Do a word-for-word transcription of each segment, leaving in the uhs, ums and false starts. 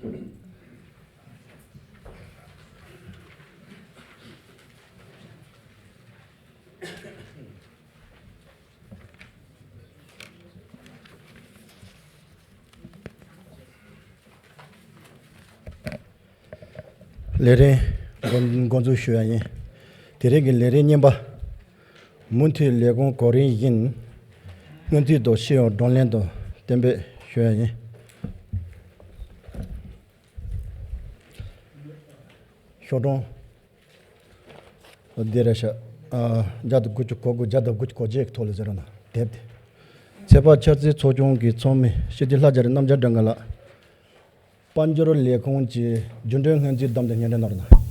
ལས་རིམ་འགོ་འགོ་འཛུགས་ཞུ་ཡ་ཡིན། དེ་རིང་གི་ལས་རིམ་གཉིས་པ། མུ་མཐུད་ལས་ཁུངས་གོ་རིམ་བཞིན། སྔོན་རྩིས་དང་སྤྱི་ཡོངས་བགྲོ་གླེང་དང་གཏན་འབེབས་ཞུ་ཡ་ཡིན། ཤོག་གྲངས། འདི་རེད་ཤག་ཨ། བརྒྱ་དང་དགུ་བཅུ་གོ་དགུ། བརྒྱ་དང་དགུ་བཅུ་གོ་བརྒྱད་ཀྱི་ཐོག་ལ་ཟེར་རོ་ན་དེབ་དེ། ཚོད་དཔག་འཆར་རྩིས་ཚོགས་ཆུང་གི་ཚོགས་མི་སྤྱི་འཐུས་ལྷ་རྒྱ་རི་རྣམ་རྒྱལ་སྒྲོལ་དཀར་ལགས། དཔལ་འབྱོར་ལས་ཁུངས་ཀྱི་རྒྱུན་གྲོན་སྔོན་རྩིས་བདམས་ཏེ་སྙན་སྒྲོན་གནང་རོགས་གནང་།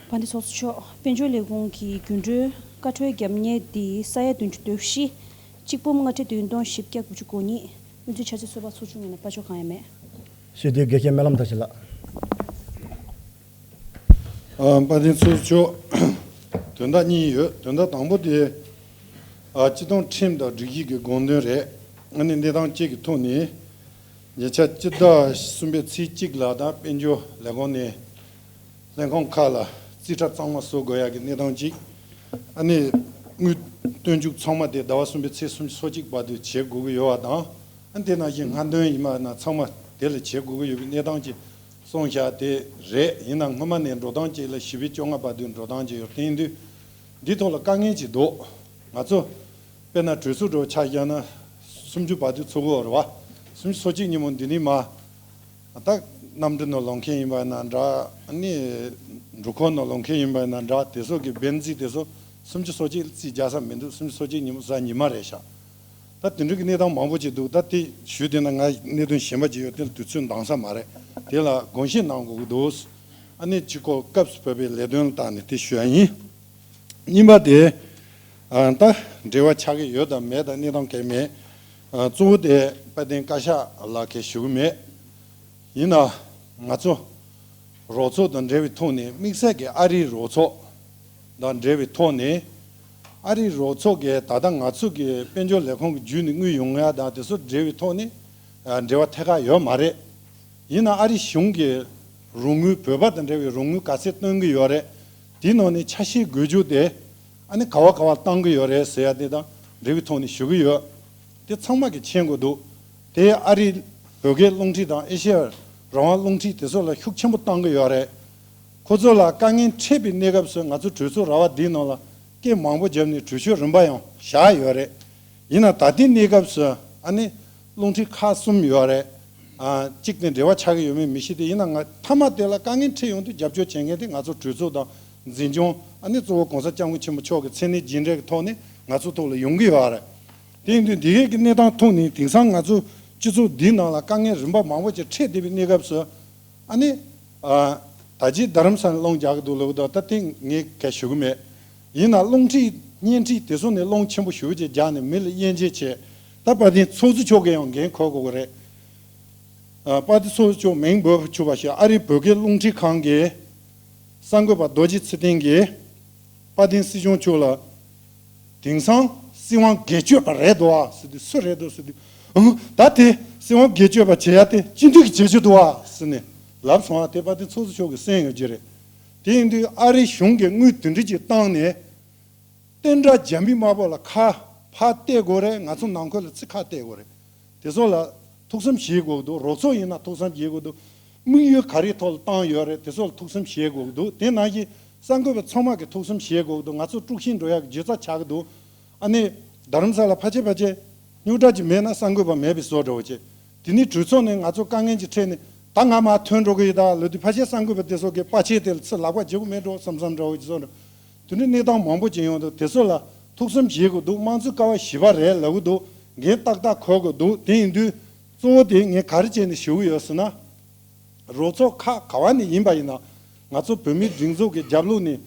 དཔལ་ལྡན་ཚོགས་གཙོ་མཆོག་དཔལ་འབྱོར་ལས་ཁུངས་ཀྱི་རྒྱུན་གྲོན་བཀའ་འཁྲོལ་རྒྱབ་གཉེར་འདི་ས་ཡ་བདུན་ཅུ་དོན་བཞི། གཅིག་འབུམ་ལྔ་ཁྲི་བདུན་སྟོང་བཞི་བརྒྱ་དགུ་བཅུ་གོ་གཉིས། སྔོན་རྩིས་འཆར་རྩིས་ཚོད་དཔག་ཚོགས་ཆུང་ཡིན་ན་དཔལ་འབྱོར་གང་ཡང་མེད། སྤྱི་འཐུས་དགེ་བཤེས་སྨོན་ལམ་བཀྲ་ཤིས་ལགས། ཨ། དཔལ་ལྡན་ཚོགས་གཙོ་མཆོག་དོན་དག་གཉིས་ཡོད། དོན་དག་དང་པོ་དེ། ཨ། སྤྱི་བཏང་ཁྲིམས་དང་སྒྲིག་གཞི་གི་དགོངས་དོན་རེད། ཨ་ནི་གནས་སྟངས་གཅིག་གི་ཐོག་ནས། ཉེ་ཆར་སྤྱི་ཟླ་གསུམ་པའི་ཚེས་གཅིག་ལ་དང་དཔལ་འབྱོར་ལས་ཁུངས་ནས་ལྷན་ཁང་ཁག་ལ་རྩིས་ཁྲ་གཙང་མ་བཟོ་དགོས་ཡག་གི་གནས་སྟངས་གཅིག་ཨ་ནི་དངུལ་སྟོན་མཇུག་ཚང་མ་དེ་ཟླ་བ་གསུམ་པའི་ཚེས་སུམ་ཅུ་སོ་གཅིག་བར་དུ་བྱེད་དགོས་ཀྱི་ཡོད་པ་དང་། ཨ། དེ་ནང་བཞིན་སྔ་འདོན་ཡིན་པ་ན་ཚང་མ་དེ་ལ་བྱེད་དགོས་ཀྱི་ཡོད་པའི་གནས་སྟངས་ཀྱི་གསུངས་བཞག་དེ་རེད། ཡིན་ན་སྔོན་མ་ནས་འགྲོ་སྟངས་གཅིག་ལ་བཞི་པའི་བཅོ་ལྔ་བར་དུ་འགྲོ་སྟངས་གཅིག་ཡོད། དེ་ཡིན་དུས་འདི་ཐོག་ལ་དཀའ་ངལ་གཅིག་འདུག་ང་ཚོ་དཔེར་ན་གྲོས་ཚོགས་འགྲོ་ཆ་བཞག་ན་སུམ་ཅུ་བར་དུ་ཚུགས་ཀྱི་ཡོད་རེད་བ། སུམ་ཅུ་སོ་གཅིག་ཉིན་མོ་འདི་ནས་མ། ད་གནམ་གྲུ་ནང་ལོག་མཁན་ཡིན་པ་ན་འདྲ། ཨ་ནི་འགྲུལ་འཁོར་ནང་ལོག་མཁན་ཡིན་པ་ན་འདྲ། དེ་ཚོ་གི་བེན་རྩིས་དེ་ཚོ་སུམ་ཅུ་སོ་གཅིག་རྩིས་རྒྱག་ས་མི་འདུག་སུམ་ཅུ་སོ་གཅིག་ཉིན་མོ་གཟའ་ཉི་མ་རེད་ཤག་ད་དེ་འདྲ་གི་གནས་སྟངས་མང་པོ་ཅིག་འདུག་ད་དེ་ཞུས་དེ་ན་ང་གནད་དོན་གཞན་པ་ཅིག་ཡོད། དེ་ལ་དུས་ཚོད་འདང་ས་མ་རེད། དེ་ལ་དགོངས་བཞེས་གནང་དགོས་ཀྱི་འདུག་ཨ་ནི་གཅིག་གོ་སྐབས་སུ་བབས་པའི་ལས་དོན་ལ་བརྟགས་ནས་དེ་ཞུ་ཡ་ཡིན། གཉིས་པ་དེ། ཨ། ད་འབྲེལ་བ་ཆགས་ཀྱི་ཡོད་དང་མེད་དང་གནས་སྟངས་གང་མེད། ཨ། གཙོ་བོ་དེ་དཔལ་ལྡན་བཀའ་ཤག་ལ་གས་ཞུ་གི་མེད། ཡིན་ན་ང་ཚོ་རོགས་ཚོགས་དང་འབྲེལ་བའི་ཐོག་ནས་དམིགས་བསལ་གྱི་ཨ་རིའི་རོགས་ཚོགས་དང་འབྲེལ་བའི་ཐོག་ནས། ཨ་རིའི་རོགས་ཚོགས་ཀྱིས་ད་ལྟ་ང་ཚོ་གི་དཔལ་འབྱོར་ལས་ཁུངས་ཀྱི་བརྒྱུད་ནས་དངུལ་ཡོང་ཡ་དང་དེ་ཚོ་འབྲེལ་བའི་ཐོག་ནས། ཨ། འབྲེལ་བ་ཐད་ཀར་ཡོད་མ་རེད། ཡིན་ན་ཨ་རི་གཞུང་གིས་རོགས་དངུལ་བོད་པ་དང་འབྲེལ་བའི་རོགས་དངུལ་ག་ཚད་སྟོན་གྱི་ཡོད་རེད། དེའི་ནང་ནས་ཆ་ཤས་དགོས་རྒྱུ་དེ་ཨ་ནི་ག་བ་ག་བ་བཏང་གི་ཡོད་རེད་ཟེར་ཡ་དེ་དང་འབྲེལ་བའི་ཐོག་ནས་ཞུ་གི་ཡོད། དེ་ཚང་མ་གིས་མཁྱེན་དགོས་འདུག་དེ་ཨ་རིའི་བོད་སྐད་རླུང་འཕྲིན་དང་ཨེ་ཤེ་ཡ་རང་དབང་རླུང་འཕྲིན་དེ་ཚོ་ལ་ཤུགས་ཆེན་པོ་བཏང་གི་ཡོད་རེད། ཁོ་ཚོ་ལ་དཀའ་ངལ་འཕྲད་པའི་གནས་སྐབས་སུ་ང་ཚོ་གྲོས་ཚོགས་ར་བ་འདིའི་ནང་ལ་སྐད་མང་པོ་བརྒྱབ་ནས་གྲོས་ཆོད་རིམ་པ་ཡང་བཞག་ཡོད་རེད། ཡིན་ན་ད་ལྟའི་གནས་སྐབས་སུ་ཨ་ནི་རླུང་འཕྲིན་ཁག་གསུམ་ཡོད་རེད། ཨ། གཅིག་དེ་འབྲེལ་བ་ཆགས་ཀྱི་ཡོད་མེད་མི་ཤེས་ཏེ། ཡིན་ན་ང་མཐའ་མ་དེ་ལ་དཀའ་ངལ་འཕྲད་ཡོང་དུས་རྒྱབ་སྐྱོར་བྱེད་མཁན་དེ་ང་ཚོ་གྲོས་ཚོགས་དང་འཛིན་སྐྱོང་། ཨ་ནི་གཙོ་བོ་༸གོང་ས་༸སྐྱབས་མགོན་ཆེན་པོ་མཆོག་གི་མཚན་གནས་རྗེས་འབྲང་གི་ཐོག་ནས་ང་ཚོ་ཐོག་ལ་ཡོང་གི་ཡོད་རེད། དེ་ཡིན་དུས་འདི་གའི་གི་གནས་སྟངས་ཐོག་ནས་དེང་སང་ང་ཚོ་སྤྱི་ཚོགས་འདིའི་ནང་ལ་དཀའ་ངལ་རིམ་པ་མང་པོ་ཅིག་འཕྲད་བསྡད་པའི་གནས་སྐབས་སུ། ཨ་ནི། ཨ། ད་ཅི་རྡ་རམ་ས་ལ་རླུང་རྒྱག་གི་འདུག་ལབ་དུས་ད་ལྟ་ངས་ག་ཞུ་གི་མེད། ཡིན་ན་རླུང་འཕྲིན་བརྙན་འཕྲིན་དེ་ཚོ་ནས་རླུང་ཆེན་པོ་ཞེ་པོ་ཅིག་རྒྱག་ནས་མི་ལ་དབྱེ་འབྱེད་བྱས། ད་དཔལ་ལྡན་ཚོགས་གཙོ་མཆོག་གིས་ཡང་འགན་འཁུར་དགོས་ཀྱི་རེད། ཨ། དཔལ་ལྡན་ཚོགས་གཙོ་མཆོག་མིང་འབོད་ཆོག་པ་ཞིག་ཨ་རིའི་བོད་སྐད་རླུང་འཕྲིན་ཁང་གི་གསར་འགོད་པ་རྡོ་རྗེ་ཚེ་བརྟན་གྱིས་དཔལ་ལྡན་སྲིད་སྐྱོང་མཆོག་ལ། དེང་སང་སྲིད་དབང་སྒེར་གཅོད་པ་རེད་འདུག་ཨ་ཟེར་དུས། སུ་རེད་འདུག་ཟེར་དུས། ཨང་། ད་དེ་སྲིད་དབང་སྒེར་གཅོད་པ་བྱེད་ཡ་དེ་སྤྱི་འཐུས་ཀྱིས་བྱེད་རྒྱུ་འདུག་ཨ་ཟེར་ནས་ལབ་སོང་ཨ། དེ་དཔལ་ལྡན་ཚོགས་གཙོ་མཆོག་གིས་གསན་ཡོད་ཀྱི་རེད། དེ་ཡིན་དུས་ཨ་རི་གཞུང་གིས་དངུལ་དེ་འདྲ་ཅིག་བཏང་ནས། བསྟན་དགྲ་རྒྱ་མི་དམར་པོ་ལ་ཁ་ཕར་གཏད་དགོས་རེད། ང་ཚོ་ནང་ཁུལ་ལ་ཚིག་ཁ་གཏད་དགོས་རེད། དེ་ཚོ་ལ་ཐུགས་བསམ་བཞེས་དགོས་འདུག་རོགས་ཚོགས་ཡིན་ན་ཐུགས་བསམ་བཞེས་དགོས་འདུག་དམིགས་ཡུལ་ག་རེའི་ཐོག་ལ་བཏང་ཡོད་རེད། དེ་ཚོ་ལ་ཐུགས་བསམ་བཞེས་དགོས་འདུག་དེ་ནང་བཞིན་གསར་འགོད་པ་ཚང་མ་གིས་ཐུགས་བསམ་བཞེས་དགོས་འདུག་ང་ཚོ་དཀྲུག་ཤིང་འགྲོ་ཡག་གི་རྒྱུ་རྩ་ཆགས་ཀྱི་འདུག་ཨ་ནི་རྡ་རམ་ས་ལ་ཕལ་ཆེར་ཕལ་ཆེར་རྙོག་དྲ་ཅིག་མེད་ན་གསར་འགོད་པ་མེད་པའི་བཟོ་འདྲ་བོ་བྱས། དེ་ནས་གྲོས་ཚོགས་ནས་ང་ཚོ་དཀའ་ངལ་ཅིག་འཕྲད་ནས་ད་ང་མར་ཐོན་འགྲོ་གི་ཡིན་ད་ལབ་དུས། ཕལ་ཆེར་གསར་འགོད་པ་དེ་ཚོ་གིས་པ་ཆེ་དེ་ལ་ཚུར་ལག་པ་འཇུག་གི་མེད་འགྲོ་བསམ་བསམ་འདྲ་བོ་ཅིག་བཟོ་འདྲ། དེ་འདྲའི་གནས་སྟངས་མང་པོ་ཅིག་ཡོང་འདུག་དེ་ཚོ་ལ་ཐུགས་བསམ་བཞེས་དགོས་འདུག་དམངས་གཙོའི་ཀ་བ་བཞི་པ་རེད་ལབ་ཀྱི་འདུག་འགན་ཏག་ཏག་འཁུར་དགོས་འདུག་དེ་ཡིན་དུས་གཙོ་བོ་དེ་ངས་ག་རེ་བྱས་ནས་ཞུ་གི་ཡོད་ཟེར་ན། རོགས་ཚོགས་ཁག་ག་བ་ནས་ཡིན་པ་ཡིན་ན། ང་ཚོ་བོད་མིའི་སྒྲིག་འཛུགས་ཀྱི་རྒྱབ་ལོགས་ནས་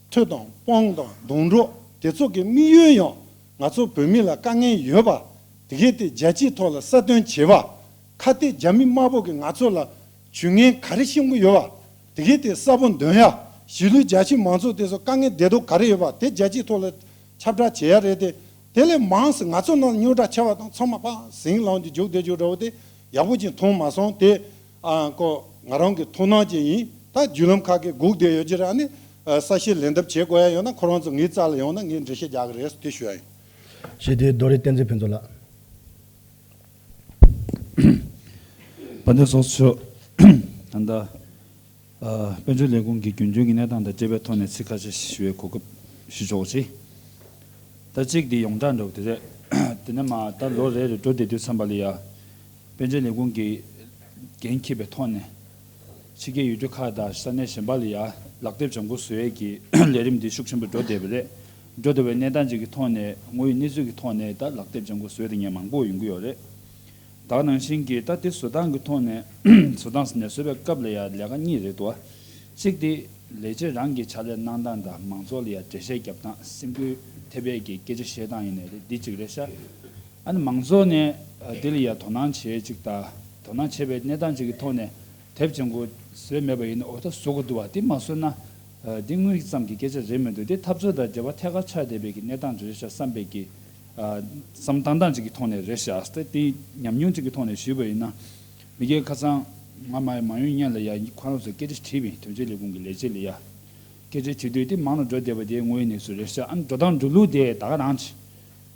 མཐུ་དང་དཔུང་དང་རྡུང་གྲོགས་དེ་ཚོ་གི་དམིགས་ཡུལ་ཡང་ང་ཚོ་བོད་མི་ལ་དཀའ་ངལ་ཡོད་པ། དེ་གས་དེ་རྒྱལ་སྤྱིའི་ཐོག་ལ་གསལ་སྟོན་བྱེད་པ། ཁ་གཏད་རྒྱ་མི་དམར་པོ་གིས་ང་ཚོ་ལ་ཇུས་ངན་ག་རེ་བྱུང་གི་ཡོད་པ། དེ་གས་དེ་གསལ་པོ་འདོན་ཡ། གཞིས་ལུས་རྒྱ་ཆེའི་མང་ཚོགས་དེ་ཚོ་དཀའ་ངལ་བདེ་སྡུག་ག་རེ་ཡོད་པ་དེ་རྒྱལ་སྤྱིའི་ཐོག་ལ་ཁྱབ་བསྒྲགས་བྱེད་ཡ་རེད་དེ། དེ་ལས་མང་ཙམ་ང་ཚོ་ནང་རྙོག་དྲ་ཆེ་བ་དང་ཚང་མ་ཕར་ཟིང་ལངས་ཏེ་རྒྱུག་བསྡད་རྒྱུ་འདྲ་བོ་དེ། ཡག་པོ་ཅིག་མཐོང་མ་སོང་། དེ་ཨ་ཁོ་ང་རང་གི་མཐོང་སྣང་ཅིག་ཡིན། ད་བརྒྱུད་ལམ་ཁག་གིས་སྒུག་བསྡད་ཡོད་ཀྱི་རེད། ཨ་ནི་ཨ་གསལ་བཤད་ལན་འདེབས་བྱེད་དགོས་ཡ་ཡོད་ན་ཁོ་རང་ཚོ་ངའི་རྩ་ལ་ཡོང་ན་ངས་འགྲེལ་བཤད་རྒྱག་གི་རེད་ཟེར་དེ་ཞུ་ཡ་ཡིན། ཞེས་དེ་རྡོ་རི་བསྟན་འཛིན་ཕུན་ཚོགས་ལགས། དཔལ་ལྡན་ཚོགས་གཙོ། ད་ལྟ་ཨ་དཔལ་འབྱོར་ལས་ཁུངས་ཀྱི་རྒྱུན་འཁྱོངས་ཀྱི་གནས་སྟངས་དང་འབྲེལ་བའི་ཐོག་ནས་ཚིག་ཁ་ཤས་ཞུ་བའི་གོ་སྐབས་ཞུ་ཆོག་ཅིག་ད་གཅིག་དེ་ཡོངས་གྲགས་འདྲ་བོ་དེ་རེད། དེ་ནས་མ་ད་ལོ་རེ་རེ་འགྲོ་བསྡད་དུས་ཙམ་པ་ལ་ཡ། དཔལ་འབྱོར་ལས་ཁུངས་ཀྱི་འགན་འཁྱེར་བའི་ཐོག་ནས། ཕྱི་རྒྱལ་ཡུལ་གྲུ་ཁག་དང་ས་གནས་གཞན་པ་ལ་ཡ་ལག་དེབ་ལྗང་ཁུ་བཟོ་ཡས་ཀྱི་ལས་རིམ་འདི་ཤུགས་ཆེན་པོ་འགྲོ་བསྡད་པ་རེད། འགྲོ་བསྡད་པའི་གནས་སྟངས་ཅིག་གི་ཐོག་ནས་དངོས་ཡོད་གནས་ཚུལ་གྱི་ཐོག་ནས་ད་ལག་དེབ་ལྗང་ཁུ་བཟོས་དེ་ངས་མང་པོ་ཡོང་གི་ཡོད་རེད། ད་ག་ནང་བཞིན་གྱི་ད་དེ་བཟོ་སྟངས་ཀྱི་ཐོག་ནས་བཟོ་སྟངས་ཟེར་ནས་བཟོས་པའི་སྐབས་ལ་ཡ་ལས་ཀ་གཉིས་རེད་འདུག་གཅིག་དེ་ལས་བྱེད་རང་གི་ཕྱག་ལས་གནང་སྟངས་དང་མང་ཚོགས་ལ་ཡ་འགྲེལ་བཤད་རྒྱབ་སྟངས་སེམས་འགུལ་ཐེབས་ཡས་ཀྱི་སྐད་ཆ་བཤད་སྟངས་ཡིན་ནའི་རེད། འདི་གཅིག་རེད་ཤག་ཨ་ནི་མང་ཚོགས་ནས་ཨ་འདི་ལ་ཡ་དོ་སྣང་བྱེད་ཅིག་དང་དོ་སྣང་བྱེད་པའི་གནས་སྟངས་ཅིག་གི་ཐོག་ནས་དེབ་ལྗང་ཁུ་བཟོས་མེད་པ་ཡིན་ན་འོ་ད་བཟོ་དགོས་འདུག་བ། འདི་མ་བཟོས་ན་ཨ་འདི་དངུལ་ཙམ་གྱི་སྐད་ཆ་རེད་མི་འདུག་འདི་འཐབ་རྩོད་དང་འབྲེལ་བ་ཐད་ཀར་ཆགས་བསྡད་པའི་གི་གནས་སྟངས་ཅིག་རེད་ཤག་བསམ་པའི་གི་ཨ་བསམ་བཏང་སྟངས་ཅིག་གི་ཐོག་ནས་རེད་ཤག་ད་འདི་ཉམས་མྱོང་ཅིག་གི་ཐོག་ནས་ཞུས་པ་ཡིན་ན། མི་སྒེར་ཁ་སང་ང་མ་མ་ཡོང་སྔོན་ལ་ཡ་ཁོ་རང་ཚོ་སྐད་ཆ་དྲིས་པ་ཡིན། དོན་གཅོད་ལས་ཁུངས་ཀྱི་ལས་བྱེད་ལ་ཡ། སྐད་ཆ་དྲི་དུས་དེ་མང་རུ་འགྲོ་བསྡད་པ་དེ་དངོས་ཡོད་གནས་ཚུལ་རེད་ཤག་ཨ་ནི་འགྲོ་སྟངས་འགྲོ་ལུགས་དེ་ད་ག་རང་ཅིག་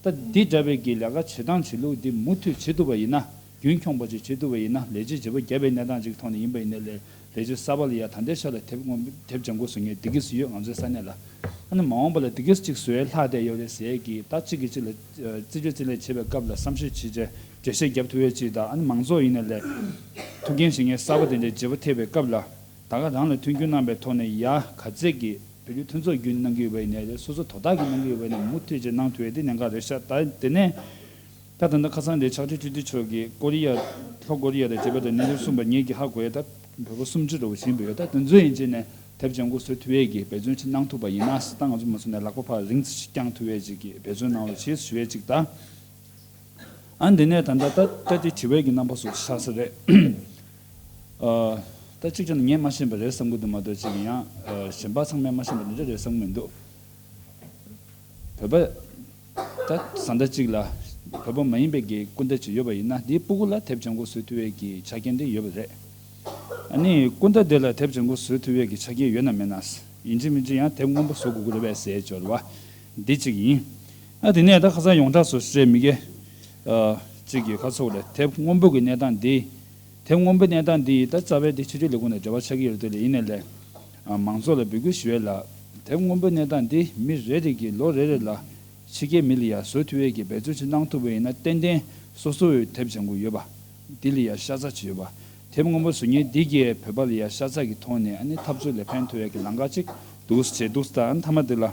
ད་འདི་འདྲ་བའི་གི་ལས་ཀ་བྱེད་སྟངས་བྱེད་ལུགས་འདི་མུ་མཐུད་བྱེད་ཐུབ་པ་ཡིན་ན། རྒྱུན་འཁྱོངས་པ་ཅིག་བྱེད་ཐུབ་པ་ཡིན་ན། ལས་བྱེད་བྱེད་པོ་བརྒྱབ་པའི་གནས་སྟངས་ཅིག་ཐོག་ནས་ཡིན་པ་ཡིན་ན་ལས་ལས་བྱེད་གསར་པ་ལ་ཡ་ད་ལྟའི་ཆ་ལ་དེབ་སྔོན་དེབ་ལྗང་ཁུ་བཟོ་མཁན་འདི་གིས་བཟོས་ཡོད། ང་ཚོའི་ས་གནས་ལ་ཨ་ནི་མ་འོངས་པ་ལ་འདི་གིས་ཅིག་བཟོས་ལྷག་བསྡད་ཡོད་རེད་ཟེར་གི་ད་གཅིག་གིས་གཅིག་ལ་རྩིས་སྤྲོད་རྩིས་ལེན་བྱེད་པའི་སྐབས་ལ་བསམ་ཤེས་བྱེད་བྱས་འགྲེལ་བཤད་རྒྱབ་ཐུབ་ཡས་ཅིག་དང་། ཨ་ནི་མང་ཚོགས་ཡིན་ན་ལས་ཐུགས་འགན་བཞེས་མཁན་གསར་པ་དེ་འདྲའི་བརྗེ་པོ་ཐེབས་པའི་སྐབས་ལ། ད་ག་རང་ལ་མཐུན་འགྱུར་གནང་བའི་ཐོག་ནས་ཡ་ག་ཚད་ཀྱི་བོད་བརྒྱུད་མཐུན་ཚོགས་བརྒྱུད་ནས་གནང་གི་ཡོད་པ་ཡིན་ནའི་རེད། སོ་སོ་དོ་བདག་གིས་གནང་གི་ཡོད་པ་ཡིན་ན་མུ་མཐུད་ཅིག་གནང་ཐུབ་ཡས་དེ་གནད་འགག་རེད་ཤག་ད་དེ་ནས་ད་ད་ལྟ་ཁ་སང་དེ་ཕྱག་སྦྲེལ་ཁྲི་འདུས་མཆོག་གིས་ཀོ་རི་ཡ་ལྷོ་ཀོ་རི་ཡ་དང་བཅས་པ་དང་གནས་ཚུལ་གསུངས་པ་ངེད་ཀྱིས་ཧ་གོ་ཡས། ད་བོད་པ་སུམ་ཅུ་འདྲ་བོ་ཕྱིན་པ་ཡོད། ད་དེ་ཚོ་ཡིན་ཅེ་ནས་དེབ་ལྗང་ཁུ་བཟོ་ཐུབ་ཡས་ཀྱི་འབད་བརྩོན་ཅིག་གནང་ཐུབ་པ་ཡིན་ན་ད་ང་ཚོ་མ་བཟོ་ནས་ལག་པ་ཕར་རིང་ཙམ་ཞིག་བརྐྱང་ཐུབ་ཡས་ཅིག་གི་འབད་བརྩོན་གནང་རོགས་བྱེད་ཞུ་ཡས་ཅིག་དང་། ཨ་འདི་ནས་ད་ལྟ་ད་ལྟ་དེ་དྲི་བའི་གི་རྣམ་པ་སོགས་ཆགས་ས་རེད། ཨ་ད་གཅིག་ཀྱང་ངས་མ་ཤེས་པ་རེད་བསམ་གི་འདུག་མ་གཏོགས་གཅིག་ཡང་ཨ་གཞན་པ་ཚང་མས་མ་ཤེས་པ་འདི་འདྲ་རེད་བསམ་གི་མི་འདུག་བོད་པ་ད་བཟའ་ཟླ་གཅིག་ལ་བོད་པ་མ་ཡིན་པའི་གི་སྐུ་ཟླ་ཅིག་ཡོད་པ་ཡིན་ན་དེའི་སྤུ་གུ་ལ་དེབ་ལྗང་ཁུ་བཟོ་ཐུབ་པའི་གི་ཆ་རྐྱེན་དེ་ཡོད་པ་རེད། ཨ་ནི་སྐུ་ཟླ་དེ་ལ་དེབ་ལྗང་ཁུ་བཟོ་ཐུབ་པའི་གི་ཆ་རྐྱེན་ཡོད་ན་མེད་ན། ཡིན་གཅིག་མིན་གཅིག་ཡང་དེབ་སྔོན་པོ་བཟོ་དགོས་ཀྱི་རེད་པས་ཟེར་འབྱོར་བ་འདི་གཅིག་ཡིན། ཨ་དེ་ནས་ད་ཁ་སང་ཡོངས་གྲགས་སུ་རེད། མི་སྒེར་ཨ་གཅིག་གིས་ཁ་ཚོགས་རེད། དེབ་སྔོན་པོ་གི་གནས་སྟངས་འདི། དེབ་སྔོན་པོའི་གནས་སྟངས་འདི་ད་རྩ་བའི་འདི་ཕྱི་དྲིལ་ལས་ཁུངས་དང་འབྲེལ་བ་ཆགས་ཀྱི་ཡོད་རེད། དེ་ལས་ཡིན་ནའི་ལས་ཨ་མང་ཚོགས་ལ་འབོད་སྐུལ་ཞུ་ཡས་ལ། དེབ་སྔོན་པོའི་གནས་སྟངས་འདི་མི་རེ་རེ་གིས་ལོ་རེ་རེ་ལ་ཕྱི་རྒྱལ་མི་ལ་ཡ་བཟོ་ཐུབ་ཡས་ཀྱི་འབད་བརྩོན་ཅིག་གནང་ཐུབ་པ་ཡིན་ན་ཏན་ཏན་སོ་སོའི་དེབ་ལྗང་ཁུ་ཡོད་པ་འདི་ལ་ཡ་ཤ་ཚ་ཅིག་ཡོད་པ། དེབ་སྔོན་པོ་བཟོ་མཁན་འདི་གིས་བོད་པ་ལ་ཡ་ཤ་ཚ་གི་ཐོག་ནས་ཨ་ནི་འཐབ་རྩོད་ལ་ཕན་ཐོགས་ཡས་ཀྱི་ལམ་ཁ་ཅིག་འདུག་ཟེར་འདུག་ཟེར། ཨ་ནི་མཐའ་མ་འདི་ལ།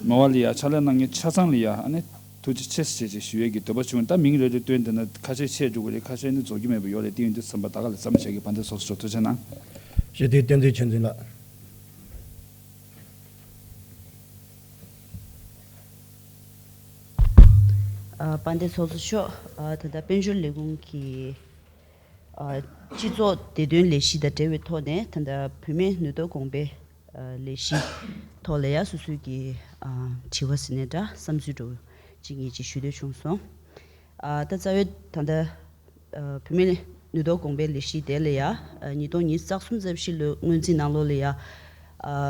མི་དབང་ལ་ཡ་ཕྱག་ལས་གནང་མཁན་ཆ་ཚང་ལ་ཡ་ཨ་ནི་ཐུགས་རྗེ་ཆེ་ཟེར་ཅིག་ཞུ་ཡས་ཀྱི་འདོད་པ་བྱུང་། ད་མིང་རེ་རེ་བཏོན་བསྡད་ན་ཁ་ཤས་ཆད་འགྲོ་གི་རེད། ཁ་ཤས་ནི་རྫོགས་རྒྱུ་མེད་པ་ཡོད་རེད། དེ་ཡིན་དུས་ཙམ་པ་ད་ག་ལ་མཚམས་བཞག་གི། དཔལ་ལྡན་ཚོགས་གཙོ་མཆོག་ཐུགས་རྗེ་གནང་། ཞེས་དེ་བསྟན་འཛིན་ཆོས་འཛིན་ལགས། ཨ་དཔལ་ལྡན་ཚོགས་གཙོ་མཆོག་ཨ་ད་ལྟ་དཔལ་འབྱོར་ལས་ཁུངས་ཀྱི་ཨ་སྤྱི་ཚོགས་བདེ་དོན་ལས་གཞི་དང་འབྲེལ་བའི་ཐོག་ནས་ད་ལྟ་བུད་མེད་ནུས་སྟོབས་གོང་སྤེལ་ཨ་ལས་གཞི་ཐོག་ལ་ཡ་སོ་སོའི་གི་ཨ་དྲི་བ་ཟེར་ནའི་འདྲ་བསམ་ཚུལ་འདྲ་བོ་གཅིག་གཉིས་ཅིག་ཞུ་འདོད་བྱུང་སོང་། ཨ་ད་རྩ་བའི་ད་ལྟ་ཨ་བུད་མེད་ནུས་སྟོབས་གོང་སྤེལ་ལས་གཞི་དེ་ལ་ཡ་ཨ་ཉིས་སྟོང་ཉི་ཤུ་རྩ་གསུམ་རྩ་བཞི་ལོའི་སྔོན་རྩིས་ནང་ལོགས་ལ་ཡ་ཨ་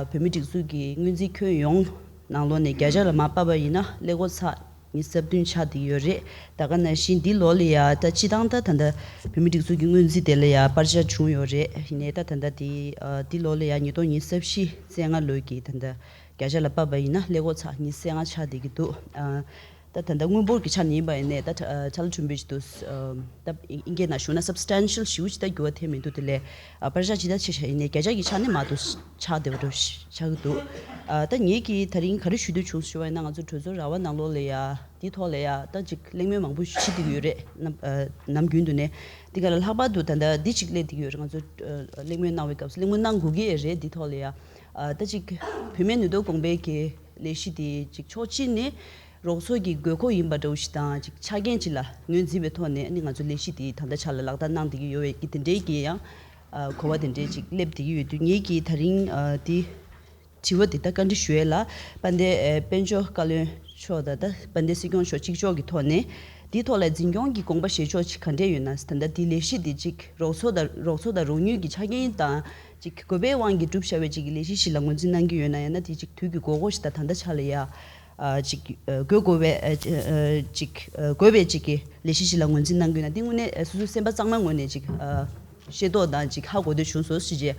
བོད་མིའི་སྒྲིག་འཛུགས་ཀྱི་སྔོན་རྩིས་ཁྱོན་ཡོངས་ནང་ལོགས་ནས་བརྒྱ་ཆ་ལ་མར་ཕབ་པ་ཡིན་ན་ཀླད་ཀོར་ཚེག་ཉི་ཤུ་རྩ་བདུན་ཆགས་བསྡད་ཡོད་རེད། ད་ག་ནང་བཞིན་འདི་ལོ་ལ་ཡ་ད་སྤྱི་བཏང་ད་ད་ལྟ་བོད་མིའི་སྒྲིག་འཛུགས་ཀྱི་སྔོན་རྩིས་དེ་ལ་ཡ་པར་ཆ་བྱུང་ཡོད་རེད། ཡིན་ནའི་ད་ད་ལྟ་འདི་ཨ་འདི་ལོ་ལ་ཡ་ཉིས་སྟོང་ཉི་ཤུ་རྩ་བཞི་རྩ་ལྔ་ལོའི་གི་ད་ལྟ་བརྒྱ་ཆ་ལ་ཕབ་པ་ཡིན་ན་ཀླད་ཀོར་ཚེག་ཉི་ཤུ་རྩ་ལྔ་ཆགས་བསྡད་ཀྱི་འདུག་ཨ་ད་ད་ལྟ་དངུལ་འབོར་གྱི་ཆ་ནས་ཡིན་པ་ཡིན་ནའི་ད་ཁྲ་ཁྲ་ལ་ཁྲུན་བུ་ཅིག་འདུག་ཨ་ད་དབྱིན་སྐད་ནང་ཞུ་ན་སབ་སི་ཊན་ཤལ་ཞེ་པོ་ཅིག་ད་འགྱུར་བ་ཐེབས་མི་འདུག་དེ་ལས་ཨ་པར་ཆ་ཇི་ལྟར་ཆེ་ཆེ་ཡིན་ནའི་བརྒྱ་ཆ་གི་ཆ་ནས་མར་འདུག་ཆགས་བསྡད་པ་འདྲ་ཆགས་ཀྱི་འདུག་ཨ་ད་ངེད་ཀྱིས་ད་རིང་ག་རེ་ཞུ་འདོད་བྱུང་ཞུ་བ་ཡིན་ན་ང་ཚོ་གྲོས་ཚོགས་ར་བ་ནང་ལོགས་ལ་ཡ་འདི་ཐོག་ལ་ཡ་ད་ཅིག་གླེང་མོལ་མང་པོ་བྱེད་བསྡད་ཀྱི་ཡོད་རེད། ནམ་ཨ་ནམ་རྒྱུན་དུ་ནས་འདི་ག་ལ་ལྷག་པར་དུ་ད་ལྟ་འདི་ཅིག་སླེབས་བསྡད་ཀྱི་ཡོད་རེད། ང་ཚོ་ཨ་གླེང་མོལ་གནང་བའི་སྐབས་སུ་གླེང་མོལ་གནང་དགོས་ཀྱི་རེད། འདི་ཐོག་ལ་ཡ་ཨ་ད་ཅིག་བུད་མེད་ནུས་སྟོབས་གོང་སྤེལ་གྱི་ལས་གཞི་དེ་ཅིག་ཕྱོགས་གཅིག་ནས་རོགས་ཚོགས་ཀྱི་དགོས་མཁོ་ཡིན་པ་འདྲ་བོ་ཞིག་དང་ཅིག་ཆ་རྐྱེན་ཅིག་ལ་ངོས་འཛིན་པའི་ཐོག་ནས་ཨ་ནི་ང་ཚོ་ལས་གཞི་དེ་ད་ལྟ་ཆ་ལ་ལག་བསྟར་གནང་བསྡད་ཀྱི་ཡོད་པའི་གི་དེ་འདྲའི་གི་ཡང་ཨ་གོ་བ་དེ་འདྲའི་ཅིག་སླེབས་བསྡད་ཀྱི་ཡོད་དུས་ངེད་ཀྱིས་ད་རིང་ཨ་འདི་དྲི་བ་འདི་ད་བཀའ་འདྲི་ཞུ་ཡས་ལ་དཔལ་ལྡན་ཨ་དཔལ་འབྱོར་བཀའ་བློན་མཆོག་དང་ད་དཔལ་ལྡན་སྲིད་སྐྱོང་མཆོག་གཅིག་ལྕོགས་ཀྱི་ཐོག་ནས་ དེའི་ཐོག་ལ་འཛིན་སྐྱོང་གི་དགོངས་པ་བཞེས་ཕྱོགས་ཅིག་ག་འདྲས་ཡོད་ན། ད་ལྟ་དེ་ལས་གཞི་དེ་ཅིག་རོགས་ཚོགས་དང་རོགས་ཚོགས་དང་རོགས་དངུལ་གྱི་ཆ་རྐྱེན་དང་ཅིག་དགོས་པའི་དབང་གིས་གྲུབ་བཞག་པའི་ཅིག་གི་ལས་གཞི་ཞིག་ལ་ངོས་འཛིན་གནང་གི་ཡོད་ན། ཡང་ན་དེ་ཅིག་དུས་ཀྱི་དགོས་མཁོ་ཞིག་དང་ད་ལྟ་ཆ་ལ་ཡ་ཨ་ཅིག་ཨ་དགོས་དགོས་པའི་ཨ་ཅི་ཨ་ཅིག་ཨ་དགོས་པའི་ཅིག་གི་ལས་གཞི་ཞིག་ལ་ངོས་འཛིན་གནང་གི་ཡོད་ན། དེ་དངོས་གནས་ཨ་སོ་སོའི་སེམས་པ་གཙང་མའི་ངོས་ནས་ཅིག་ཨ་ཤེས་རྟོགས་དང་ཅིག་ཧ་གོ་འདོད་བྱུང་སོང་ཞེས་བྱས།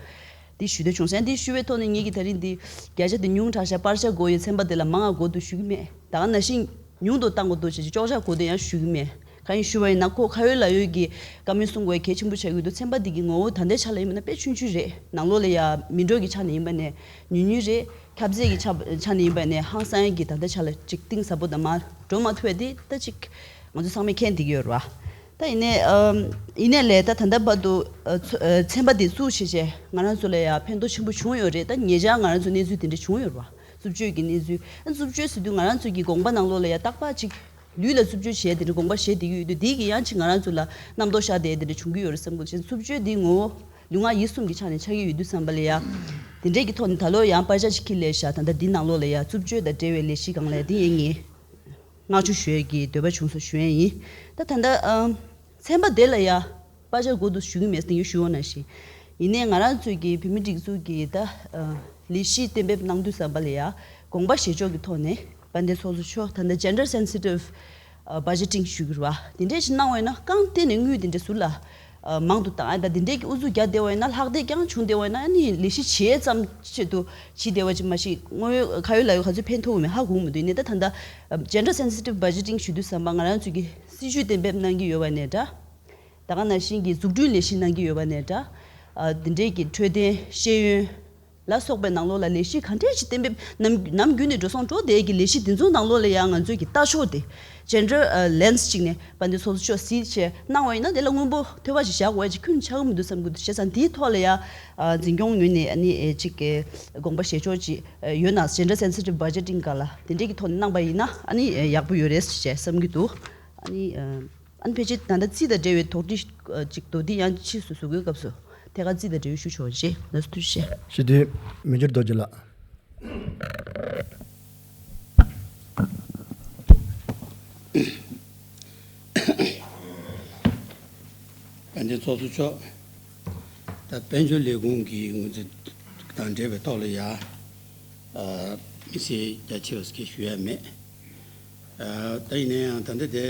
འདི་ཞུ་འདོད་བྱུང་སོང་། འདི་ཞུ་བའི་ཐོག་ནས་ངེད་ཀྱིས་ད་རིང་འདི་བརྒྱ་ཆ་འདི་ཉུང་དྲགས་ཤག་པར་ཆ་དགོས་ཡོད། ཚན་པ་འདི་ལ་མང་ང་དགོས་འདུག་ཞུ་གི་མེད། ད་ག་ནང་བཞིན་ཉུང་དུ་བཏང་དགོས་འདུག་ཅེས་ཅོག་ཆ་དགོས་འདུག་ཡང་ཞུ་གི་མེད། གང་ཡིན་ཞུ་བ་ཡིན་ན་ཁོ་ཁ་ཡོད་ལག་ཡོད་ཀྱི་བཀའ་མོལ་གསུང་དགོས་གལ་ཆེན་པོ་ཆགས་ཀྱི་འདུག་ཚན་པ་འདི་གི་ངོ་བོ་ད་ལྟའི་ཆ་ལ་ཡིན་པ་ན་དཔེ་ཆུང་ཆུང་རེད། ནང་ལོགས་ལ་ཡ་མི་འགྲོ་གི་ཆ་ནས་ཡིན་པ་ནས་ཉུང་ཉུང་རེད། ཁྱབ་ཚད་ཀྱི་ཆ་ཆ་ནས་ཡིན་པ་ནས་ཧང་སང་གི་ད་ལྟའི་ཆ་ལ་ཅིག་གཏིང་ཟབ་པོ་དང་མར་འགྲོ་མ་ཐུབ་པ་འདི་ད་ཅིག་ང་ཚོ་ཚང་མས་མཁྱེན་བསྡད་ཀྱི་ཡོད་རེད་བ། ད་ཡིན་ནའི་ཨམ་ཡིན་ནའི་ལས་ད་ད་ལྟ་བར་དུ་ཨ་ཚོ་ཨ་ཚན་པ་འདི་བཙུགས་བྱས་བྱས་ང་རང་ཚོ་ལ་ཡང་ཕན་ཐོགས་ཆེན་པོ་བྱུང་ཡོད་རེད། ད་ཉེ་ཆར་ང་རང་ཚོ་གནས་ཚུལ་དེ་འདྲ་བྱུང་ཡོད་རེད་བ། རྩུབ་སྤྱོད་ཀྱི་གནས་ཚུལ། ཨ་རྩུབ་སྤྱོད་ཟེར་དུས་ང་རང་ཚོ་གི་དགོངས་པ་ནང་ལོགས་ལ་ཡང་རྟག་པར་ཅིག་ལུས་ལ་རྩུབ་སྤྱོད་བྱས་དེ་འདྲ་དགོངས་པ་བཞེས་བསྡད་ཀྱི་ཡོད་དུས། དེ་གི་ཡང་ཅིག་ང་རང་ཚོ་ལ་རྣམ་རྟོག་ཤར་བསྡད་དེ་འདྲ་བྱུང་གི་ཡོད་རེད་བསམ་གི་འདུག་ཅིང་། རྩུབ་སྤྱོད་འདི་ངོ་བོ་ལུས་ངག་ཡིད་གསུམ་གྱི་ཆ་ནས་ཆགས་ཀྱི་ཡོད་དུས་ཙམ་པ་ལ་ཡང་དེ་འདྲས་ཀྱི་ཐོག་ནས་ད་ལོ་ཡང་པར་ཆ་ཅིག་ཁྱེར་སླེབས་ཤག་ད་ལྟ་འདི་ནང་ལོགས་ལ་ཡང་རྩུབ་སྤྱོད་དང་འབྲེལ་བའི་ལས་གཞི་སྒང་ལ་ཡང་འདི་ཡིན་ངེས། མངགས་ཆོག་ཞུ་ཡས་ཀྱི་འདོད་པ་བྱུང་སོང་ཞུ་ཡས་ཡིན། ད་ད་ལྟ་ཨམ་ཚན་པ་དེ་ལ་ཡ་པར་ཆ་དགོས་འདུག་ཞུ་གི་མེད་ཟེར་ཡོད་ཞུ་བ་ནང་བཞིན། ཡིན་ནའི་ང་རང་ཚོས་ཀྱི་བོད་མིའི་སྒྲིག་འཛུགས་ཀྱི་ད་ཨ་ལས་གཞི་གཏན་འབེབས་གནང་དུས་ཙམ་པ་ལ་ཡ་དགོངས་པ་བཞེས་ཕྱོགས་ཀྱི་ཐོག་ནས་དཔལ་ལྡན་ཚོགས་གཙོ་མཆོག་ད་ལྟ་gender sensitive ཨ་budgeting ཞུ་གི་རེད་བ། དེ་འདྲས་ཞིག་གནང་བ་ཡིན་ན་རྐང་སྟེང་ནས་དངུལ་དེ་འདྲས་ཟུར་ལ་ཨ་མང་དུ་བཏང་ཨ་ད་དེ་འདྲས་ཀྱི་ཨུ་ཚུགས་རྒྱག་བསྡད་པ་ཡིན་ན་ལྷག་བསྡད་རྐྱང་བྱུང་བསྡད་པ་ཡིན་ན་ཨ་ནི་ལས་གཞི་བྱེད་ཙམ་ཆེད་དུ་བྱེད་བསྡད་པ་ཅིག་མ་གཞི་དངོས་ཡོད་ཁ་ཡོད་ལག་ཡོད་ག་ཚོད་ཕན་ཐོགས་མེད་ཧ་གོ་མི་འདུག་ཡིན་ནའི་ད་ད་ལྟ་gender sensitive budgeting ཞུ་དུས་ཙམ་པ་ང་རང་ཚོས་ཀྱི་སྲིད་ཇུས་གཏན་འབེབས་གནང་གི་ཡོད་པ་ནས་འདྲ། ད་ག་ནང་བཞིན་གྱི་འཛུགས་སྐྲུན་ལས་གཞི་གནང་གི་ཡོད་པ་ནས་འདྲ། ཨ་འདི་འདྲས་ཀྱི་འཕྲོད་བསྟེན་ཤེས་ཡོན་ལ་སོགས་པའི་ནང་ལོགས་ལ་ལས་གཞི་ག་འདྲས་ཞིག་གཏན་འབེབས་ནམ་ནམ་རྒྱུན་ནས་འགྲོ་སོང་འགྲོ་བསྡད་ཀྱི་ལས་གཞི་འདི་ཚོའི་ནང་ལོགས་ལ་ཡང་ང་ཚོས་ཀྱི་ལྟ་ཕྱོགས་དེ་gender ཨ་lens ཅིག་ནས་དཔལ་ལྡན་ཚོགས་གཙོ་མཆོག་གཟིགས་བྱས་གནང་བ་ཡིན་ན་དེ་ལ་སྔོན་པོ་ཐོལ་པ་ཞིག་བཞག་དགོས་ཡ་ཅིག་ཁྱོན་ཆགས་ཀྱི་མི་འདུག་བསམ་གྱི་འདུག་བྱས་ཙང་དེའི་ཐོག་ལ་ཡང་ཨ་འཛིན་སྐྱོང་ངོས་ནས་ཨ་ནི་ཨེ་ཅིག་གི་དགོངས་པ་བཞེས་ཕྱོགས་ཅིག་ཨ་ཡོད་ན་gender sensitive budgeting སྒང་ལ་དེ་འདྲས་ཀྱི་ཐོག་ནས་གནང་པ་ཡིན་ན་ཨ་ནི་ཨེ་ཡག་པོ་ཡོད་རེད་ཅེས་བསམ་གྱི་འདུག་ཨ་ནི་ཨ། ཨ་ནི་ཕལ་ཆེར་ད་ལྟ་རྩིས་དང་འབྲེལ་བའི་དོགས་འདྲི་ཨ་ཅིག་དོགས་འདྲི་ཡང་ཕྱིས་སུ་བཟོ་དགོས་སྐབས་སུ་ཐད་ཀར་རྩིས་དང་འབྲེལ་བའི་ཞུ་ཆོག་ཅེས་ལགས་སོ་ཐུགས་རྗེ་ཆེ། ཞུ་དུས་མི་འགྱུར་རྡོ་རྗེ་ལགས། དཔལ་ལྡན་ཚོགས་གཙོ་མཆོག་ད་དཔལ་འབྱོར་ལས་ཁུངས་ཀྱི་ངོས་འཛིན་དང་འབྲེལ་བའི་ཐོག་ལ་ཡ་ཨ་མི་སེར་རྒྱ་ཆེ་བ་སྐད་ཞུ་ཡ་མེད། ཨ་ད་ཡིན་ན་ཡང་ད་ལྟ་དེ།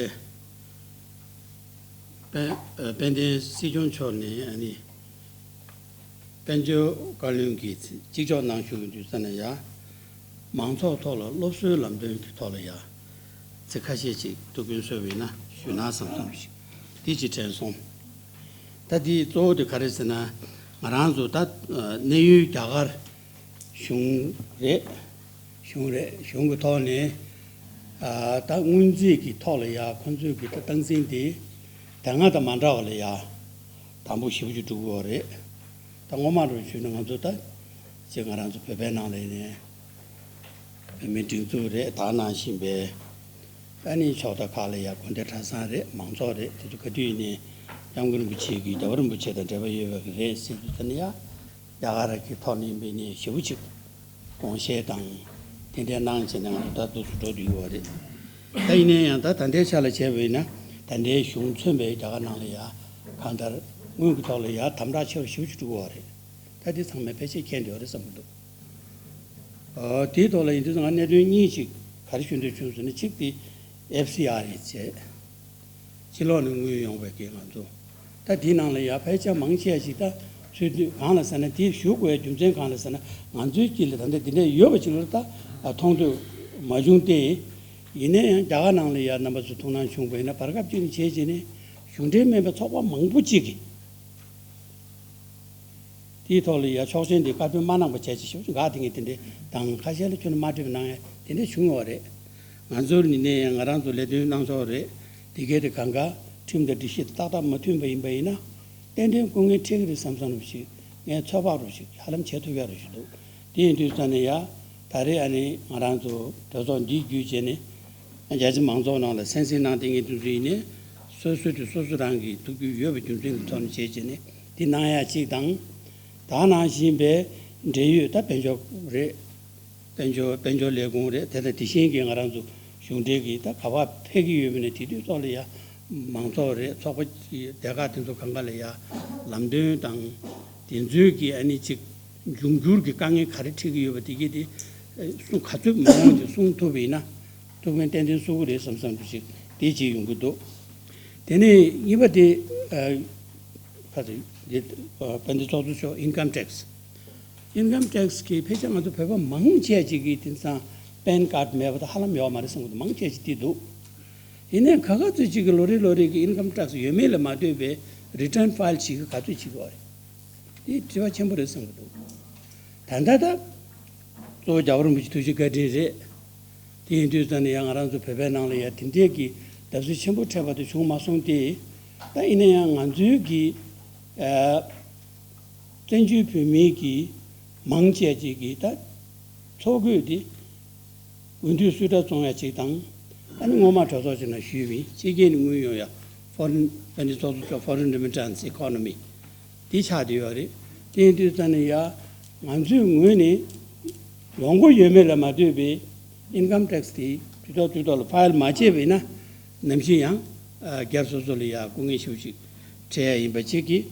དཔལ་ཨ་དཔལ་ལྡན་སྲིད་སྐྱོང་མཆོག་ནས་ཨ་ནི་དཔལ་འབྱོར་བཀའ་བློན་གྱིས་གཅིག་ལྕོགས་གནང་བཞུགས་ཡོད་དུས་ཙ་ན་ཡ། མང་ཚོགས་ཐོག་ལ་སློབ་གསོའི་ལམ་སྟོན་གྱི་ཐོག་ལ་ཡ། ཚིག་ཁ་ཤས་ཅིག་ཐུགས་ཕན་གསོས་པ་ཡིན་ན་ཞུས་ན་བསམ་བསམ་ཞིག་དེ་ཅིག་དྲན་སོང་། ད་དེའི་གཙོ་བོ་དེ་ག་རེ་ཟེར་ན། ང་རང་ཚོ་ད་ཨ་གནས་ཡུལ་རྒྱ་གར་གཞུང་རེད། གཞུང་རེད། གཞུང་གི་ཐོག་ནས་ཨ་ད་སྔོན་རྩིས་ཀྱི་ཐོག་ལ་ཡ་ཁོང་ཚོས་ཀྱི་ད་སྟངས་འཛིན་དེ་དེ་སྔ་དང་མ་འདྲ་བ་ལ་ཡ་དམ་པོ་ཞེ་པོ་ཅིག་འགྲོ་གི་ཡོད་རེད། ད་སྔོན་མ་རུ་ཞུས་ན་ང་ཚོ་ད་ཅིག་ང་རང་ཚོ་བོད་པའི་ནང་ལ་ཡིན་ནའི་བོད་མིའི་སྒྲིག་འཛུགས་རེད། ད་ནང་བཞིན་པའི་ཨ་ནི་ཕྱོགས་མཐའ་ཁག་ལ་ཡ་དགོན་སྡེ་གྲྭ་ཚང་རེད། མང་ཚོགས་རེད། དེ་ཚོ་ག་དུས་ཡིན་ནའི་སྐྱབས་མགོན་རིན་པོ་ཆེ་གིས་རྒྱལ་བ་རིན་པོ་ཆེ་དང་འབྲེལ་བ་ཡོད་པ་རེད་ཟེར་དུས་ད་ནི་ཡ། རྒྱ་གར་གྱི་ཐོག་ནས་ཡིན་པའི་ནི་ཞེ་པོ་ཅིག་དགོངས་བཞེས་དང་དེ་འདྲའི་གནང་བྱས་ནས་ང་ཚོ་ད་འདུག་སུ་འགྲོ་བསྡད་ཡོད་རེད། ད་ཡིན་ན་ཡང་ད་ད་ལྟའི་ཆ་ལ་བྱས་པ་ཡིན་ན་ད་ལྟའི་གཞུང་མཚོན་པའི་རྒྱ་གར་ནང་ལ་ཡ་གང་ལྟར་དངུལ་གྱི་ཐོག་ལ་ཡ་དམ་དྲག་ཆེ་བ་ཞེ་པོ་ཅིག་འགྲོ་གི་ཡོད་རེད། ད་དེ་ཚང་མས་ཕལ་ཆེར་མཁྱེན་བསྡད་ཡོད་རེད་བསམ་གྱི་འདུག་ཨ་དེའི་ཐོག་ལ་ཡིན་དུས་ང་གནད་དོན་གཉིས་ཅིག་ག་རེ་ཞུ་འདོད་བྱུང་ཟེར་ན། གཅིག་དེ་ཨེཕ་སི་ཨར་ཨེ་བྱས། ཕྱི་ལོགས་ནས་དངུལ་ཡོང་བའི་གི་ང་ཚོ། ད་དེའི་ནང་ལ་ཡ་ཕལ་ཆེར་མང་ཆེ་ཞིག་ད་ཚུད་དུས་གང་ལ་ཟེར་ན། དེ་ཞུ་དགོས་རྒྱུ་མཚན་གང་ལ་ཟེར་ན། ང་ཚོའི་དཀྱིལ་ལ་ད་ལྟ་དེ་འདྲ་ཡོད་པ་ཅིག་ལ་ད་མཐོང་ཐོས་མ་བྱུང་སྟེ། ཡིན་ན་ཡང་རྒྱ་གར་ནང་ལ་ཡ་རྣམ་པ་ཚོས་ཐུགས་སྣང་བྱུང་བ་ཡིན་ན། བར་སྐབས་ཅིག་ནས་བྱས་བྱས་ནས་གཞུང་འབྲེལ་མིན་པའི་ཚོགས་པ་མང་པོ་ཅིག་གིས། དེའི་ཐོག་ལ་ཡ་ཆོག་མཆན་དེ་བཀའ་འཁྲོལ་མ་གནང་པ་བྱས་ཅིག་ཞུ་འགག་དེ་ངས་དེ་འདྲའི་དང་ཁ་ཤས་ལ་ཁྱོན་ནས་མ་སྤྲད་པ་གནང་ཡ་དེ་འདྲ་བྱུང་ཡོད་རེད། ང་ཚོར་ནི་ནས་ཡང་ང་རང་ཚོ་ལས་དོན་གནང་ཕྱོགས་རེད། དེ་གའི་དེ་གང་ག་ཁྲིམས་དང་སྒྲིག་གཞི་དང་ཏག་ཏག་མ་མཐུན་པ་ཡིན་པ་ཡིན་ན། ཏན་ཏན་སྐུ་ངལ་འཕྲད་ཀྱི་རེད་བསམ་བསམ་རུ་ཞིག་ངས་ཚོད་དཔག་རུ་ཞིག་ཧ་ལམ་བྱེད་ཐུབ་ཡ་རུ་ཞིག་འདུག་དེ་ཡིན་དུས་ཙང་ནས་ཡ། ད་རེས་ཨ་ནི་ང་རང་ཚོ་གྲོས་ཚོགས་འདི་བརྒྱུད་བྱས་ནས་རྒྱ་ཆེ་མང་ཚོགས་ནང་ལ་གསན་གཟིགས་གནང་བསྡད་མཁན་དེ་ཚོ་ཡིན་ནའི། སོ་སོ་དེ་སོ་སོ་རང་གི་ཐུགས་རྒྱུས་ཡོད་པའི་རྒྱུ་མཚན་གྱི་ཐོག་ནས་བྱས་བྱས་ནས་འདི་གནང་ཡ་གཅིག་དང་། ད་ནང་བཞིན་པའི་འབྲེལ་ཡོད་ད་དཔལ་འབྱོར་རེད། དཔལ་འབྱོར་དཔལ་འབྱོར་ལས་ཁུངས་རེད། དེ་དང་དེ་བཞིན་གྱི་ང་རང་ཚོ་ གཞུང་འབྲེལ་གྱི་ད་ག་པར་ཕེབས་ཀྱི་ཡོད་མེད་ནས་དེ་དུས་ཐོག་ལ་ཡ་མང་ཚོགས་རེད། ཚོགས་པ་སྡེ་ཁག་དེ་ཚོ་གང་ག་ལ་ཡ་ལམ་སྟོན་དང་དེ་ཚོའི་གི་ཨ་ནི་ཅིག་འབྱུང་འགྱུར་གྱི་དཀའ་ངལ་ག་རེ་འཕྲད་ཀྱི་ཡོད་པ་དེ་གི་དེ་གསུང་ག་ཚོད་མང་མང་དེ་གསུང་ཐུབ་པ་ཡིན་ན་ཐུགས་ཕན་ཏན་ཏན་གསོ་གི་རེད་བསམ་བསམ་འདུག་ཅིག་དེ་བྱེད་ཡོང་གི་འདུག་དེ་ནས་གཉིས་པ་དེ་ཁ་ཚོད་དེ་དཔལ་ལྡན་ཚོགས་གཙོ་མཆོག་income tax income tax གི་ཕལ་ཆེར་ང་ཚོ་བོད་པ་མང་ཆེ་ཅིག་གིས་དེང་སང་pan card མེད་པ་དང་ཧ་ལམ་ཡོད་མ་རེད་བསམ་གྱི་འདུག་མང་ཆེ་ཅིག་དེ་འདུག་ཡིན་ནའི་ག་ག་ཚོད་ཅིག་གིས་ལོ་རེ་ལོ་རེ་གི་income tax ཡོད་མེད་ལ་མ་ལྟོས་པའི་return file བྱེད་ཀྱི་ག་ཚོད་བྱེད་ཀྱི་ཡོད་རེད། དེ་དྲི་བ་ཆེན་པོ་རེད་བསམ་གྱི་འདུག་ད་ལྟ་ད་གཙོ་བོ་རྒྱལ་བ་རིན་པོ་ཆེ་ཐུགས་རྗེ་བཀའ་དྲིན་རེད། དེ་ཡིན་དུས་ཙང་ནས་ཡང་ང་རང་ཚོ་བོད་པའི་ནང་ལ་ཡང་དེ་འདྲས་ཀྱི་བརྡབ་གསིག་ཆེན་པོ་འཕྲད་པ་དེ་བྱུང་མ་སོང་སྟེ། ད་ཡིན་ན་ཡང་ང་ཚོའི་གི་ཨ་བཙན་བྱོལ་བོད་མིའི་གི་མང་ཆེ་ཅིག་གི་ད་འཚོ་གོས་དེ་འོས་བསྡུའི་སུད་ཊ་བཙོང་ཡ་ཅིག་དང་། ཨ་ནི་སྔོན་མ་གྲོས་ཚོགས་ཅིག་ནང་ཞུས་པ་ཡིན། ཕྱི་རྒྱལ་ནས་དངུལ་ཡོང་ཡ་foreign ཨ་ནི་ཚོགས་གཙོ་མཆོག་foreign remittance economy དེ་ཆགས་བསྡད་ཡོད་རེད། དེ་ཡིན་དུས་ཙང་ནས་ཡ་ང་ཚོའི་ངོས་ནས་ཡོང་སྒོ་ཡོད་མེད་ལ་མ་ལྟོས་པའི་income tax དེ་དུས་ཐོག་དུས་ཐོག་ལ་file མ་བྱས་པ་ཡིན་ན་ནམ་རྒྱུན་ཡང་སྒེར་སོ་སོ་ལ་ཡ་སྐུ་ངལ་ཞེ་པོ་ཅིག་འཕྲད་ཡ་ཡིན་པ་ཅིག་གིས་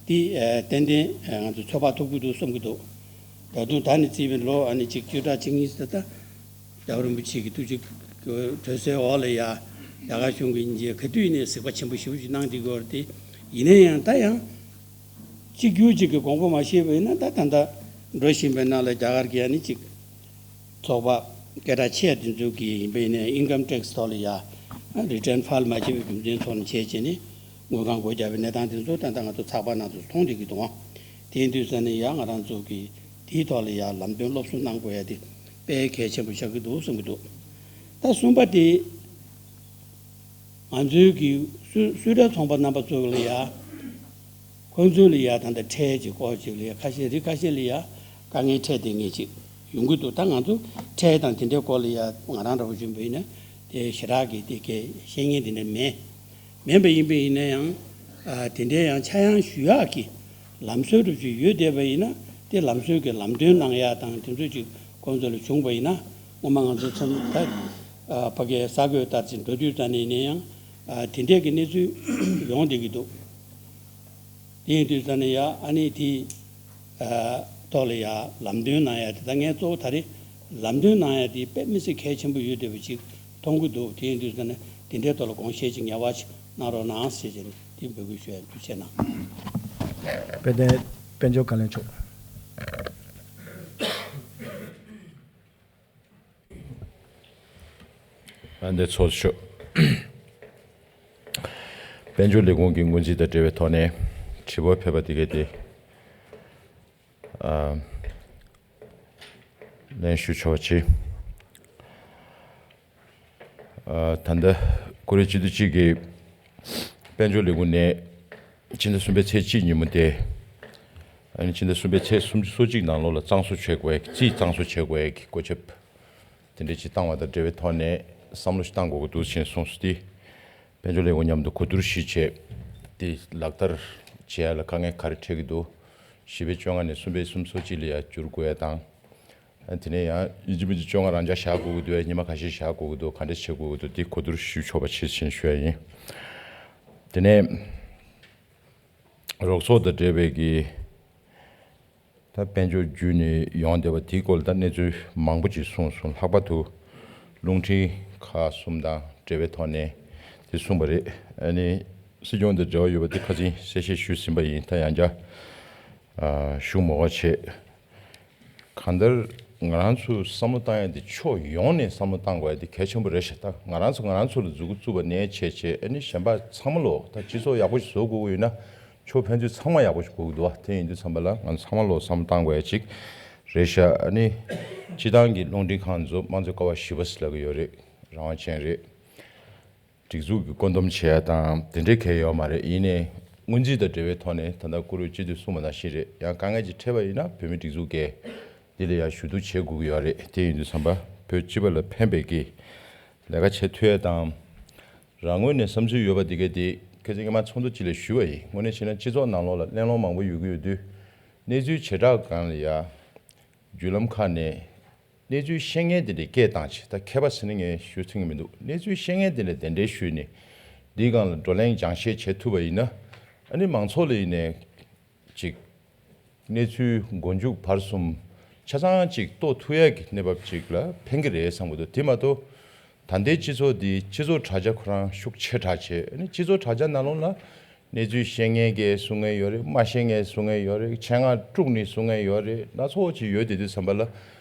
དེ་ཏན་ཏན་ང་ཚོ་ཚོད་དཔག་ཐུབ་ཀྱི་འདུག་བསམ་གྱི་འདུག་ད་དུང་ད་ནས་བརྩིས་པའི་ལོ་ཨ་ནི་གཅིག་བཅུ་ཕྲག་གཅིག་གཉིས་ཙམ་ད། རྒྱལ་བ་རིན་པོ་ཆེ་གི་ཐུགས་རྗེ་གི་དྲོད་སའི་འོག་ལ་ཡ་རྒྱ་གར་གཞུང་གིས་ག་དུས་ནས་གཟིགས་པ་ཆེན་པོ་ཞེ་པོ་ཅིག་གནང་བསྡད་ཀྱི་ཡོད་རེད་དེ། ཡིན་ན་ཡང་ད་ཡང་གཅིག་གྱུར་ཅིག་གི་དགོངས་པ་མ་བཞེས་པ་ཡིན་ན་ད་ད་ལྟ་འགྲོ་བཞིན་པའི་ནང་ལ་རྒྱ་གར་གྱི་ཨ་ནི་ཅིག་ཚོགས་པ་སྐད་གྲགས་ཆེ་དེ་ཚོ་གི་ཡིན་པ་ཡིན་ན་ཡང་income tax ཐོག་ལ་ཡ་return file མ་བྱས་པའི་རྒྱུ་མཚན་ཐོག་ནས་བྱས་བྱས་ནས་དངུལ་ཁང་སྒོ་བརྒྱབ་པའི་གནས་སྟངས་དེ་ཚོ་ད་ལྟ་ང་ཚོ་ཚགས་པར་ནང་དུ་མཐོང་བསྡད་ཀྱི་འདུག་ཨང་། དེ་ཡིན་དུས་ཙང་ནས་ཡང་ང་རང་ཚོ་གི་དེའི་ཐོག་ལ་ཡང་ལམ་སྟོན་སློབ་གསོ་གནང་དགོས་ཡ་དེ་དཔེ་གལ་ཆེན་པོ་ཆགས་ཀྱི་འདུག་བསམ་གྱི་འདུག་ད་གསུམ་པ་དེ་ང་ཚོའི་གི་སུད་སུད་ཊ་ཚོང་པ་རྣམ་པ་ཚོ་ལ་ཡ་ཁོང་ཚོ་ལ་ཡ་ད་ལྟ་ཁྲལ་གྱི་སྐོར་ཅིག་ལ་ཡ་ཁ་ཤས་རིགས་ཁ་ཤས་ལ་ཡ་དཀའ་ངལ་འཕྲད་བསྡད་མཁན་ཅིག་ཡོང་གི་འདུག་ད་ང་ཚོ་ཁྲལ་དང་དེ་འདྲའི་སྐོར་ལ་ཡ་ང་རང་འདྲ་བོ་བྱུང་བ་ཡིན་ན་དེ་ཞེ་དྲག་གི་དེ་གའི་ཤེས་མཁན་དེ་འདྲ་མེད། མིན་པ་ཡིན་པ་ཡིན་ན་ཡང་ཨ་དེ་འདྲའི་ཡང་ཆག་ཡང་ཞུ་ཡག་གི་ལམ་སྲོལ་རུ་ཅིག་ཡོད་བསྡད་པ་ཡིན་ན་དེ་ལམ་སྲོལ་གྱི་ལམ་སྟོན་གནང་ཡག་དང་དེ་ཚོ་ཅིག་ཁོང་ཚོ་ལ་བྱུང་བ་ཡིན་ན་སྔོན་མ་ང་ཚོ་ཚང་ད་ཨ་ཕ་གིའི་གསར་འགོད་ལྟར་ཅིག་འགྲོ་དུས་ཙ་ནས་ཡིན་ན་ཡང་ཨ་དེ་འདྲའི་གི་གནས་ཚུལ་ཡོང་བསྡད་ཀྱི་འདུག་དེ་ཡིན་དུས་ཙ་ནས་ཡ་ཨ་ནི་དེ་ཨ་ཐོག་ལ་ཡ་ལམ་སྟོན་གནང་ཡ་དེ་ད་ངས་གཙོ་བོ་ད་རེས་ལམ་སྟོན་གནང་ཡ་དེ་དཔེ་མི་སྲིད་གལ་ཆེན་པོ་ཡོད་བསྡད་པ་ཅིག་མཐོང་གི་འདུག་དེ་ཡིན་དུས་ཙ་ནས་དེ་འདྲའི་ཐོག་ལ་དགོངས་བཞེས་ཅིག་ངེས་པར་ཅིག་གནང་རོགས་གནང་ཞེས་བྱས་ནས་དེ་འབོད་སྐུལ་ཞུ་ཡ་འདུག་བྱས་ན། དཔལ་ལྡན་དཔལ་འབྱོར་བཀའ་བློན་མཆོག་ཨ་འདི་ཚོགས་གཙོ་མཆོག་དཔལ་འབྱོར་ལས་ཁུངས་ཀྱི་སྔོན་རྩིས་དང་འབྲེལ་བའི་ཐོག་ནས་དྲི་བ་ཕེབས་པ་དེ་གས་དེ་ཨ་ལན་ཞུ་ཆོག་པ་བྱེད། ཨ་ད་ལྟ་ཀོ་རི་སྤྱི་འཐུས་གཅིག་གིས་དཔལ་འབྱོར་ལས་ཁུངས་ནས་ཕྱི་ཟླ་གསུམ་པའི་ཚེས་གཅིག་ཉིན་མོ་དེ་ཨ་ནི་ཕྱི་ཟླ་གསུམ་པའི་ཚེས་སུམ་ཅུ་སོ་གཅིག་ནང་ལོགས་ལ་གཙང་བཟོ་བྱེད་དགོས་ཡ་གི་རྩིས་གཙང་བཟོ་བྱེད་དགོས་ཡ་གི་བཀོད་ཁྱབ་དེ་འདྲ་ཅིག་བཏང་བ་དང་འབྲེལ་བའི་ཐོག་ནས་བསམ་བློ་ཞིག་བཏང་དགོས་ཀྱི་འདུག་ཅེས་གསུངས་སོང་སྟེ། དཔལ་འབྱོར་ལས་ཁུངས་མཉམ་དུ་གོ་བསྡུར་ཞིག་བྱས་ཏེ་ལག་བསྟར་བྱེད་ཡ་ལ་དཀའ་ངལ་ག་རེ་འཕྲད་ཀྱི་འདུག་བཞི་པའི་བཅོ་ལྔ་ནས་གསུམ་པའི་སུམ་ཅུ་སོ་གཅིག་ལ་ཡ་བསྒྱུར་དགོས་ཡ་དང་། དེ་ནས་ཡང་ཡིན་གཅིག་མིན་གཅིག་བཅོ་ལྔ་རང་འཇགས་བཞག་དགོས་ཀྱི་འདུག་ཉི་མ་ཁ་ཤས་བཞག་དགོས་ཀྱི་འདུག་ག་འདྲ་བྱེད་དགོས་ཀྱི་འདུག་དེ་གོ་བསྡུར་ཞུ་ཆོག་པ་བྱེད་ཅེས་ཞུ་ཡ་ཡིན། དེ་ནས་རོགས་ཚོགས་དང་འབྲེལ་བའི་གི་ད་དཔལ་འབྱོར་བརྒྱུད་ནས་ཡོང་བསྡད་པ་དེའི་སྐོར་ལ་ད་གནས་ཚུལ་མང་པོ་ཅིག་གསུངས་སོང་། ལྷག་པར་དུ་རླུང་འཕྲིན་ཁག་གསུམ་དང་འབྲེལ་བའི་ཐོག་ནས་དེ་གསུངས་པ་རེད། ཨ་ནི་སྲིད་སྐྱོང་དང་འབྲེལ་བ་ཡོད་པ་དེ་ཁ་སང་གསལ་བཤད་ཞུས་ཟིན་པ་ཡིན། ད་ཡང་བསྐྱར་ཨ་ཞུ་མ་དགོས་བྱས། གང་ལྟར་ང་རང་ཚོས་བསམ་བློ་བཏང་ཡ་དེ་ཕྱོགས་ཡོངས་ནས་བསམ་བློ་བཏང་དགོས་ཡ་དེ་གལ་ཆེན་པོ་རེད་ཤག་ད་ང་རང་ཚོ་ང་རང་ཚོ་ལ་མཛུབ་གུ་བཙུགས་པ་ནས་བྱས་བྱས་ཨ་ནི་གཞན་པ་ཚང་མ་ལོ་ད་སྤྱི་ཚོགས་ཡག་པོ་ཞིག་བཟོ་དགོས་ཀྱི་ཡོད་ན་ཕྱོགས་ཕན་ཚུན་ཚང་མ་ཡག་པོ་ཞིག་དགོས་ཀྱི་འདུག་བ། དེ་ཡིན་དུས་ཙམ་པ་ལ་ང་ཚོ་ཚང་མ་ལོ་བསམ་བློ་བཏང་དགོས་ཡ་ཅིག་རེད་ཤག་ཨ་ནི་སྤྱི་བཏང་གི་རླུང་འཕྲིན་ཁང་ཚོ་དམངས་གཙོའི་ཀ་བ་བཞི་པ་ཟེར་ལབ་ཀྱི་ཡོད་རེད། རང་དབང་ཅན་རེད། སྒྲིག་འཛུགས་ཀྱི་བཀོད་འདོམས་བྱེད་ཡ་དང་དེ་འདྲའི་གལ་ཡོད་མ་རེད། ཡིན་ནའི་སྔོན་རྩིས་དང་འབྲེལ་བའི་ཐོག་ནས་ད་ལྟ་བཀུར་འོས་སྤྱི་འཐུས་གསུངས་པ་ནང་བཞིན་རེད། ཡང་དཀའ་ངལ་ཅིག་འཕྲད་པ་ཡིན་ན་བོད་མིའི་སྒྲིག་འཛུགས་ཀྱིས་འདི་ལ་ཡང་ཞུ་གཏུག་བྱེད་དགོས་ཀྱི་ཡོད་རེད། དེ་ཡིན་དུས་ཙམ་པ་བོད་སྤྱི་པ་ལ་ཕན་པའི་གི་ལས་ཀ་བྱེད་ཐུབ་ཡ་དང་། རང་ངོས་ནས་བསམ་ཚུལ་ཡོད་པ་འདི་གས་དེ་ཁ་སང་སྔོན་མ་ཚོགས་འདུ་ཅིག་ལ་ཞུས་པ་ཡིན། དངོས་གནས་བྱས་ན་སྤྱི་ཚོགས་ནང་ལོགས་ལ་གླེང་སློང་མང་པོ་ཡོད་ཀྱི་ཡོད་དུས་གནས་ཚུལ་བྱེ་བྲག་སྒང་ལ་ཡ་བརྒྱུད་ལམ་ཁག་ནས། གནས་ཚུལ་ཤེས་མཁན་དེ་འདྲས་སྐད་བཏང་བྱས། ད་མཁས་པ་ཟེར་ནས་ངས་ཞུ་ཐུབ་ཀྱི་མི་འདུག། གནས་ཚུལ་ཤེས་མཁན་དེ་འདྲས་གདན་འདྲེན་ཞུས་ནས་འདིའི་སྒང་ལ་བགྲོ་གླེང་སྦྱང་བཤད་བྱེད་ཐུབ་པ་ཡིན་ན། ཨ་ནི་མང་ཚོགས་ལ་ཡིན་ནས་ཅིག་གནས་ཚུལ་མགོ་མཇུག་བར་གསུམ་ཆ་ཚང་ཅིག་རྟོགས་ཐུབ་ཡག་གི་གནས་བབ་ཅིག་ལ་ཕན་གྱི་རེད་བསམ་གྱི་འདུག། དེ་མ་གཏོགས་ད་ལྟའི་སྤྱི་ཚོགས་འདི་སྤྱི་ཚོགས་དྲ་རྒྱ་ཁོ་རང་ཤུགས་ཆེ་དྲགས་བྱས། ཨ་ནི་སྤྱི་ཚོགས་དྲ་རྒྱ་ནང་ལོགས་ལ་གནས་ཚུལ་ཤེས་མཁན་གྱིས་གསུང་མཁན་ཡོད་རེད། མ་ཤེས་མཁན་གསུང་མཁན་ཡོད་རེད། ཆེད་མངགས་དཀྲུགས་ནས་གསུང་མཁན་ཡོད་རེད། སྣ་ཚོགས་ཅིག་ཡོད་དེ་དུས་ཙམ་པ་ལ།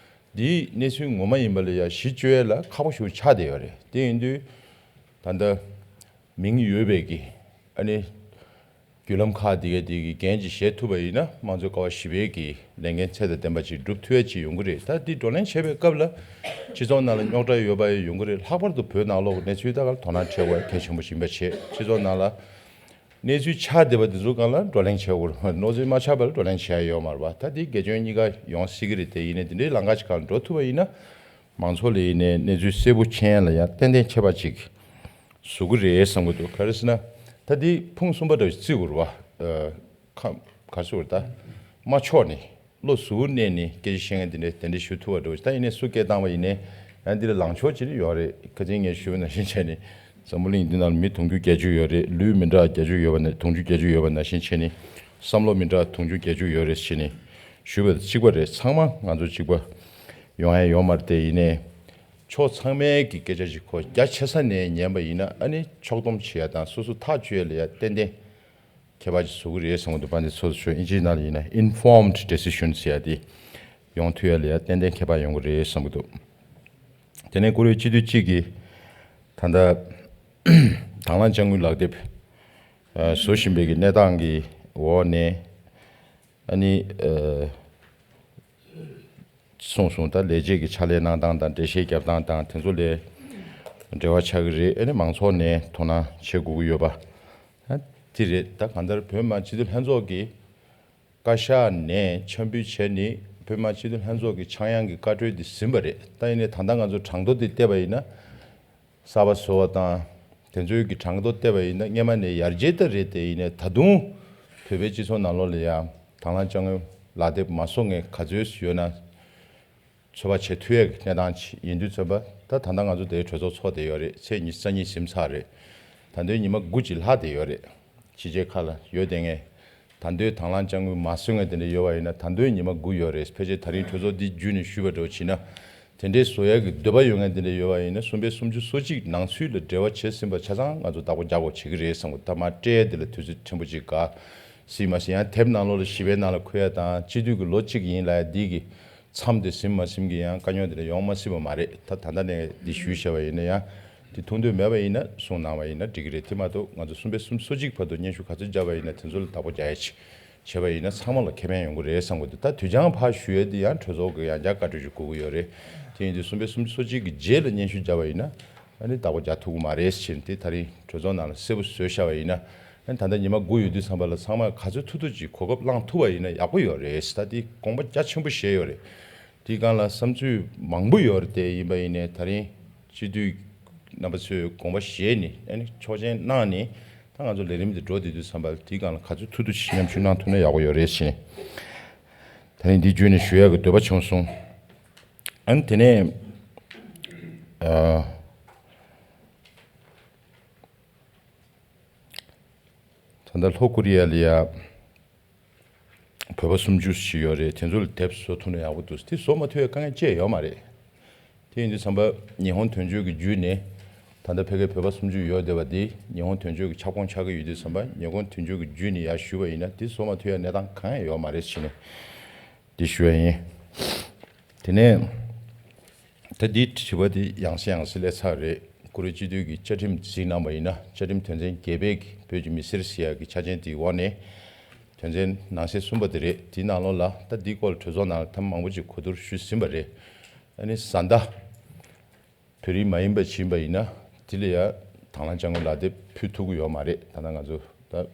འདིའི་གནས་ཚུལ་ངོ་མ་ཡིན་པ་ལ་ཡ་གཞི་བཅོལ་ཡ་ལ་ཁག་པོ་ཞིག་ཆགས་བསྡད་ཡོད་རེད། དེ་ཡིན་དུས་ད་ལྟ་མིང་ཡོད་པའི་གི་ཨ་ནི་བརྒྱུད་ལམ་ཁག་འདི་ག་འདི་གི་འགན་ཅིག་བཞེས་ཐུབ་པ་ཡིན་ན། དམངས་གཙོའི་ཀ་བ་བཞི་པའི་གི་ལས་འགན་ཚད་དང་ལྡན་པ་ཅིག་སྒྲུབ་ཐུབ་ཡ་ཅིག་ཡོང་གི་རེད། ད་འདི་བགྲོ་གླེང་བྱེད་པའི་སྐབས་ལ་སྤྱི་ཚོགས་ནང་ལ་རྙོག་དྲ་ཡོད་པ་ཡང་ཡོང་གི་རེད། ལྷག་པར་དུ་བོད་ནང་ལོགས་ཀྱི་གནས་ཚུལ་ད་ག་ལ་དོ་སྣང་འཕྲད་དགོས་ཡ་གལ་ཆེན་པོ་ཞིག་ཡིན་པ་བྱས། སྤྱི་ཚོགས་ནང་ལ་གནས་ཚུལ་ཆགས་བསྡད་པ་དེ་ཚོ་སྒང་ལ་བགྲོ་གླེང་བྱེད་དགོས་རེད། གནས་ཚུལ་མ་ཆགས་པ་ལ་བགྲོ་གླེང་བྱེད་ཡ་ཡོད་མ་རེད་པ། ད་འདི་དགེ་སྐྱོན་གཉིས་ཀ་ཡོང་སྲིད་ཀྱི་རེད། དེ་ཡིན་ནའི་འདི་འདྲའི་ལམ་ཁ་ཅིག་སྒང་ལ་འགྲོ་ཐུབ་པ་ཡིན་ན། མང་ཚོགས་ལ་ཡིན་ནའི་གནས་ཚུལ་གསལ་པོ་མཁྱེན་ཡ་ལ་ཡ་ཏན་ཏན་ཁྱད་པར་ཅིག་བཟོ་གི་རེད་བསམ་གྱི་འདུག། ག་རེ་ཟེར་ན། ད་འདི་ཕུང་གསུམ་པ་འདྲ་བོ་ཞིག་བརྩི་དགོས་རེད་པ། ཨ། ཁ། ག་རེ་ཟེར་དགོས་རེད། ད་མ་ཆོག་ནས་བློ་གཟུ་བོར་གནས་ནས་སྐད་ཆ་བཤད་མཁན་དེ་འདྲས་དེ་འདྲས་ཞུ་ཐུབ་པ་འདྲ་བོ་ཞིག། ད་ཡིན་ནའི་སུ་སྐད་བཏང་བ་ཡིན་ནའི་ཡང་འདི་ལ་ལངས་ཕྱོགས་ཅིག་ཡོད་རེད། ཁ་སང་ངས་ཞུས་པ་ནང་བཞིན་བྱས་ནས་འཛམ་བུ་གླིང་འདི་ནང་ལ་མི་དུང་ཕྱུར་བརྒྱད་ཅུ་ཡོད་རེད། ལུས་མི་འདྲ་བརྒྱད་ཅུ་ཡོད་པ་ནང་། དུང་ཕྱུར་བརྒྱད་ཅུ་ཡོད་པ་ནང་བཞིན་བྱས་ནས། བསམ་བློ་མི་འདྲ་དུང་ཕྱུར་བརྒྱད་ཅུ་ཡོད་རེད་བྱས་ནས་ཞུས་པ་གཅིག་པ་རེད། ཚང་མ་ང་ཚོ་གཅིག་པ་ཡོང་ཡ་ཡོད་མ་རེད། དེ་ཡིན་ནའི་ཕྱོགས་ཚང་མའི་གི་སྐད་ཆ་ཞིག་ཁོ་རྒྱ་ཆེ་ས་ནས་ཉན་པ་ཡིན་ན། ཨ་ནི་ཕྱོགས་བསྡོམས་བྱེད་ཡ་དང་སོ་སོ་ཐག་གཅོད་ཡ་ལ་ཡ་ཏན་ཏན་ཁྱད་པར་ཅིག་བཟོ་གི་རེད་བསམ་གྱི་འདུག། པ་འདི་ཚོ་ཚོ་ཨིན་ཇིའི་ནང་ལ་ཡིན་ན་informed decision ཟེར་ཡ་དེ་ཡོང་ཐུབ་ཡ་ལ་ཡ་ཏན་ཏན་ཁྱད་པར་ཡོང་གི་རེད་བསམ་གྱི་འདུག། དེ་ནས་བཀུར་འོས་སྤྱི་འཐུས་གཅིག་གིས་ད་ལྟ་དང་བླངས་དཔྱ་དངུལ་ལག་དེབ་ཨ་བཟོ་བཞིན་པའི་གི་གནས་སྟངས་ཀྱི་འོག་ནས། ཨ་ནི་ཨ་གསུངས་སོང་། ད་ལས་བྱེད་ཀྱི་ཕྱག་ལས་གནང་སྟངས་དང་འགྲེལ་བཤད་རྒྱབ་སྟངས་དང་དེ་ཚོ་ལ་འབྲེལ་བ་ཆགས་ཀྱི་རེད། ཨ་ནི་མང་ཚོགས་ནས་དོ་སྣང་བྱེད་དགོས་ཀྱི་ཡོད་པ་ཨ་དེ་རེད། ད་གང་ལྟར་བོད་མི་མང་སྤྱི་འཐུས་ལྷན་ཚོགས་ཀྱི་བཀའ་ཤག་ནས་འཆམ་འབུལ་བྱས་ནས་བོད་མི་མང་སྤྱི་འཐུས་ལྷན་ཚོགས་ཀྱི་ཆག་ཡང་གི་བཀའ་འཁྲོལ་འདི་ཟིན་པ་རེད། ད་ཡིན་ནའི་ད་ལྟ་ང་ཚོ་གྲངས་ཐོ་འདི་བལྟས་པ་ཡིན་ན། གསར་པ་བཟོ་བ་དང་དེ་ཚོའི་གི་གྲངས་ཐོ་བལྟས་པ་ཡིན་ན་སྔོན་མ་ནས་ཡར་རྒྱས་ད་རེད། དེ་ཡིན་ནའི་ད་དུང་བོད་པའི་སྤྱི་ཚོགས་ནང་ལོགས་ལ་ཡང་དང་བླངས་དཔྱ་དངུལ་ལག་དེབ་མ་བཟོ་མཁན་ག་ཚོད་ཡོད་ན་ཚོད་དཔག་བྱེད་ཐུབ་ཡས་ཀྱི་གནས་སྟངས་ཅིག་ཡིན་དུས་ཙམ་པ། ད་ད་ལྟ་ང་ཚོ་དེའི་གྲོས་ཚོགས་ཚོགས་བསྡད་ཡོད་རེད། ཚེས་ཉི་ཤུ་རྩ་གཉིས་ཟིན་ཚར་རེད། ད་དུང་ཉི་མ་དགུ་ཅིག་ལྷག་བསྡད་ཡོད་རེད། ཕྱི་རྒྱལ་ཁག་ལ་ཡོད་བསྡད་མཁན། ད་དུང་དང་བླངས་དཔྱ་དངུལ་མ་བཟོ་མཁན་དེ་འདྲ་ཡོད་པ་ཡིན་ན་ད་དུང་ཉི་མ་དགུ་ཡོད་རེད། ཕལ་ཆེར་ད་རིང་གྲོས་ཚོགས་འདི་བརྒྱུད་ནས་ཞུས་པ་འདྲ་བོ་བྱས་ན། དེ་འདྲའི་བཟོ་ཡག་གི་འདོད་པ་ཡོད་མཁན་དེ་འདྲ་ཡོད་པ་ཡིན་ན་གསུམ་པའི་སུམ་ཅུ་སོ་གཅིག་ནང་ཚུད་ལ་འབྲེལ་བ་བྱས་ཟིན་པ་ཆ་ཚང་ང་ཚོ་བདག་པོ་རྒྱག་དགོས་བྱེད་ཀྱི་རེད་བསམ་གི། ད་མ་སྤྲད་དེ་ལ་དུས་ཚོད་ཕྲན་བུ་ཅིག་འགོར་སྲིད་མ་སྲིད། ཡང་དེབ་ནང་ལོགས་ལ་ཞིབ་པའི་ནང་ལ་འཁོད་ཡ་དང་སྤྱི་འཐུས་ཀྱི་ལོ་གཅིག་ཡིན་ལབ་ཡ་འདི་གི་མཚམས་དེ་ཟིན་མ་ཟིན་གྱི་ཡང་དཀའ་རྙོག་དེ་འདྲ་ཡོང་མ་སྲིད་པ་མ་རེད། ད་ད་ལྟ་ནས་འདི་ཞུས་བཞག་པ་ཡིན་ན་ཡང་དེ་ཐུགས་འདོད་མེད་པ་ཡིན་ན་གསུང་གནང་བ་ཡིན་ན་འགྲིག་གི་རེད། དེ་མ་གཏོགས་ང་ཚོ་གསུམ་པའི་སུམ་ཅུ་སོ་གཅིག་བར་དུ་སྙན་ཞུ་ག་ཚོད་བརྒྱབ་པ་ཡིན་ན་དེ་ཚོ་ལ་བདག་པོ་རྒྱག་ཡ་ཅིག་བྱས་པ་ཡིན་ན་ཚང་མ་ལ་ཁེ་ཕན་ཡོང་གི་རེད་བསམ་གི་འདུག། ད་དུས་འགྱངས་ཕར་ཞུ་ཡས་དེ་ཡང་གྲོས་ཚོགས་ཀྱི་ཡང་བསྐྱར་བཀའ་འཁྲོལ་ཞིག་དགོས་ཀྱི་ཡོད་རེད། དེ་ཡིན་དུས་གསུམ་པའི་སུམ་ཅུ་སོ་གཅིག་གི་རྗེས་ལ་སྙན་ཞུ་བརྒྱབ་པ་ཡིན་ན་ཨ་ནི་བདག་པོ་རྒྱག་ཐུབ་ཀྱི་མ་རེད་ཟེར་ནས། དེ་ད་རིང་གྲོས་ཚོགས་ནང་ལ་གསལ་པོ་བཟོས་བཞག་པ་ཡིན་ན། ཨ་ནི་ད་ལྟ་ཉི་མ་དགུ་ཡོད་དུས་ཙམ་པ་ལ་ཚང་མ་ག་ཚོད་ཐུབ་ཐུབ་ཅིག་གོ་སྐབས་བླང་ཐུབ་པ་ཡིན་ན་ཡག་པོ་ཡོད་རེད། ད་དེ་དགོངས་པ་རྒྱ་ཆེན་པོ་བཞེས་ཡོད་རེད། དེའི་སྒང་ལ་བསམ་ཚུལ་མང་པོ་ཡོད་རེད། དེ་ཡིན་པ་ཡིན་ནའི་ད་རིང་སྤྱི་འཐུས་རྣམ་པ་ཚོས་དགོངས་པ་བཞེས་ནས་ཨ་ནི་ཆོག་མཆན་གནང་ནས་ད་ང་ཚོ་ལས་རིམ་འདི་འགྲོ་བསྡད་དུས་ཙམ་པ་ལ་དེའི་སྒང་ལ་ག་ཚོད་ཐུབ་ཐུབ་ཅིག་མཉམ་ཞུགས་གནང་ཐུབ་ན་ཡག་པོ་ཡོད་རེད་ཟེར་ནས། ད་རིང་འདི་བརྒྱུད་ནས་ཞུ་ཡག་གི་འདོད་པ་བྱུང་སོང་། ཨ་ནི་དེ་ནས་ཨ་ད་ལྟ་ལྷོ་ཀོ་རི་ཡ་ལ་ཡ་བོད་པ་སུམ་ཅུ་ཞིག་ཡོད་རེད། དེ་ཚོ་ལ་དེབ་བཟོ་ཐུབ་ན་ཡག་པོ་འདུག། དེ་བཟོ་མ་ཐུབ་ཡ་དཀའ་ངལ་ཅི་ཡང་ཡོད་མ་རེད། དེ་ཡིན་དུས་ཙམ་པ་ཉི་ཧོང་དོན་གཅོད་ཀྱི་བརྒྱུད་ནས་ད་ལྟ་ཕ་གིར་བོད་པ་སུམ་ཅུ་ཡོད་བསྡད་པ་འདི་ཉི་ཧོང་དོན་གཅོད་ཀྱི་ཁྱབ་ཁོངས་ཆགས་ཀྱི་ཡོད་དུས་ཙམ་པ་ཉི་ཧོང་དོན་གཅོད་ཀྱི་བརྒྱུད་ནས་ཡར་ཞུས་པ་ཡིན་ན་དེ་བཟོ་མ་ཐུབ་ཡ་གནས་སྟངས་གང་ཡང་ཡོད་མ་རེད་ཟེར་ནས་འདི་ཞུ་ཡ་ཡིན། དེ་ནས་ད་འདི་དྲི་བ་འདི་ཡང་སེ་ཡང་སེ་སླེབས་ཚར་རེད། བཀུར་འོས་སྤྱི་འཐུས་ཀྱི་བཅའ་ཁྲིམས་གཟིགས་གནང་བ་ཡིན་ན་བཅའ་ཁྲིམས་དོན་ཚན་བརྒྱད་པའི་བོད་ཀྱི་མི་སེར་ཟེར་ཡག་གི་ཆ་རྐྱེན་དེའི་འོག་ནས་དོན་ཚན་ནང་གསེས་གསུམ་པ་དེ་རེད། དེའི་ནང་ལོགས་ལ་ད་འདིའི་སྐོར་ལ་གྲོས་ཚོགས་ནང་ལ་ཐེངས་མང་པོ་ཅིག་གོ་བསྡུར་ཞུས་ཟིན་པ་རེད། ཨ་ནི་བཟའ་ཟླ་བོད་རིགས་མ་ཡིན་པ་ཕྱིན་པ་ཡིན་ན་དེ་ལ་ཡ་དང་བླངས་དཔྱ་དངུལ་ལག་དེབ་ཕུལ་ཐུབ་ཀྱི་ཡོད་མ་རེད། ད་ལྟ་ང་ཚོ་ད་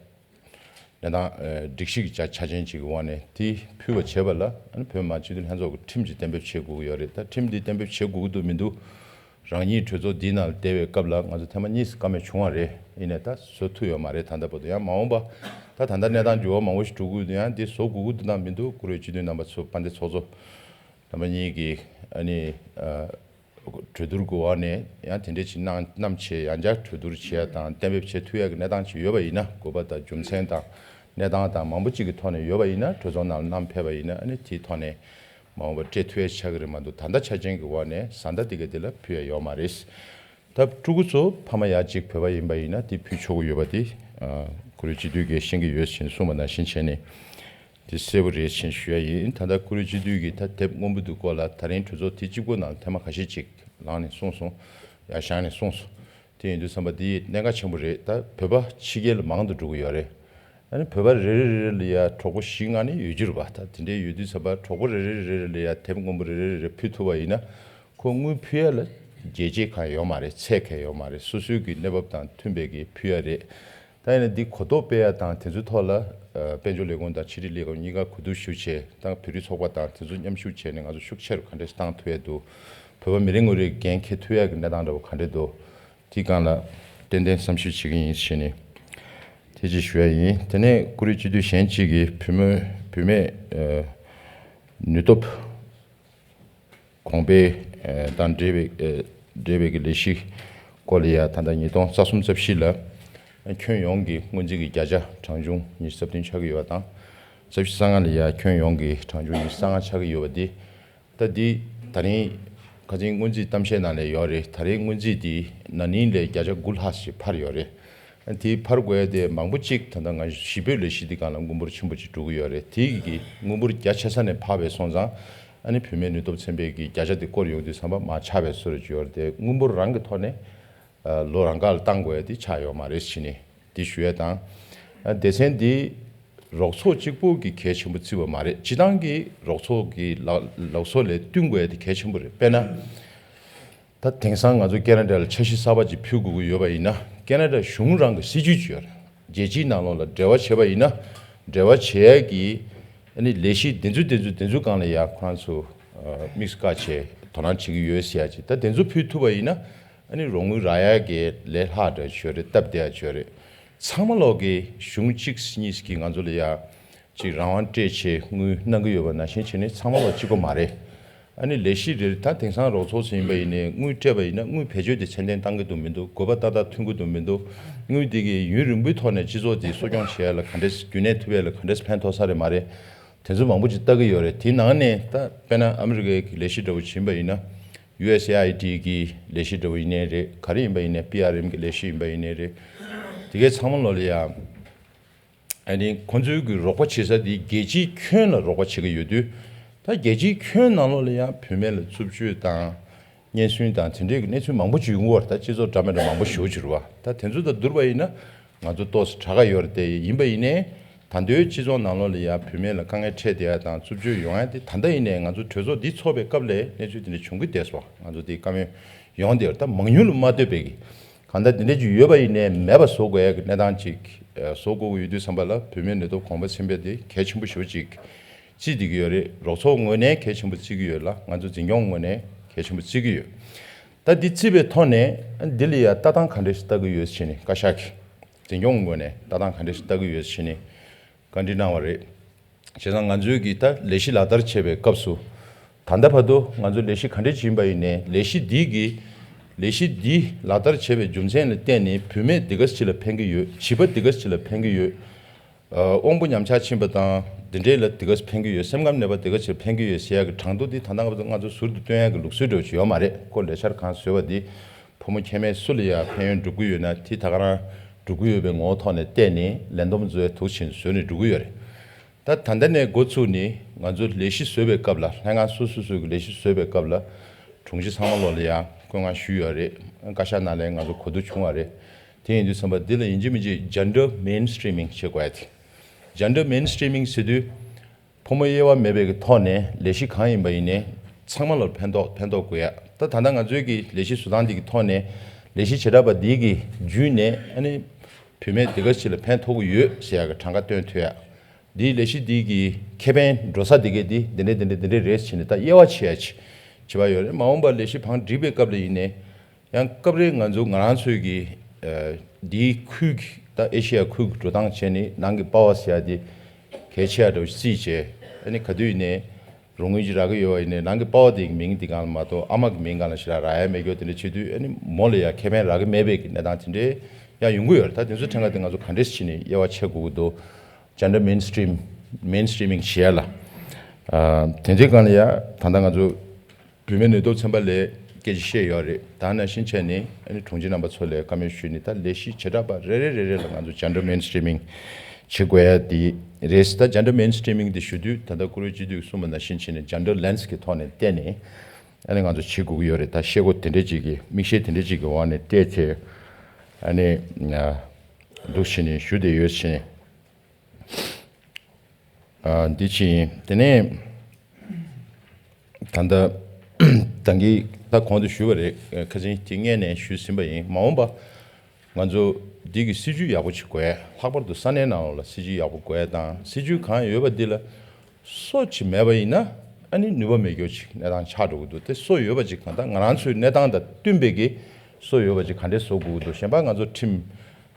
གནས་སྟངས་ཨ་སྒྲིག་གཞི་གི་ཆ་ཆ་རྐྱེན་ཅིག་གི་འོག་ནས་དེ་ཕུལ་བ་བྱས་པ་ལ་ཨ་ནི་བོད་མི་མང་སྤྱི་འཐུས་ལྷན་ཚོགས་ཀྱི་ཁྲིམས་ཅིག་གཏན་འབེབས་བྱེད་དགོས་ཀྱི་ཡོད་རེད། ད་ཁྲིམས་འདི་གཏན་འབེབས་བྱེད་དགོས་ཀྱི་འདུག་མི་འདུག་རང་ཉིད་གྲོས་ཚོགས་འདིའི་ནང་ལ་བསྡད་པའི་སྐབས་ལ་ང་ཚོ་ཐེངས་མ་གཉིས་སུ་བཀའ་མོལ་བྱུང་བ་རེད། ཡིན་ནའི་ད་བཟོ་ཐུབ་ཡོད་མ་རེད། ད་ལྟ་བར་དུ་ཡང་མ་འོངས་པ་ད་ད་ལྟ་གནས་སྟངས་འགྱུར་བ་མང་པོ་ཞིག་འགྲོ་གི་ཡོད་དུས་ཡང་འདི་བཟོ་དགོས་ཀྱི་འདུག་དང་མི་འདུག་བཀུར་འོས་སྤྱི་འཐུས་རྣམ་པ་ཚོ་དཔལ་ལྡན་ཚོགས་གཙོ་རྣམ་པ་གཉིས་ཀྱིས་ ཨ་ནི་ཨ་གྲོས་བསྡུར་གྱི་འོག་ནས་ཡང་དེ་འདྲས་ཅིག་གནང་གནང་བྱས་ཡང་བསྐྱར་གྲོས་བསྡུར་བྱེད་ཡ་དང་གཏན་འབེབས་བྱེད་ཐུབ་ཡ་གི་གནས་སྟངས་ཅིག་ཡོད་པ་ཡིན་ན། དགོས་པ་དང་རྒྱུ་མཚན་དང་གནས་སྟངས་དང་མང་པོ་ཅིག་གི་ཐོག་ནས་ཡོད་པ་ཡིན་ན། གྲོས་ཚོགས་ནང་ལ་བསྣམས་ཕེབས་པ་ཡིན་ན། ཨ་ནི་དེའི་ཐོག་ནས་མ་འོངས་པར་སྤྲད་ཐུབ་ཡ་ཆགས་ཀྱི་རེད་མ་གཏོགས། ད་ལྟ་ཆ་རྐྱེན་གྱི་འོག་ནས་བཟའ་ཟླ་དེ་ག་དེ་ལ་ཕུལ་ཡ་ཡོད་མ་རེད། ད་ཕྲུ་གུ་ཚོ་ཕ་མ་ཡ་གཅིག་བོད་པ་ཡིན་པ་ཡིན་ན་དེ་ཕུལ་ཆོག་གི་ཡོད་པ་དེ་ཨ་བཀུར་འོས་སྤྱི་འཐུས་ཀྱིས་ཤེས་ཀྱི་ཡོད་ཅེས་གསུངས་པ་ནང་བཞིན་བྱས་ནས་དེ་གསལ་པོ་རེད་ཅེས་ཞུ་ཡ་ཡིན། ད་ལྟ་བཀུར་འོས་སྤྱི་འཐུས་ཀྱིས་ད་དེབ་སྔོན་པོ་འདི་སྐོར་ལ་ད་རིང་གྲོས་ཚོགས་དེ་གཅིག་པོ་ནང་ཐེངས་མ་ཁ་ཤས་ཅིག་ལངས་ནས་གསུངས་སོང་། ཡར་བཞེངས་ནས་གསུངས་སོང་། དེ་ཡིན་དུས་ཙམ་པ་འདི་གནད་འགག་ཆེན་པོ་རེད། ད་བོད་པ་ཕྱི་རྒྱལ་ལ་མང་དུ་འགྲོ་གི་ཡོད་རེད། ཨ་ནི་བོད་པ་རེ་རེ་རེ་རེ་ལ་ཡ་གྲོགས་པོ་བཞི་ལྔ་ནི་ཡོད་རྒྱུ་རེད་པ། ད་དེ་འདྲའི་ཡོད་དུས་ཙམ་པ་གྲོགས་པོ་རེ་རེ་རེ་རེ་ལ་ཡ་དེབ་སྔོན་པོ་རེ་རེ་རེ་རེ་ཕུལ་ཐུབ་པ་ཡིན་ན། ཁོ་དངུལ་ཕུལ་ཡ་ལ་རྒྱལ་གཅེས་གང་ཡོད་མ་རེད། ཚད་གང་ཡོད་མ་རེད། སོ་སོའི་གི་གནས་བབ་དང་མཐུན་པའི་གི་ཕུལ་ཡ་རེད། ད་ཡིན་ན་འདི་གོ་རྟོགས་སྤེལ་ཡ་དང་དེ་ཚོའི་ཐོག་ལ་ཨ་དཔལ་འབྱོར་ལས་ཁུངས་དང་ཕྱི་དྲིལ་ལས་ཁུངས་གཉིས་ཀ་གོ་བསྡུར་ཞུ་བྱས། ད་བོད་རིགས་ཚོགས་པ་དང་དེ་ཚོ་མཉམ་ཞུགས་བྱས་ནས་ང་ཚོ་ཤུགས་ཆེ་རུ་ག་འདྲས་བཏང་ཐུབ་ཡ་འདུག་བོད་པ་མི་རེ་ངོ་རེས་འགན་འཁྱེར་ཐུབ་ཡ་གི་གནས་སྟངས་འདྲ་བོ་ག་འདྲས་འདུག་དེའི་སྒང་ལ་ཏན་ཏན་བསམ་ཞིབ་བྱེད་ཀྱི་ཡིན་ཞེས་ནས་དེ་ཅིག་ཞུ་ཡ་ཡིན། དེ་ནས་བཀུར་འོས་སྤྱི་འཐུས་གཞན་གཅིག་གིས་བུད་མེད་བུད་མེད་ཨ་ནུས་སྟོབས་གོང་འཕེལ་ཨ་དང་འབྲེལ་བའི་ཨ་འབྲེལ་བའི་གི་ལས་གཞི་སྐོར་ལ་ཡ། ད་ལྟ་ཉིས་སྟོང་རྩ་གསུམ་རྩ་བཞི་ལ་ཁྱོན་ཡོངས་ཀྱི་སྔོན་རྩིས་ཀྱི་བརྒྱ་ཆ་གྲངས་ཆུང་ཉི་ཤུ་རྩ་བདུན་ཆགས་ཀྱི་ཡོད་པ་དང་། རྩ་བཞི་རྩ་ལྔ་ལ་ཡ་ཁྱོན་ཡོངས་ཀྱི་གྲངས་ཆུང་ཉི་ཤུ་རྩ་ལྔ་ཆགས་ཀྱི་ཡོད་པ་འདི། ད་འདི་ད་རིང་ཁ་སང་སྔོན་རྩིས་གཏམ་བཤད་ནང་ལ་ཡོད་རེད། ད་རིང་སྔོན་རྩིས་འདི་ན་ནིང་ལས་བརྒྱ་ཆ་དགུ་ལྷག་ཞིག་འཕར་ཡོད་རེད། དེ་འཕར་དགོས་ཡ་དེ་མང་པོ་གཅིག་ད་ལྟ་ང་གཞིས་སྤོས་ལས་གཞི་འདི་སྒང་ལ་དངུལ་འབོར་ཆེན་པོ་ཅིག་འགྲོ་གི་ཡོད་རེད། དེ་གི་དངུལ་འབོར་རྒྱ་ཆེ་ས་ནས་འཕར་བའི་སོང་ཙང་ཨ་ནི་བུད་མེད་ནུས་སྟོབས་ཚན་པའི་གི་བརྒྱ་ཆ་དེ་སྐོར་ཡོང་དུས་ཙམ་པ་མར་ཆག་པའི་བཟོ་འདྲ་ཅིག་ཡོད་རེད། དེ་དངུལ་འབོར་རང་གི་ཐོག་ནས་ཨ་ལོ་རང་འགག་ལ་བཏང་དགོས་ཡ་དེ་ཆགས་ཡོད་མ་རེད་ཟེར་ནས་དེ་ཞུ་ཡ་དང་། ཨ་སྡེ་ཚན་འདི་རོགས་ཚོགས་གཅིག་པོ་གི་གལ་ཆེན་པོ་བརྩི་བ་མ་རེད། སྤྱི་བཏང་གི་རོགས་ཚོགས་ཀྱི་ལག་ལག་བཟོ་ལས་བསྟུན་དགོས་ཡ་དེ་གལ་ཆེན་པོ་རེད། དཔེར་ན། ད་དེང་སང་ང་ཚོ་ཁེ་ན་ཌ་ལ་འཆར་གཞི་གསར་པ་ཅིག་ཕུལ་དགོས་ཀྱི་ཡོད་པ་ཡིན་ན། ཁེ་ན་ཌ་གཞུང་རང་གི་སྲིད་ཇུས་ཅིག་ཡོད་རེད། རྒྱལ་སྤྱིའི་ནང་ལོགས་ལ་འབྲེལ་བ་བྱས་པ་ཡིན་ན། འབྲེལ་བ་བྱེད་ཡ་གི་ཨ་ནི་ལས་གཞི་དེ་ཚོ་དེ་ཚོ་དེ་ཚོ་སྒང་ལ་ཡ་ཁོ་རང་ཚོ་ཨ་དམིགས་སུ་བཀར་བྱས་དོ་སྣང་བྱེད་ཀྱི་ཡོད་ཟེར་ཡ་ཅིག་ད་དེ་ཚོ་ཕུལ་ཐུབ་པ་ཡིན་ན་ཨ་ནི་རོགས་དངུལ་རག་ཡ་གི་ལས་སླ་དྲགས་ཅིག་ཡོད་རེད། སྟབས་བདེ་ཡ་ཅིག་ཡོད་རེད། ཚང་མ་ལོག་གི་གཞུང་གཅིག་གཉིས་ཀྱིས་ང་ཚོ་ལ་ཡ། ཅིག་རང་དབང་སྤྲད་བྱས་དངུལ་གནང་གི་ཡོད་པ་ནང་བཞིན་བྱས་ནས་ཚང་མ་ལ་གཅིག་པ་མ་རེད། ཨ་ནི་ལས་གཞི་རེ་ད་དེང་སང་རོགས་ཚོགས་ཟིན་པ་ཡིན་ནའི་དངུལ་སྤྲད་པ་ཡིན་ན་དངུལ་བེད་སྤྱོད་དེ་ཚད་ལྡན་བཏང་གི་འདུག་མི་འདུག་དགོས་པ་ཏག་ཏག་ཐོན་གི་འདུག་མི་འདུག་དངུལ་དེ་གིས་ཡུན་རིང་པོའི་ཐོག་ནས་སྤྱི་ཚོགས་དེ་གསོ་སྐྱོང་བྱེད་ཡ་ལ་ག་འདྲས་རྒྱུན་གནས་ཐུབ་ཡ་ལ་ག་འདྲས་ཕན་ཐོགས་ས་རེད་མ་རེད། དེ་ཚོ་མང་པོ་ཅིག་ལྟ་གི་ཡོད་རེད། དེའི་ནང་ནས་ད་དཔེར་ན་ཨ་མི་རི་ཀའི་གི་ལས་གཞི་འདྲ་བོ་ཡིན་པ་ཡིན་ན། ཡུ་ཨེས་ཨེ་ཨའི་ཌི་གི་ལས་གཞི་འདྲ་བོ་ཡིན་ནའི་རེད། ག་རེ་ཡིན་པ་ཡིན་ནའི་པི་ཨར་ཨེམ་གི་ལས་གཞི་ཡིན་པ་ཡིན་ནའི་རེད། དེ་གའི་ཚང་མ་ལོག་ལ་ཡ། ཨ་ནི་ཁོང་ཚོའི་གི་རོགས་པ་བྱེད་ས་དེ་རྒྱལ་སྤྱིའི་ཁྱོན་ལ་རོགས་པ་བྱེད་ཀྱི་ཡོད་དུས། ད་རྒྱལ་སྤྱིའི་ཁྱོན་ནང་ལོགས་ལ་ཡང་བུད་མེད་ལ་རྩུབ་སྤྱོད་དང་། བརྙས་བཙུན་དང་དེ་འདྲའི་གི་གནས་ཚུལ་མང་པོ་ཅིག་ཡོང་གི་ཡོད་རེད། ད་སྤྱི་ཚོགས་འདྲ་མི་འདྲ་མང་པོ་ཞེ་པོ་ཅིག་རེད་བ། ད་དེ་ཚོ་དང་བསྡུར་བ་ཡིན་ན་ང་ཚོ་ཏོག་ཙམ་དྲག་ག་ཡོད་རེད། དེ་ཡིན་པ་ཡིན་ནའི་ད་ལྟའི་སྤྱི་ཚོགས་ནང་ལོགས་ལ་ཡང་བུད་མེད་ལ་དཀའ་ངལ་འཕྲད་བསྡད་ཡ་དང་རྩུབ་སྤྱོད་ཡོང་ཡ་དེ་ད་ལྟ་ཡིན་ནའི་ང་ཚོ་གྲོས་ཚོགས་འདི་ཚོགས་པའི་སྐབས་ལ་གནས་ཚུལ་དེ་འདྲ་བྱུང་གི་བསྡད་སོང་། ང་ཚོ་དེ་བཀའ་མོལ་ཡོང་བསྡད་ཡོད་རེད། ད་མང་ཉུང་ལ་མ་ལྟོས་པའི་གི་གང་ལྟར་དེ་འདྲ་ཅིག་ཡོད་པ་ཡིན་ནའི་མེད་པ་བཟོ་དགོས་ཡ་གི་གནས་སྟངས་ཅིག་ཨ་བཟོ་དགོས་ཀྱི་ཡོད་དུས་ཙམ་པ་ལ་བུད་མེད་ནུས་སྟོབས་གོང་འཕེལ་ཚན་པས་དེ་གལ་ཆེན་པོ་ཞེ་པོ་ཅིག་བརྩིས་བསྡད་ཀྱི་ཡོད་རེད། རོགས་ཚོགས་ངོས་ནས་གལ་ཆེན་པོ་བརྩི་གི་ཡོད་ལ། ང་ཚོ་འཛིན་སྐྱོང་ངོས་ནས་གལ་ཆེན་པོ་བརྩི་གི་ཡོད། ད་འདི་བརྩིས་པའི་ཐོག་ནས་འདི་ལ་ཡ་ལྟ་སྟངས་ག་འདྲ་ཞིག་ལྟ་གི་ཡོད་ཟེར་ནས་བཀའ་ཤག་གིས་འཛིན་སྐྱོང་ངོས་ནས་ལྟ་སྟངས་ག་འདྲ་ཞིག་ལྟ་གི་ཡོད་ཟེར་ནས་བཀའ་འདྲི་གནང་བ་རེད། བྱས་ཙང་ང་ཚོའི་གི་ད་ལས་གཞི་ལག་བསྟར་བྱེད་པའི་སྐབས་སུ། ད་ལྟ་བར་དུ་ང་ཚོ་ལས་གཞི་ག་འདྲ་ཅིག་ཡིན་པ་ཡིན་ནའི་ལས་གཞི་འདི་གི་ལས་གཞི་འདི་ལག་བསྟར་བྱེད་པའི་རྒྱུ་མཚན་ལ་བརྟེན་ནས་བུད་མེད་འདི་ག་ཅིག་ལ་ཕན་གྱི་ཡོད། བྱིས་པ་འདི་ག་ཅིག་ལ་ཕན་གྱི་ཡོད། ཨ་དབང་པོ་ཉམས་ཆག་ཕྱིན་པ་དང་འདི་འདྲའི་ལ་འདི་ག་ཅིག་ཕན་གྱི་ཡོད། སེམས་ཁམས་ནད་པ་འདི་ག་ཅིག་ལ་ཕན་གྱི་ཡོད་ཟེར་ཡ་གི་གྲངས་ཐོ་འདི་ད་ལྟ་བར་དུ་ང་ཚོ་ཟུར་དུ་སྟོན་ཡ་གི་ལུགས་སྲོལ་འདྲ་བོ་ཅིག་ཡོད་མ་རེད། ཁོ་ལས་འཆར་གང་བཟོས་པ་འདི་ཕོ་མོ་ཁྱད་མེད་སུ་ལ་ཡ་ཕན་ཡོན་སྒྲུབ་ཀྱི་ཡོད་ན་དེ་ད་ག་རང་སྒྲུབ་ཀྱི་ཡོད་པའི་ངོ་བོ་ཐོག་ནས་བལྟས་ནས་ལས་བསྡོམས་བཟོ་ཡ་དུག་ཆེན་བཟོས་ནས་འགྲོ་གི་ཡོད་རེད། ད་ད་ལྟ་ནས་འགོ་ཚུགས་ནས་ང་ཚོ་ལས་གཞི་བཟོས་པའི་སྐབས་ལ་ལྷན་ཁང་སོ་སོ་སོ་གི་ལས་གཞི་བཟོས་པའི་སྐབས་ལ་དྲུང་ཆེ་ཚང་མ་ལོག་ལ་ཡང་བཀོད་མངགས་ཞུས་ཡོད་རེད། བཀའ་ཤག་ནང་ལ་ང་ཚོ་གོ་བསྡུར་བྱུང་བ་རེད། དེ་ཡིན་དུས་ཙམ་པ་འདི་ལ་ཡིན་གཅིག་མིན་གཅིག་ཇེན་ཌར་མེན་སི་ཊི་རི་མིང་བྱེད་དགོས་ཡ་དེ། ཇེན་ཌར་མེན་སི་ཊི་རི་མིང་ཟེར་དུས། ཕོ་མོ་དབྱེ་བ་མེད་པའི་གི་ཐོག་ནས་ལས་གཞི་གང་ཡིན་པ་ཡིན་ནའི་ཚང་མ་ལ་ཕན་ཐོགས་ཕན་ཐོགས་དགོས་ཡ། ད་ད་ལྟ་ང་ཚོའི་གི་ལས་གཞི་བཟོ་སྟངས་འདི་གི་ཐོག་ནས་ལས་གཞི་བྱེ་བྲག་པ་འདི་གི་བརྒྱུད་ནས་ཨ་ནི་བུད་མེད་འདི་ག་ཅིག་ལ་ཕན་ཐོགས་ཀྱི་ཡོད་ཟེར་ཡ་གི་གྲངས་ཀ་སྟོན་ཐུབ་ཡ། འདིའི་ལས་གཞི་འདི་གི་ཁེ་ཕན་འགྲོ་ས་འདི་ག་འདི་འདི་འདྲ་འདི་འདྲ་འདི་འདྲ་རེད་ཟེར་ནས་ད་དབྱེ་བ་ཕྱེ་ཡ་ཅིག་བྱེད་པ་ཡོད་རེད། མ་འོངས་པར་ལས་གཞི་བང་སྒྲིག་པའི་སྐབས་ལ་ཡིན་ནའི། ཡང་སྐབས་རེ་ང་ཚོ་ང་རང་ཚོའི་གི་ཨ་འདིའི་ཁུལ་གྱི་ད་ཨེ་ཤི་ཡ་ཁུལ་གྱི་འགྲོ་སྟངས་བྱས་ནས་ནང་གི་པ་ཝར་ཟེར་ཡ་དེ་གལ་ཆེ་ཡ་འདྲ་བོ་བརྩིས་བྱས། ཨ་ནི་ག་དུས་ཡིན་ནའི་ རོགས་དངུལ་ཅིག་རག་གི་ཡོད་པ་ཡིན་ནའི་རང་གི་པ་ཕ་དེ་གི་མིང་དེ་སྒང་ལ་མ་གཏོགས་ཨ་མ་གི་མིང་སྒང་ལ་ཞེ་དྲག་རག་ཡ་མེད་རྒྱུ་དེ་འདྲ་བྱེད་དུས་ཨ་ནི་མོ་ལ་ཡ་ཁེ་ཕན་རག་གི་མེད་པའི་གི་གནས་སྟངས་དེ་འདྲའི་ཡང་ཡོང་གི་ཡོད་རེད། ད་དེ་ཚོ་ཕྲན་ག་དེ་ང་ཚོ་ག་འདྲས་བྱས་ནས་དབྱེ་བ་ཕྱེ་དགོས་ཀྱི་འདུག gender mainstream mainstreaming བྱེད་ཡ་ལ། ཨ་དེ་འདྲའི་སྒང་ལ་ཡ་ད་ལྟ་ང་ཚོ་བུད་མེད་ནུས་སྟོབས་ཚན་པ་ལས་སྐད་ཆ་བཤད་ཡོད་རེད། ད་ནང་བཞིན་བྱས་ནས་ཨ་ནི་དྲུང་ཆེ་རྣམ་པ་ཚོ་ལ་བཀའ་མོལ་ཞུས་ནས་ད་ལས་གཞི་བྱེ་བྲག་པ་རེ་རེ་རེ་རེ་ལ་ང་ཚོ་gender mainstreaming བྱེད་དགོས་ཡ་དེ་རེད། ད་gender mainstreaming དེ་ཞུ་དུས་ད་ལྟ་བཀུར་འོས་སྤྱི་འཐུས་གསུངས་པ་ནང་བཞིན་བྱས་ནས་gender lens གི་ཐོག་ནས་བལྟས་ནས་ཨ་ནི་ང་ཚོ་བྱེད་དགོས་ཀྱི་ཡོད་རེད། ད་ཤེལ་སྒོ་དེ་འདྲས་ཅིག་གི་མིག་ཤེལ་དེ་འདྲས་ཅིག་གི་འོག་ནས་བལྟས་ཚེ་ཨ་ནི་འདུག་བྱས་ནས་ཞུ་བསྡད་ཡོད་བྱས་ནས། ཨ་འདི་ཕྱིན་དེ་ནས་ད་ལྟ་ད་གིན་ད་གོང་དུ་ཞུས་པ་རེད། ཁ་སང་དེ་སྔས་ནས་ཞུས་ཟིན་པ་ཡིན། མ་འོངས་པ་ང་ཚོ་འདི་གི་སྲིད་ཇུས་ཡག་པོ་ཅིག་དགོས། ལྷག་པར་དུ་ས་གནས་ནང་ལོགས་ལ་སྲིད་ཇུས་ཡག་པོ་དགོས་དང་སྲིད་ཇུས་གང་ཡོད་པ་འདི་ལ་སོ་ཅིག་མེད་པ་ཡིན་ན་ཨ་ནི་ནུས་པ་མེད་རྒྱུ་ཅིག་གནས་སྟངས་ཆགས་འགྲོ་གི་འདུག་དེ་སོ་ཡོད་པ་ཅིག་གང་ལྟར་ང་རང་ཚོའི་གནས་སྟངས་དང་བསྟུན་པའི་གི་སོ་ཡོད་པ་ཅིག་ག་འདྲས་བཟོ་དགོས་ཀྱི་འདུག་གཞན་པ་ང་ཚོ་ཁྲིམས་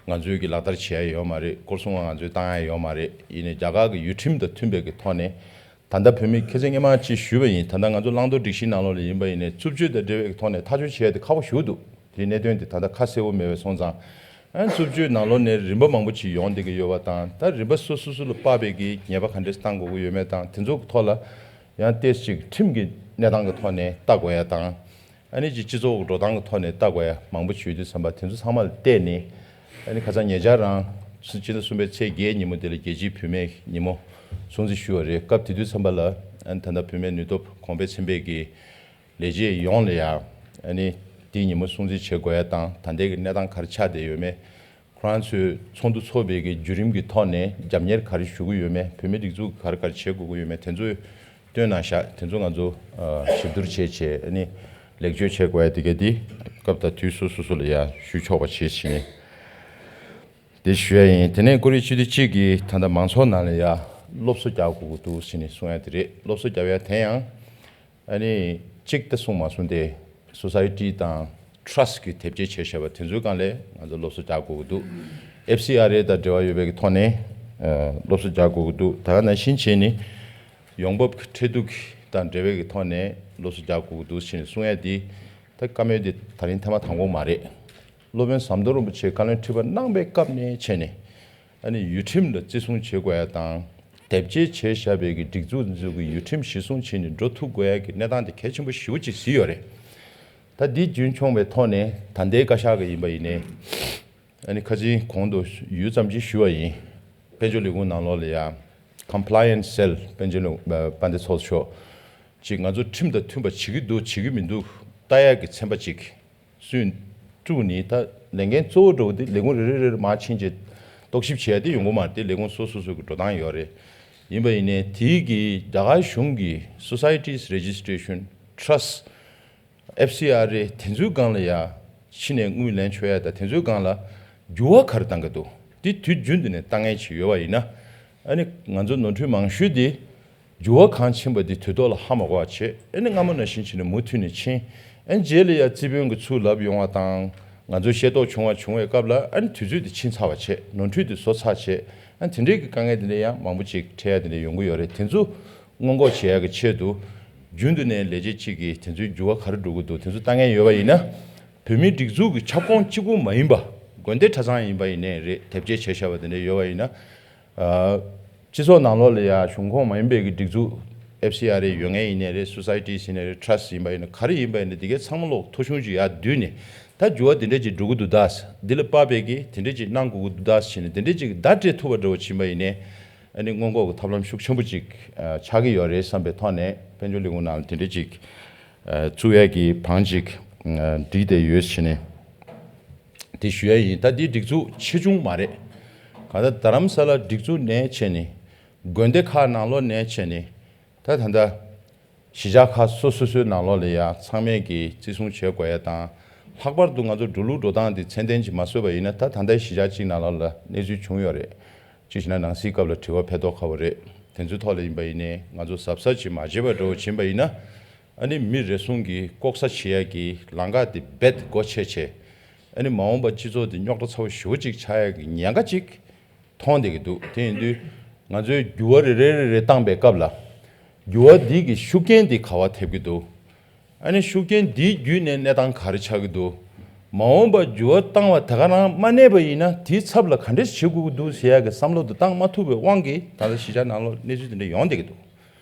ང་ཚོའི་གི་ལག་བསྟར་བྱེད་ཡ་ཡོད་མ་རེད། སྐོར་སྲུང་བ་ང་ཚོས་བཏང་ཡ་ཡོད་མ་རེད། ཡིན་ནའི་རྒྱ་གར་གི་ཡུལ་ཁྲིམས་དང་མཐུན་པའི་གི་ཐོག་ནས་ད་ལྟ་བོད་མི་ཁ་སང་སྔོན་མ་ཅིག་ཞུས་པ་ཡིན། ད་ལྟ་ང་ཚོ་བླང་དོར་སྒྲིག་གཞི་ནང་ལོགས་ལ་ཡིན་པ་ཡིན་ནའི་རྩུབ་སྤྱོད་དང་འབྲེལ་བའི་གི་ཐོག་ནས་ཐག་གཅོད་བྱེད་ཡ་དེ་ཁག་པོ་ཞེ་པོ་འདུག་དེའི་གནད་དོན་དེ་ད་ལྟ་ཁ་གསལ་པོ་མེད་པ་སོང་ཙང་ཨ་རྩུབ་སྤྱོད་ནང་ལོགས་ནས་རིམ་པ་མང་པོ་ཅིག་ཡོང་བསྡད་ཀྱི་ཡོད་པ་དང་ད་རིམ་པ་སོ་སོ་སོ་ལ་དཔག་པའི་གི་ཉེས་པ་ག་འདྲས་བཏང་དགོས་ཀྱི་ཡོད་མེད་དང་དེ་ཚོ་གི་ཐོག་ལ་ཡང་ཏོག་ཙམ་ཅིག་ཁྲིམས་ཀྱི་གནས་སྟངས་ཀྱི་ཐོག་ནས་ལྟ་དགོས་ཡ་དང་། ཨ་ནི་ཅིག་སྤྱི་ཚོགས་འགྲོ་སྟངས་ཀྱི་ཐོག་ནས་ལྟ་དགོས་ཡ་མང་པོ་ཞིག་ཡོད་དུས་ཙམ་པ་དེ་ཚོ་ཚང་མ་ལ་བལྟས་ནས་ཨ་ནི་ཁ་སང་ཉེ་ཆར་རང་ཕྱི་ཟླ་གསུམ་པའི་ཚེས་བརྒྱད་ཉིན་མོ་དེ་ལ་རྒྱལ་སྤྱིའི་བུད་མེད་ཉིན་མོ་སྲུང་བརྩི་ཞུས་པ་རེད། སྐབས་དེ་དུས་ཙམ་པ་ལ་ཨ་ནི་ད་ལྟ་བུད་མེད་ནུས་སྟོབས་གོང་འཕེལ་ཚན་པའི་གི་ལས་བྱེད་ཡོངས་ལ་ཡ་ཨ་ནི་དེའི་ཉིན་མོ་སྲུང་བརྩི་བྱེད་དགོས་ཡ་དང་ད་ལྟའི་གི་གནས་སྟངས་ག་རེ་ཆགས་བསྡད་ཡོད་མེད། ཁོ་རང་ཚོའི་ཚོགས་འདུ་འཚོགས་པའི་གི་བརྒྱུད་རིམ་གྱི་ཐོག་ནས་རྒྱབ་གཉེར་ག་རེ་ཞུ་གི་ཡོད་མེད། བོད་མི་སྒྲིག་འཛུགས་ག་རེ་ག་རེ་བྱེད་དགོས་ཀྱི་ཡོད་མེད། དེ་ཚོ་སྟོན་གནང་ཤག་དེ་ཚོ་ང་ཚོ་ཨ་ཞིབ་བསྡུར་བྱས་བྱས་ཨ་ནི་ལེགས་བཅོས་བྱེད་དགོས་ཡ་དེ་ག་དེ་སྐབས་དང་དུས་སོ་སོ་སོ་ལ་ཡ་ཞུ་ཆོག་པ་བྱེད་བྱས་ནས་དེ་ཞུ་ཡ་ཡིན། དེ་ནས་ཀོ་རི་སྤྱི་འཐུས་གཅིག་གིས་ད་ལྟ་མང་ཚོགས་ནང་ལ་ཡ་སློབ་གསོ་རྒྱག་དགོས་ཀྱི་འདུག་ཟེར་ནས་གསུང་ཡ་དེ་རེད། སློབ་གསོ་རྒྱབ་ཡ་དེ་ཡང་ཨ་ནི་གཅིག་ད་གསུངས་མ་སོང་སྟེ་society དང་trust གི་དེབ་སྐྱེལ་བྱས་བཞག་པ་དེ་ཚོའི་སྒང་ལ་ང་ཚོ་སློབ་གསོ་རྒྱག་དགོས་ཀྱི་འདུག F C R A དང་འབྲེལ་བ་ཡོད་པའི་གི་ཐོག་ནས་ཨ་སློབ་གསོ་རྒྱག་དགོས་ཀྱི་འདུག་ད་ག་ནང་བཞིན་བྱས་ནས་ཡོང་འབབ་ཀྱི་ཁྲལ་གཏུག་དང་འབྲེལ་བའི་གི་ཐོག་ནས་སློབ་གསོ་རྒྱག་དགོས་ཀྱི་འདུག་ཟེར་ནས་གསུང་ཡ་འདི་ད་བཀའ་མོལ་འདི་ད་རིང་ཐེངས་མ་དང་པོ་མ་རེད། སློབ་དཔོན་ཟམ་གདོང་རིན་པོ་ཆེས་བཀའ་བློན་ཁྲི་པ་གནང་པའི་སྐབས་ནས་བྱས་ནས་ཨ་ནི་ཡུལ་ཁྲིམས་ལ་བརྩི་སྲུང་བྱེད་དགོས་ཡ་དང་། དེབ་སྐྱེལ་བྱས་བཞག་པའི་གི་སྒྲིག་འཛུགས་འཛུགས་ཀྱི་ཡུལ་ཁྲིམས་གཞིར་བཟུང་བྱས་ནས་འགྲོ་ཐུབ་དགོས་ཡ་གི་གནས་སྟངས་དེ་གལ་ཆེན་པོ་ཞེ་པོ་ཅིག་གཟིགས་ཡོད་རེད། ད་འདི་རྒྱུན་འཁྱོངས་པའི་ཐོག་ནས་ད་ལྟའི་བཀའ་ཤག་གི་ཡིན་པ་ཡིན་ནའི་ཨ་ནི་ཁ་སང་གོང་དུ་ཡུད་ཙམ་ཅིག་ཞུ་བ་ཡིན། དཔལ་འབྱོར་ལས་ཁུངས་ནང་ལོགས་ལ་ཡ་compliance cell དཔལ་འབྱོར་ལས་དཔལ་ལྡན་ཚོགས་གཙོ་མཆོག་ཅིག་ང་ཚོ་ཁྲིམས་དང་མཐུན་པ་བྱེད་ཀྱི་འདུག་བྱེད་ཀྱི་མི་འདུག་ལྟ་ཡ་གི་ཚན་པ་ཅིག་སུས་བཙུགས་ནི་ད་ལས་འགན་གཙོ་བོ་འགྲོ་གི་འདི་ལས་ཁུངས་རེ་རེ་རེ་རེ་མར་ཕྱིན་རྗེས་རྟོག་ཞིབ་བྱེད་ཡ་དེ་ཡོང་གི་མ་རེད། དེ་ལས་ཁུངས་སོ་སོ་སོ་གི་འགྲོ་སྟངས་ཡོད་རེད། ཡིན་པ་ཡིན་ནའི་དེའི་གི་རྒྱ་གར་གཞུང་གི་Societies Registration Trust F C R A དེ་ཚོའི་སྒང་ལ་ཡ་ཕྱི་ནས་དངུལ་ལེན་ཆོག་ཡ་ད་དེ་ཚོའི་སྒང་ལ་འགྱུར་བ་ག་རེ་བཏང་གི་འདུག་འདི་དུས་རྒྱུན་དུ་ནས་ལྟ་མཁན་ཅིག་ཡོད་པ་ཡིན་ན་ཨ་ནི་ང་ཚོ་ནོར་འཁྲུལ་མང་ཤོས་དེ། འགྱུར་བ་གང་ཕྱིན་པ་འདི་དུས་ཐོག་ལ་ཧ་མ་གོ་བ་བྱས། ཨ་ནི་སྔ་མོ་ནང་བཞིན་བྱས་ནས་མུ་མཐུད་ནས་ཕྱིན། ཨ་ནི་རྗེས་ལ་ཡ་རྩིས་དཔོན་གྱིས་ཚུར་ལབ་ཡོང་བ་དང་ང་ཚོ་ཤེས་རྟོགས་བྱུང་བ་བྱུང་བའི་སྐབས་ལ་ཨ་ནི་དུས་ཚོད་འདི་ཕྱིན་ཚར་བ་བྱས། ནོར་འཁྲུལ་འདི་བཟོ་ཚར་བྱས། ཨ་ནི་དེ་འདྲའི་གི་དཀའ་ངལ་འདི་འདྲ་ཡང་མང་པོ་ཅིག་འཕྲད་ཡ་འདི་འདྲ་ཡོང་གི་ཡོད་རེད། དེ་ཚོ་སྔོན་འགོག་བྱེད་ཡ་གི་ཆེད་དུ་རྒྱུན་དུ་ནས་ལས་བྱེད་གཅིག་གིས་དེ་ཚོའི་འགྱུར་བ་ག་རེ་འགྲོ་གི་འདུག་དེ་ཚོ་ལྟ་མཁན་ཡོད་པ་ཡིན་ན། བོད་མིའི་སྒྲིག་འཛུགས་ཀྱི་ཁྱབ་ཁོངས་གཅིག་པུ་མ་ཡིན་པ་དགོན་སྡེ་གྲྭ་ཚང་ཡིན་པ་ཡིན་ནའི་རེད། དེབ་སྐྱེལ་བྱས་བཞག་པ་དེ་འདྲ་ཡོད་པ་ཡིན་ན། སྤྱི་ཚོགས་ནང་ལོགས་ལ་ཡ་གཞུང་ཁོངས་མ་ཡིན་པའི་གི་སྒྲིག་འཛུགས་F C R A ཡོད་མཁན་ཡིན་ནའི་རེད། Societies ཡིན་ནའི་རེད། Trust ཡིན་པ་ཡིན་ན་ག་རེ་ཡིན་པ་ཡིན་ན་དེ་གའི་ཚང་མ་ལོག་ཐོ་གཞུང་ཅིག་ཡར་བསྡུས་ནས་ད་འགྱུར་བ་དེ་འདྲས་ཅིག་འགྲོ་གི་འདུག་ད། འདི་ལ་དཔག་པའི་གི་དེ་འདྲས་ཅིག་གནང་དགོས་ཀྱི་འདུག་ད་ཟེར་ནས་དེ་འདྲས་ཅིག་བརྡ་སྤྲད་ཐུབ་པ་འདྲ་བོ་ཕྱིན་པ་ཡིན་ནའི་ཨ་ནི་སྔོན་འགོག་གི་ཐབས་ལམ་ཤུགས་ཆེན་པོ་ཅིག་ཆགས་ཀྱི་ཡོད་རེད་བསམ་པའི་ཐོག་ནས་དཔལ་འབྱོར་ལས་ཁུངས་ནང་ལ་དེ་འདྲས་ཅིག་བཙུགས་ཡས་ཀྱི་བང་ཅིག་བསྒྲིགས་བསྡད་ཡོད་ཟེར་ནས། དེ་ཞུ་ཡ་ཡིན། ད་འདི་སྒྲིག་འཛུགས་ཆེ་ཆུང་མ་རེད། གང་ལྟར་རྡ་རམ་ས་ལ་སྒྲིག་འཛུགས་ནས་བྱས་ནས་དགོན་སྡེ་ཁག་ནང་ལོགས་ནས་བྱས་ནས་ད་ད་ལྟ་གཞིས་ཆགས་ཁག་སོ་སོ་སོའི་ནང་ལོགས་ལ་ཡ་ཚང་མས་ཀྱི་བརྩི་སྲུང་བྱེད་དགོས་ཡ་དང་། ལྷག་པར་དུ་ང་ཚོ་འགྲོ་ལུགས་འགྲོ་སྟངས་འདི་ཚད་ལྡན་ཅིག་མ་བཟོས་པ་ཡིན་ན་ད་ད་ལྟའི་གཞིས་ཆགས་གཅིག་ནང་ལོགས་ལ་གནས་ཚུལ་བྱུང་ཡོད་རེད། གཅིག་བྱས་ན་ནང་སྲིད་སྐབས་ལ་དྲི་བ་ཕེ་ཏོག་ཁ་པོ་རེད། དེ་ཚོའི་ཐོག་ལ་ཡིན་པ་ཡིན་ནའི་ང་ཚོ་གཟབ་གཟབ་ཅིག་མ་བྱས་པ་འདྲ་བོ་ཕྱིན་པ་ཡིན་ན། ཨ་ནི་མི་རེ་ཟུང་གིས་ལྐོག་ཟ་བྱེད་ཡ་གི་ལམ་ཁ་དེ་རྦད་སྒོ་ཕྱེ་བྱས། ཨ་ནི་མ་འོངས་པ་སྤྱི་ཚོགས་དེ་རྙོག་དྲ་ཚ་བོ་ཞེ་པོ་ཅིག་ཆགས་ཡ་གི་ཉེན་ཁ་ཅིག་མཐོང་བསྡད་ཀྱི་འདུག་དེ་ཡིན་དུས་ང་ཚོས་འགྱུར་བ་རེ་རེ་རེ་རེ་བཏང་པའི་སྐབས་ལ་ འགྱུར་བ་འདི་གི་ཤུགས་རྐྱེན་འདི་ག་པར་ཐེབས་ཀྱི་འདུག་ཨ་ནི་ཤུགས་རྐྱེན་འདི་བརྒྱུད་ནས་གནས་སྟངས་ག་རེ་ཆགས་ཀྱི་འདུག་མ་འོངས་པ་འགྱུར་བ་བཏང་བ་དེ་ག་རང་མ་གནས་པ་ཡིན་ན་དེའི་ཚབ་ལ་ག་འདྲས་བྱེད་དགོས་ཀྱི་འདུག་ཟེར་ཡག་གི་བསམ་བློ་དེ་བཏང་མ་ཐུབ་པའི་དབང་གིས་ད་ལྟ་གཞིས་ཆགས་ནང་ལོགས་གནས་ཚུལ་དེ་འདྲ་ཡོང་བསྡད་ཀྱི་འདུག་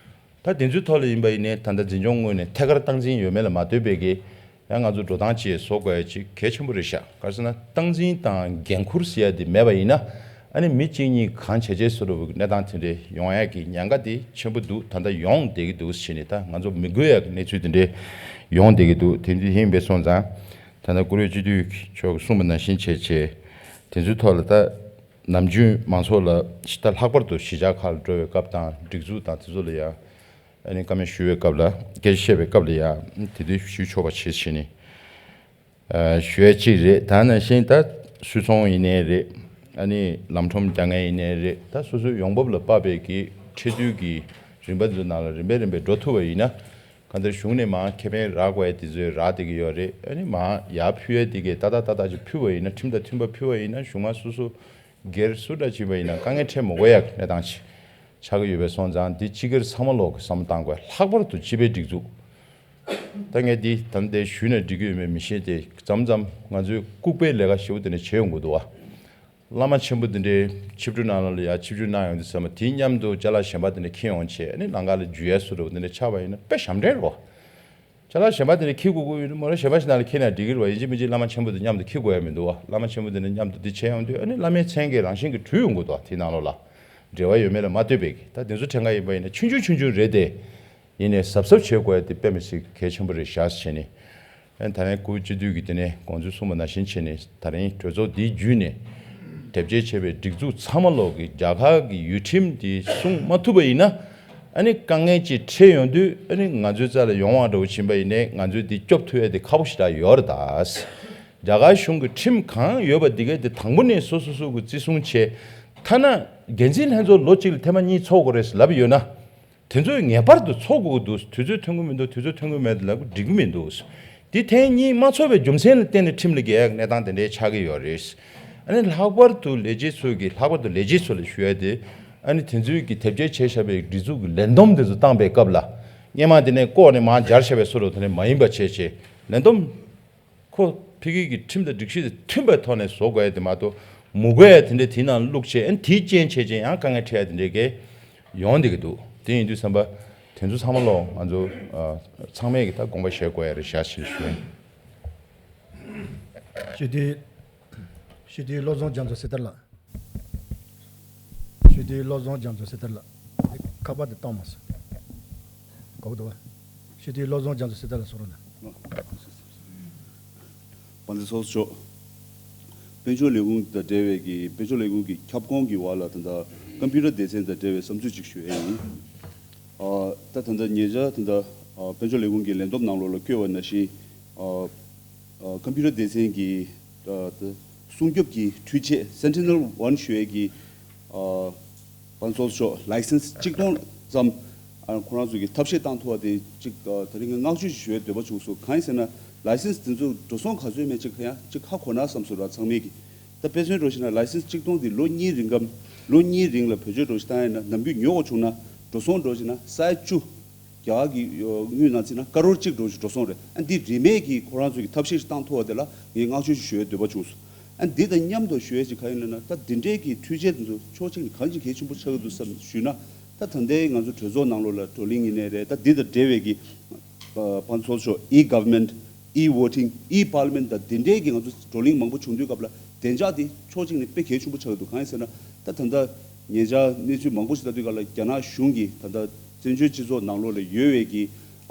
ད་དེ་ཚོའི་ཐོག་ལ་ཡིན་པ་ཡིན་ནའི་ད་ལྟ་འཛིན་སྐྱོང་ངོས་ནས་ཐད་ཀར་སྟངས་འཛིན་ཡོད་མེད་ལ་མ་ལྟོས་པའི་གི་ཡང་ང་ཚོ་འགྲོ་སྟངས་ཅིག་བཟོ་དགོས་ཡ་ཅིག་གལ་ཆེན་པོ་རེད་ཤག་ག་རེ་ཟེར་ན་སྟངས་འཛིན་དང་འགན་འཁུར་ཟེར་ཡ་དེ་མེད་པ་ཡིན་ན་ཨ་ནི་མི་གཅིག་གཉིས་གང་བྱས་བྱས་བཟོ་འདྲ་བོ་གི་གནས་སྟངས་དེ་འདྲ་ཡོང་ཡ་གི་ཉེན་ཁ་དེ་ཆེན་པོ་འདུག་ད་ལྟ་ཡོང་བསྡད་ཀྱི་འདུག་ཟེར་ནས་ད་ང་ཚོ་མི་དགོས་ཡ་གི་གནས་ཚུལ་དེ་འདྲ་ཡོང་བསྡད་ཀྱི་འདུག་དེ་འདྲ་ཡིན་པས་སོང་ཙང་ད་ལྟ་བཀུར་འོས་སྤྱི་འཐུས་མཆོག་གིས་གསུངས་པ་ནང་བཞིན་བྱས་བྱས་དེ་ཚོའི་ཐོག་ལ་ད། ནམ་རྒྱུན་མང་ཚོགས་ལ་ད་ལྷག་པར་དུ་གཞིས་ཆགས་ཁག་ལ་འགྲོ་བའི་སྐབས་དང་སྒྲིག་འཛུགས་དང་དེ་ཚོ་ལ་ཡང་ཨ་ནི་བཀའ་མོལ་ཞུ་བའི་སྐབས་ལ་སྐད་ཆ་བཤད་པའི་སྐབས་ལ་ཡང་དེ་དུས་ཞུ་ཆོག་པ་བྱེད་བྱས་ནས་ཨ་ཞུ་ཡ་གཅིག་རེད། ད་ནང་བཞིན་ད་སུད་ཚོང་ཡིན་ནའི་རེད། ཨ་ནི་ལམ་ཁྲོམ་རྒྱག་མཁན་ཡིན་ནའི་རེད། ད་སོ་སོའི་ཡོང་འབབ་ལ་དཔག་པའི་གི་ཁྲལ་བསྡུའི་གི་རིམ་པ་དེ་ཚོ་ནང་ལ་རིམ་པས་རིམ་པས་འགྲོ་ཐུབ་པ་ཡིན་ན་གང་ལྟར་གཞུང་ནས་མར་ཁེ་ཕན་རག་དགོས་ཡ་དེ་ཚོ་རག་བསྡད་ཀྱི་ཡོད་རེད། ཨ་ནི་མར་ཡར་ཕུལ་ཡ་དེ་གས་ཏག་ཏག་ཏག་ཏག་ཅིག་ཕུལ་བ་ཡིན་ན་ཁྲིམས་དང་མཐུན་པ་ཕུལ་བ་ཡིན་ན་གཞུང་མང་སོ་སོ། སྒེར་སུ་འདྲ་བྱས་པ་ཡིན་ན་དཀའ་ངལ་འཕྲད་མི་དགོས་ཡག་གི་གནས་སྟངས་ཤིག་ཆགས་ཀྱི་ཡོད་པས་སོང་ཙང་འདི་སྤྱི་སྒེར་ཚང་མ་ལོག་གི་བསམ་བློ་བཏང་དགོས། ལྷག་པར་དུ་སྤྱི་པའི་སྒྲིག་འཛུགས། ད་ངས་འདི་ད་ལྟ་ཞུས་ན་འགྲིག་གི་ཡོད་མེད་མི་ཤེས་ཏེ་མཚམས་མཚམས་ང་ཚོས་ལྐུགས་པའི་ལས་ཀ་ཞེ་པོ་དེ་འདྲ་བྱེད་ཡོང་གི་འདུག་བ། བླ་མ་ཆེན་པོ་དེ་འདྲའི་ཆིབས་འགྲུལ་ནང་ལ་ཡ་ཆིབས་བསྒྱུར་གནང་ཡོང་དུས་ཙམ་པ་དེའི་མཉམ་དུ་ཅ་ལག་གཞན་པ་དེ་འདྲ་འཁྱེར་ཡོང་བྱས་ཨ་ནི་ལམ་ཁ་ལ་འཇུ་ཡ་སུ་འདྲ་བོ་དེ་འདྲ་ཆགས་པ་ཡིན་ན་དཔེ་ཞབས་འདྲེན་རེད་བ། ཅ་ལག་གཞན་པ་དེ་འདྲ་འཁྱེར་དགོས་ཀྱི་ཡོད་ན་མོ་ར་གཞན་པ་ཞིག་ནང་ལ་འཁྱེར་ན་འགྲིག་གི་རེད་བ། ཡིན་གཅིག་མིན་གཅིག་བླ་མ་ཆེན་པོ་དེ་མཉམ་དུ་འཁྱེར་དགོས་ཡ་མི་འདུག་བ། བླ་མ་ཆེན་པོ་དེ་འདྲ་མཉམ་དུ་འདི་བྱས་ཡོང་དུས་ཨ་ནི་བླ་མའི་མཚན་གྱིས་རང་བཞིན་གྱིས་གྲུབ་ཡོང་གི་འདུག་བ། དེའི་ནང་ལོགས་ལ་འབྲེལ་བ་ཡོད་མེད་ལ་མ་ལྟོས་པའི་གི་ད་དེ་ཚོ་ཕྲན་ཁ་ཡིན་པ་ཡིན་ན་ཆུང་ཆུང་ཆུང་ཆུང་རེད་དེ། ཡིན་ནའི་གཟབ་གཟབ་བྱེད་དགོས་ཡ་དེ་དཔེ་མི་སྲིད་གལ་ཆེན་པོ་རེད་ཤག་བྱས་ནས། ཨ་ནི་ད་ལན་སྐུ་སྤྱི་འཐུས་ཀྱིས་དེ་ནས་དགོངས་ཚུལ་གསུངས་པ་ནང་བཞིན་བྱས་ནས་ད་རིང་གྲོས་ཚོགས་འདིའི་བརྒྱུད་ནས་དེབ་སྐྱེལ་བྱས་པའི་སྒྲིག་འཛུགས་ཚང་མ་ལོག་གི་རྒྱ་གར་གྱི་ཡུལ་ཁྲིམས་འདི་སྲུང་མ་ཐུབ་པ་ཡིན་ན་ཨ་ནི་དཀའ་ངལ་ཅིག་འཕྲད་ཡོང་དུས་ཨ་ནི་ང་ཚོའི་རྩ་ལ་ཡོང་བ་འདྲ་བོ་ཕྱིན་པ་ཡིན་ནའི་ང་ཚོས་འདི་སྐྱོབ་ཐུབ་ཡ་དེ་ཁག་པོ་ཞེ་དྲག་ཡོད་རེད་ད། རྒྱ་གར་གཞུང་གི་ཁྲིམས་གང་ཡོད་པ་འདི་གས་དེ་དང་པོ་ནས་སོ་སོ་སོ་གི་བརྩི་སྲུང་བྱས། ཐ་ན་འགན་འཛིན་ལྷན་ཚོགས་ལོ་གཅིག་ལ་ཐེངས་མ་གཉིས་ཚོགས་དགོས་རེད་ལབ་ཡོད་ན། དེ་ཚོས་ངེས་པར་དུ་ཚོགས་དགོས་ཀྱི་འདུག་དུས་ཚོད་ཐོན་གྱི་མི་འདུག་དུས་ཚོད་ཐོན་གྱི་མེད་ལབ་འགྲིག་གི་མི་འདུག་དེ་ཐེངས་གཉིས་མ་ཚོགས་པའི་རྒྱུ་མཚན་ལ་བརྟེན་ནས་ཁྲིམས་ལ་འགལ་ཡག་གནས་སྟངས་དེ་འདྲའི་ཆགས་ཀྱི་ཡོད་རེད། ཨ་ནི་ལྷག་པར་དུ་ལས་བྱེད་ཚོ་གི་ལྷག་པར་དུ་ལས་བྱེད་ཚོ་ལ་ཞུ་ཡ་དེ་ཨ་ནི་དེ་ཚོས་ཀྱི་དེབ་སྐྱེལ་བྱས་བཞག་པའི་སྒྲིག་འཛུགས་ཀྱི་ལས་བསྡོམས་དེ་ཚོ་བཏང་པའི་སྐབས་ལ་སྔས་མ་དེ་ནས་ལྐོག་ནས་མར་སྦྱར་བཞག་པའི་བཟོ་འདྲ་དེ་འདྲ་མ་ཡིན་པ་བྱས་བྱས་ལས་བསྡོམས། ཁོ་ཕ་གི་གི་ཁྲིམས་དང་སྒྲིག་གཞི་དང་མཐུན་པའི་ཐོག་ནས་བཟོ་དགོས་ཡ་དེ་མ་གཏོགས་མི་དགོས་ཡ་དེ་འདྲ་དེའི་ནང་བླུགས་བྱས་ཨ་ནི་དེའི་རྐྱེན་བྱས་རྐྱེན་ཡང་དཀའ་ངལ་འཕྲད་ཡ་དེ་འདྲ་གས་ཡོང་བསྡད་ཀྱི་འདུག་དེ་ཡིན་དུས་ཙམ་པ་དེ་ཚོ་ཚང་མ་ལོ་ང་ཚོ་ཨ་ཚང་མས་ཀྱི་ད་དགོངས་པ་བཞེས་དགོས་ཡ་རེད་ཤག་ཞེས་ཞུ། སྤྱི་འཐུས་སྤྱི་འཐུས་བློ་བཟང་རྒྱ་མཚོ་སེ་ཐར་ལགས། སྤྱི་འཐུས་བློ་བཟང་རྒྱ་མཚོ་སེ་ཐར་ལགས། ཁ་པར་དེ་བཏང་མ་སོང་། གོ་གི་འདུག་བ། སྤྱི་འཐུས་བློ་བཟང་རྒྱ་མཚོ་སེ་ཐར་ལགས་གསུང་རོགས་གནང་། དཔལ་ལྡན་ཚོགས་གཙོ་མཆོག་དཔལ་འབྱོར་ལས་ཁུངས་དང་འབྲེལ་བའི་གི་དཔལ་འབྱོར་ལས་ཁུངས་ཀྱི་ཁྱབ་ཁོངས་ཀྱི་འོག་ལ་ད་ལྟ་ཀམ་པུ་ཊར་སྡེ་ཚན་དང་འབྲེལ་བའི་བསམ་ཚུལ་ཅིག་ཞུ་ཡས་ཡིན། ཨ་ད་ད་ལྟ་ཉེ་ཆར་ད་ལྟ་ཨ་དཔལ་འབྱོར་ལས་ཁུངས་ཀྱི་ལས་བསྡོམས་ནང་ལོགས་ལ་བཀོད་པ་ནང་བཞིན་ཨ་ཨ་ཀམ་པུ་ཊར་སྡེ་ཚན་གྱི་ཨ་ད་སྲུང་སྐྱོབ་ཀྱི་འཕྲུལ་ཆས་སེན་ཊི་ནལ་ཝན་ཞུ་ཡས་ཀྱི་ཨ་དཔལ་ཚོགས་མཆོག་ལའི་སེན་སི་གཅིག་སྟོང་ཙམ་ཨ་ཁོ་རང་ཚོ་གི་ཐབས་ཤེས་བཏང་ཐུབ་པ་དེ་གཅིག་ཨ་ད་རིང་ངས་བསྔགས་བརྗོད་ཞུ་ཡས་འདོད་པ་བྱུང་སོང་། གང་ཡིན་ཟེར་ན་ལའི་སེན་སི་དེ་ཚོ་འགྲོ་སོང་ག་ཚོད་མེད་ཅིག་ཡང་གཅིག་ཧ་གོ་ན་བསམ་སོང་ར་ཚང་མས་ཀྱི། ད་དཔེ་མཚོན་འགྲོ་ཞིག་ན་ལའི་སེན་སི་གཅིག་སྟོང་འདི་ལོ་གཉིས་རིང་གམ་ལོ་གཉིས་རིང་ལ་བེད་སྤྱོད་འགྲོ་ཞིག་བཏང་ཡས་ན་ནམ་རྒྱུན་ཉོ་དགོས་བྱུང་ན་འགྲོ་སོང་འགྲོ་ཞིག་ན་ས་ཡ་བཅུ། རྒྱ་གར་གྱི་དངུལ་ནང་བརྩིས་ན་ཀ་རོར་གཅིག་འགྲོ་ཞིག་འགྲོ་སོང་རེད། ཨ་འདི་རིན་མེད་ཀྱི་ཁོ་རང་ཚོ་གི་ཐབས་ཤེས་ཤིག་བཏང་ཐུབ་པ་དེ་ལ་ངས་བསྔགས་བརྗོད་ཞིག་ཞུ་ཡས་འདོད་པ་བྱུང་སོང་། ཨ་འདི་དང་མཉམ་དུ་ཞུ་ཡས་ཅིག་ག་ཡིན་ལབ་ན་ད་འདི་འདྲའི་གི་འཕྲུལ་ཆས་དེ་ཚོ་ཕྱོགས་གཅིག་ནས་གང་ཅིག་གལ་ཆེན་པོ་ཆགས་ཀྱི་འདུག་བསམ་ཞུས་ན། ད་ད་ལྟའི་ང་ཚོ་གྲོས་ཚོགས་ནང་ལོགས་ལ་བགྲོ་གླེང་ཡིན་ནའི་རེད། ད་འདི་དང་འབྲེལ་བའི་གི་ཨ་དཔལ་ཚོགས་མཆོག་ཨི་གྷ་ཝར་མེན་ཊི་ཨི་ཝོ་ཊིང་ཨི་པར་ལི་མེན་ཊི་དང་འདི་འདྲའི་གི་ང་ཚོ་བགྲོ་གླེང་མང་པོ་བྱུང་དུས་སྐབས་ལ་བདེ་འཇགས་དེ་ཕྱོགས་གཅིག་ནས་དཔེ་གལ་ཆེན་པོ་ཆགས་ཀྱི་འདུག་གང་ཡིན་ཟེར་ན་ད་ད་ལྟ་ཉེ་ཆར་གནས་ཚུལ་མང་པོ་ཞིག་ལྟ་དུས་སྐབས་ལ་རྒྱ་ནག་གཞུང་གིས་ད་ལྟ་བཙན་བྱོལ་སྤྱི་ཚོགས་ནང་ལོགས་ལ་ཡོད་པའི་གི་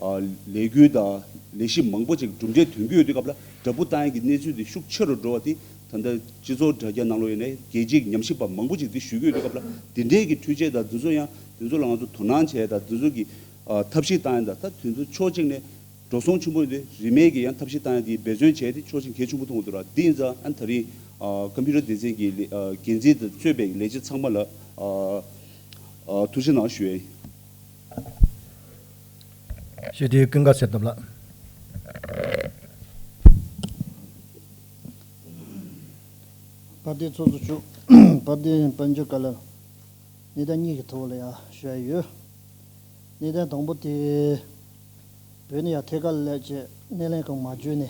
ཨ་ལས་འགུལ་དང་ལས་གཞི་མང་པོ་ཅིག་གྲུབ་འབྲས་ཐོན་གྱི་ཡོད་དུས་སྐབས་ལ་དྲ་འབུ་བཏང་ཡས་ཀྱི་གནས་ཚུལ་དེ་ཤུགས་ཆེ་རུ་འགྲོ་བ་དེ་ད་ལྟ་སྤྱི་ཚོགས་དྲ་རྒྱ་ནང་ལོགས་ཡིན་ནའི་རྒྱལ་སྤྱིའི་ཉམས་ཞིབ་པ་མང་པོ་ཅིག་དེ་ཞུ་གི་ཡོད་དུས་སྐབས་ལ་དེ་འདྲའི་གི་འཕྲུལ་ཆས་དང་དེ་ཚོ་ཡང་དེ་ཚོ་ལ་ང་ཚོ་དོ་སྣང་བྱས་དང་དེ་ཚོ་གི་ཨ་ཐབས་ཤེས་བཏང་ཡས་དང་ད་དེ་ཚོ་ཕྱོགས་གཅིག་ནས་འགྲོ་སོང་ཆེན་པོ་ཡིན་དུས་རིན་མེད་ཀྱི་ཡང་ཐབས་ཤེས་བཏང་ཡས་དེ་འབད་བརྩོན་བྱས་ཏེ་ཕྱོགས་གཅིག་གལ་ཆེན་པོ་མཐོང་གི་འདུག་ར། དེ་ཡིན་ཙང་ཨ་ད་རིང་ཨ་ཀམ་པུ་ཊར་སྡེ་ཚན་གྱི་ལས་ཨ་འགན་འཛིན་དང་གཙོས་པའི་ལས་བྱེད་ཚང་མ་ལ་ཨ་ཨ་ཐུགས་རྗེ་གནང་ཞུ་ཡས་ཡིན། སྤྱི་འཐུས་ཀུན་དགའ་གསེར་སྟོབས་ལགས། དཔལ་ལྡན་ཚོགས་གཙོ་མཆོག་དཔལ་ལྡན་དཔལ་འབྱོར་བཀའ་བློན། ཉིན་ཟླ་གཉིས་ཀྱི་ཐོག་ལ་ཡང་ཞུ་ཡ་ཡོད། གནད་དོན་དང་པོ་དེ། བོད་ནས་ཡར་ཐད་ཀར་སླེབས་བྱས་སྣེ་ལེན་གང་མ་བརྒྱུད་ནས།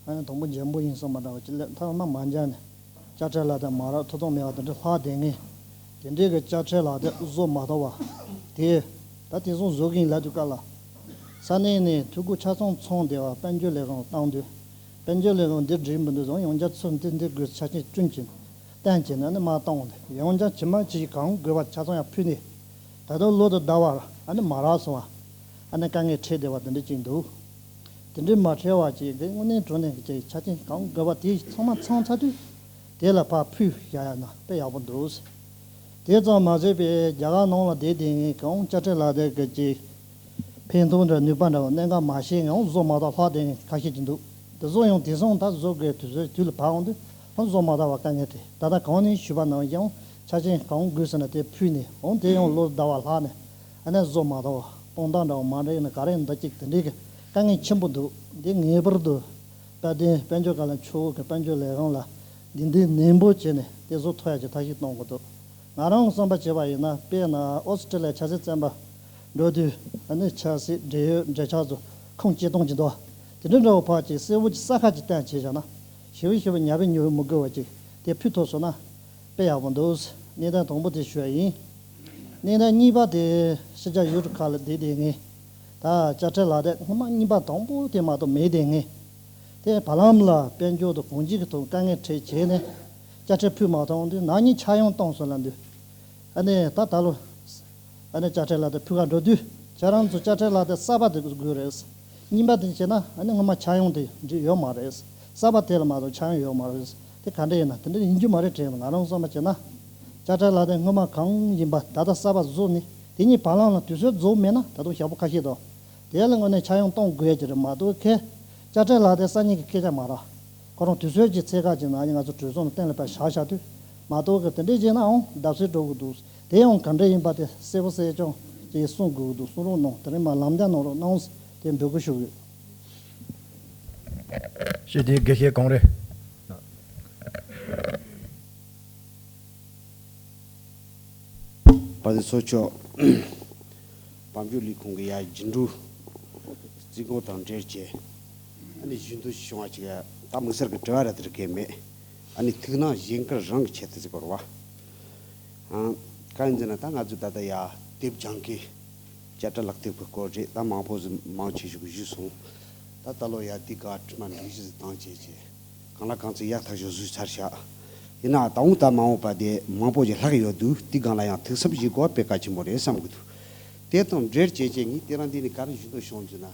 ཨ་ནི་དང་པོ་འཇམ་པོ་ཡིན་བསམ་པ་འདྲ་བ་ཅིག་སླེབས་ཐབས་མ་མ་འཇགས་ནས། དཔྱ་ཁྲལ་ལག་དེབ་མ་རག་ཐོབ་ཐང་མེད་པ་དེ་འདྲ་ལྷག་བསྡད་མཁན། དེ་འདྲའི་གི་དཔྱ་ཁྲལ་ལག་དེབ་བཟོ་མ་ཐུབ་པ། དེ། ད་དེ་ཚོ་བཟོ་གི་ཡིན་ལབ་དུས་སྐབས་ལ། ས་གནས་ནས་འཐུས་སྒོ་ཆ་ཚང་ཚང་བསྡད་པ་དཔལ་འབྱོར་ལས་ཁུངས་བཏང་དུས། དཔལ་འབྱོར་ལས་ཁུངས་འདི་འགྲིག་མི་འདུག་བཟོ་ཡང་བསྐྱར་ཚུར་འདི་འདི་དགོས་ཆ་རྐྱེན་བསྐྲུན་གྱིན། གཏན་བྱས་ནས་ནི་མ་བཏང་བ་འདི་ཡང་བསྐྱར་ཇི་མ་ཇི་བཞིན་གང་དགོས་པ་ཆ་ཚང་ཡང་ཕུལ་ནས། ད་དུང་ལོ་དང་ཟླ་བར་ཨ་ནི་མ་རག་སོང་བ། ཨ་ནི་དཀའ་ངལ་འཕྲད་བསྡད་པ་དེ་འདྲ་ཅིག་འདུག་དེ་འདྲའི་མ་འཕྲད་པ་ཅིག་གི་དངོས་གནས་དྲང་གནས་ཀྱི་ཆ་རྐྱེན་གང་དགོས་པ་དེ་ཚང་མ་ཚང་ཚར་དུས། དེ་ལ་ཕར་ཕུལ་བཞག་ཡ་ན་དཔེ་ཡག་པོ་འདུག་དེ་ཙམ་མ་ཟད་པའི་རྒྱ་གར་ནང་ལ་བསྡད་བསྡད་མཁན་གང་དཔྱ་ཁྲལ་ལག་དེབ་ཀྱི་ཅིག་ཕན་ཐོགས་འདྲ་ནུས་པ་འདྲ་བ་གནད་འགག་མ་ཤེས་ངང་བཟོ་མ་ཐག་ལྷག་བསྡད་མཁན་ཁ་ཤས་ཀྱི་འདུག་དེ་ཚོ་ཡང་དེང་སང་ད་བཟོ་དགོས་དུས་ཚོད་དུས་ལ་བབ་འོང་དུས་ཨང་བཟོ་མ་ཐག་པ་དཀའ་ངལ་དེ་ད་ལྟ་གང་ནས་ཞུས་པ་ནང་བཞིན་ཆ་རྐྱེན་གང་དགོས་ཟེར་ན་དེ་ཕུལ་ནས་འོང་དེ་ཡང་ལོ་ཟླ་བ་ལྷག་ནས་ཨ་ནི་བཟོ་མ་ཐག་པ་དཔང་རྟགས་འདྲ་བ་མ་འདྲ་ཡིན་ན་ག་རེ་ཡིན་འདི་གཅིག་དེ་འདྲའི་གི་དཀའ་ངལ་ཆེན་པོ་འདུག་འདི་ངེས་པར་དུ་དཔལ་ལྡན་དཔལ་འབྱོར་བཀའ་བློན་མཆོག་གི་དཔལ་འབྱོར་ལས་ཁང་ལ་འདི་འདི་ནན་པོ་བྱས་ནས་དེ་བཟོ་ཐུབ་ཡ་གི་ཐབས་ཤེས་གཏོང་དགོས་འདུག་ང་རང་བསམ་པ་བྱས་པ་ཡིན་ན་དཔེར་ན་ཨོ་སི་ཀྲི་ལི་ཡ་ཆབ་སྲིད་བཙོན་པ་འགྲོ་དུས་ཨ་ནི་ཆབ་སྲིད་འབྲེལ་ཡོད་འབྲེལ་ཆགས་ཚོ་ཁུངས་སྐྱེལ་གཏོང་གི་འདུག་དེ་འདྲ་འདྲ་བོ་ཕར་ཅིག་གསལ་བོ་ཅིག་ས་ཁ་ཅིག་བསྟན་བྱས་བཞག་ན་ཞེ་པོ་ཞེ་པོ་ཉབ་པའི་ཉོ་མི་དགོས་པ་ཅིག་དེ་ཕུལ་ཐུབ་སོང་ན་དཔེ་ཡག་པོ་འདུག་གནད་དོན་དང་པོ་དེ་ཞུ་ཡ་ཡིན། གནད་དོན་གཉིས་པ་དེ་ཕྱི་རྒྱལ་ཡུལ་གྲུ་ཁག་ལ་བསྡད་བསྡད་མཁན། ད་དཔྱ་ཁྲལ་ལག་དེབ་སྔོན་མ་རྙིང་པ་དང་པོ་དེ་མ་གཏོགས་མེད་བསྡད་མཁན། དེ་བར་ལམ་ལ་དཔལ་འབྱོར་དང་གང་ཅིའི་ཐོག་དཀའ་ངལ་འཕྲད་བྱས་ནས་དཔྱ་ཁྲལ་ཕུལ་མ་ཐུབ་དུས་ནག་ཉེས་ཆག་ཡང་གཏོང་སོང་ལབ་དུས། ཨ་ནི་ད་ད་ལོ། ཨ་ནི་དཔྱ་ཁྲལ་ལག་དེབ་ཕུལ་ག་འགྲོ་དུས་ཁྱེད་རང་ཚོ་དཔྱ་ཁྲལ་ལག་དེབ་གསར་པ་དེ་དགོས་རེད། རྙིང་པ་དེ་བྱས་ན་ཨ་ནི་སྔོན་མ་ཆག་ཡང་དེ་འགྲིག་ཡོད་མ་རེད། གསར་པ་དེ་ལ་མ་གཏོགས་ཆག་ཡང་ཡོད་མ་རེད། དེ་ག་འདྲ་ཡིན་ན་དེ་འདྲ་ཡིན་རྒྱུ་མ་རེད་དྲན་ང་རང་བསམ་པ་བྱས་ན། དཔྱ་ཁྲལ་ལག་དེབ་སྔོན་མ་གང་ཡིན་པ་ད་ལྟ་གསར་པ་བཟོས་ནས་དེ་གཉིས་བར་ལམ་ལ་དུས་ཚོད་རྫོགས་མེད་ན་ད་དུང་ཞག་པོ་ཁ་ཤས་དང་། དེ་ལ་དངོས་གནས་ཆག་ཡང་གཏོང་དགོས་ཀྱི་རེད་མ་གཏོགས་ཁེ། དཔྱ་ཁྲལ་ལག་དེབ་གསར་རྙིང་གི་སྐད་ཆ་མ་རེད། ཁོ་རང་དུས་ཚོད་ཀྱི་ཚད་བཀག་ཅིག་ནང་ང་ཚོ་གྲོས་ཚོགས་ནང་གཏན་ལ་ཕར་བཞག་བཞག་དུས་མ་གཏོགས་གི་དེ་འདྲས་བྱས་ནའང་བརྡབ་གསིག་འགྲོ་གི་འདུག་དེ་ཡང་ག་འདྲས་ཡིན་པ་དེ་གསལ་པོ་གསལ་རྐྱང་ཅིག་གསུང་དགོས་ཀྱི་འདུག་གསུང་རོགས་གནང་དེ་རིང་མ་ལམ་སྟོན་གནང་རོགས་གནང་དེ་འབོད་སྐུལ་ཞུ་གི་ཡོད། ཞེས་དེའི་དགེ་བཤེས་གང་རེད། པ་དེ་ཚོ་ཆོག་དཔལ་འབྱོར་ལས་ཁུངས་ཀྱི་ཡ་རྒྱུན་འགྲུལ་རྩིས་འགོ་དང་འབྲེལ་བྱས་ཨ་ནི་ཞུ་འདོད་བྱུང་བ་ཅིག་ཡ་ད་དམིགས་བསལ་གྱི་དྲི་བ་ར་དེ་རིགས་གས་མེད། ཨ་ནི་ཐུགས་སྣང་གཞན་དགར་རང་གི་ཆེད་དུ་ཟེར་དགོས་རེད་བ། ཨང་། གང་ཡིན་ཟེར་ན་ད་ང་ཚོས་ད་ལྟ་ཡ་དེབ་སྦྱང་གི་དཔྱ་ཁྲལ་ལག་དེབ་ཀྱི་སྐོར་རེད་ད་མང་པོ་ཟིག་མང་ཆེ་ཤོས་ཀྱིས་ཞུས་སོང་། ད་ད་ལོ་ཡ་འདི་ག་ཁྲི་མ་འགྲིག་གཞི་ཟིག་བཏང་བྱས་བྱས་གང་ལ་གང་ཚོད་ཡག་ཐག་ཆོད་བཟོས་ཚར་ཤག་ཡིན་ན་ད་འོང་ད་མ་འོངས་པ་དེ་མང་པོ་ཞིག་ལྷག་ཡོད་འདུག་དེ་སྒང་ལ་ཡང་ཐུགས་བསམ་བཞེས་དགོས་པ་དཔེ་གལ་ཆེན་པོ་རེད་བསམ་གི་འདུག་དེ་དང་འབྲེལ་བྱས་བྱས་ངས་དེ་རིང་འདི་ནས་ག་རེ་ཞུ་འདོད་བྱུང་ཟེར་ན།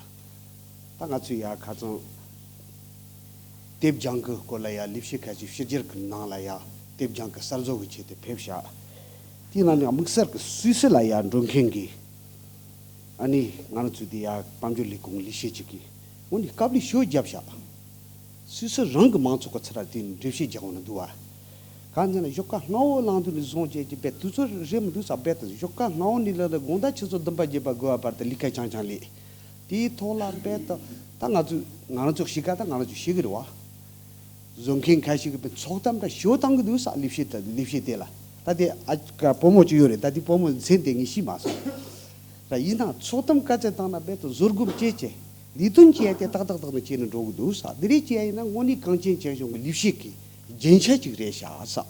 ད་ང་ཚོས་ཡ་ཁ་སང་དེབ་སྦྱང་གི་སྐོར་ལ་ཡ་ལས་བྱེད་ཁ་ཤས་ཕྱི་རྒྱལ་གྱི་ནང་ལ་ཡ་དེབ་སྦྱང་གི་གསར་བཟོ་གི་ཆེད་དུ་ཕེབས་ཤག་དེའི་ནང་ནས་དམིགས་བསལ་གྱི་སུད་སི་ལ་ཡ་འགྲོ་མཁན་གྱི་ཨ་ནི་ང་རང་ཚོའི་དེ་ཡ་དཔལ་འབྱོར་ལས་ཁུངས་ལས་བྱེད་ཅིག་གིས་འོ་ནི་དཀའ་ལས་ཞེ་པོ་བརྒྱབ་ཤག་སུད་སི་རང་གི་མང་ཚོགས་ཀྱི་ཚུར་དེ་འགྲེལ་བཤད་རྒྱག་འོང་ན་འདུག་བ། གང་ཟེར་ན་བཞུགས་སྒར་སྔ་བོ་ལངས་དུས་ནས་བཟུང་བྱས་ཀྱི་དཔེ་དུས་ཚོད་རེད་མི་འདུག་ས་དཔེ་དང་བཞུགས་སྒར་སྔ་བོ་ནས་ལ་ལ་དགོང་དག་ཆུ་ཚོད་བདུན་པ་བརྒྱད་པ་དགོས་པ་བར་དུ་ལས་ཀ་རྐྱང་རྐྱང་ལས། དེའི་ཐོག་ལ་དཔེ་དང་ད་ང་ཚོས་ང་རང་ཚོ་གཤིས་ཀ་ད་ང་རང་ཚོས་ཤེས་ཀྱི་རེད་བ། བཟོ་མཁན་ཁ་ཤས་ཀྱིས་དཔེ་ཚོགས་གཏམ་འདྲ་ཞོ་བཏང་གི་འདུག་ས་ལས་བྱེད་དང་ལས་བྱེད་དེ་ལ་ད་དེ་ཨ་ཀ་བུ་མོ་ཅིག་ཡོད་རེད་ད་དེ་བུ་མོ་མཚན་དེ་ངས་ཤེས་མ་སོང་། ད་ཡིན་ནའང་ཚོགས་གཏམ་ག་ཚད་བཏང་ན་དཔེ་དང་བཟོ་སྒོམ་བྱས་བྱས་ལས་དོན་བྱས་ཏེ་ཏག་ཏག་ཏག་ཏག་བྱས་ནས་འགྲོ་གི་འདུག་ས་འདི་རེད་བྱས་ཡིན་ན་དངོས་གནས་གངས་ཅན་སྐྱབས་གཞུང་གི་ལས་བྱེད་ཀྱི་རྒྱན་ཆ་ཅིག་རེད་ཤག་ས།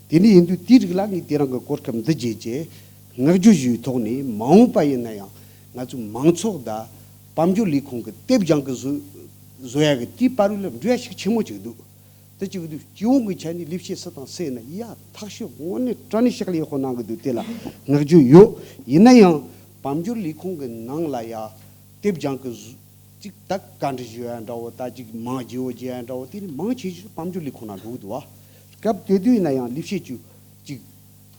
དེ་འདྲ་ཡིན་དུས་དེའི་རིགས་ལ་ངས་དེ་རིང་གི་གོ་སྐབས་འདི་བརྗེད་རྗེས་བསྔགས་བརྗོད་ཞུ་བའི་ཐོག་ནས་མ་འོངས་པ་ཡིན་ན་ཡང་ང་ཚོའི་མང་ཚོགས་དང་དཔལ་འབྱོར་ལས་ཁུངས་ཀྱི་དེབ་སྦྱང་གི་བཟོ་བཟོ་ཡ་གི་དེའི་བར་ལ་འབྲེལ་བ་ཤུགས་ཆེན་མོ་ཅིག་འདུག་དེ་གཅིག་འདུག་སྤྱི་ཡོངས་ཀྱི་ཆ་ནས་ལས་བྱེད་སུ་དང་སུ་ཡིན་ན་ཡ་ཐག་ཆོད་དངོས་གནས་དྲང་གནས་ཤག་ལས་ཡག་པོ་གནང་གི་འདུག་དེ་ལ་བསྔགས་བརྗོད་ཡོད། ཡིན་ན་ཡང་དཔལ་འབྱོར་ལས་ཁུངས་ཀྱི་ནང་ལ་ཡ་དེབ་སྦྱང་གི་བཟོ་གཅིག་ད་བཀའ་འདྲི་ཞུ་ཡ་འདྲ་བོ་ད་གཅིག་མང་རྒྱས་པོ་རྒྱས་ཡ་འདྲ་བོ་དེ་ནི་མང་ཆེ་ཤོས་དཔལ་འབྱོར་ལས་ཁུངས་ནང་འགྲོ་གི་འདུག་བ། སྐབས་དེ་དུས་ཡིན་ན་ཡང་ལས་བྱེད་ཅུ་གཅིག་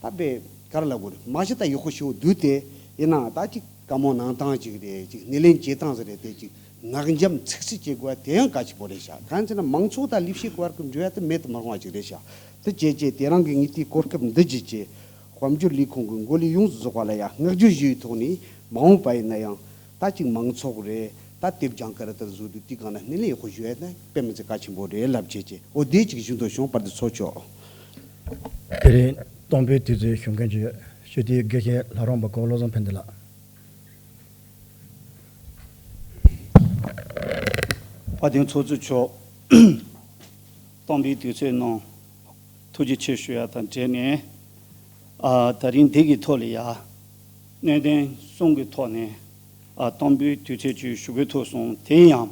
ད་དཔེ་ག་རེ་ལབ་དགོས་རེད་མ་གཞི་ད་ཡག་པོ་ཞེ་པོ་འདུག་སྟེ་ཡིན་ནའང་ད་གཅིག་བཀའ་མོལ་གནང་སྟངས་ཅིག་རེད་གཅིག་སྣེ་ལེན་བྱེད་སྟངས་ཟིག་རེད་དེ་གཅིག་ངག་འཇམ་ཚིག་གསལ་བྱེད་དགོས་པ་དེ་ཡང་གལ་ཆེན་པོ་རེད་ཤག་གང་ཟེར་ན་མང་ཚོགས་དང་ལས་བྱེད་བར་གྱི་འབྲེལ་བ་དེ་མེད་དུ་མི་རུང་བ་ཅིག་རེད་ཤག་དེ་བྱས་རྗེས་དེ་རིང་གི་ངས་དེའི་གོ་སྐབས་འདི་བརྒྱུད་རྗེས་དཔལ་འབྱོར་ལས་ཁུངས་ཀྱི་འགོ་ལས་ཡོངས་སུ་རྫོགས་པ་ལ་ཡང་བསྔགས་བརྗོད་ཞུ་ཡི་ཐོག་ནས་མ་འོངས་པ་ཡིན་ན་ཡང་། ད་ཅིག་མང་ཚོགས་རེད་ད་དེབ་སྦྱང་གི་རེད་ད་བཟོ་དུས་དེ་གང་ན་སྣེ་ལེན་ཡག་པོ་ཞུ་ཡ་ན་དཔེ་མི་ཚེ་གལ་ཆེན་པོ་རེད་ལབ་བྱས་ཀྱི་འོ་དེ་ཅིག་ཞུ་འདོད་བྱུང་བར་དུ་ཚོགས་ཆོག་དེ་རིང་གཏོང་ཕོད་དུས་ཚོད་ཞུ་མཁན་ཅིག་ཡོད་ཞུ་དེའི་དགེ་བཤེས་ལྷ་རམས་པ་གོ་བློ་བཟང་ཕན་བདེ་ལགས། དཔལ་ལྡན་ཚོགས་གཙོ་མཆོག་དམ་པའི་དུས་ཚོད་གནང་། ཐུགས་རྗེ་ཆེ་ཞུ་ཡ་དང་འབྲེལ་ནས། ཨ། ད་རིང་འདི་གི་ཐོག་ལ་ཡ། གནད་དོན་གསུམ་གྱི་ཐོག་ནས། ཨ། དམ་པའི་དུས་ཚོད་ཅིག་ཞུ་དགོས་ཐུག་སོང་། དེ་ཡང་།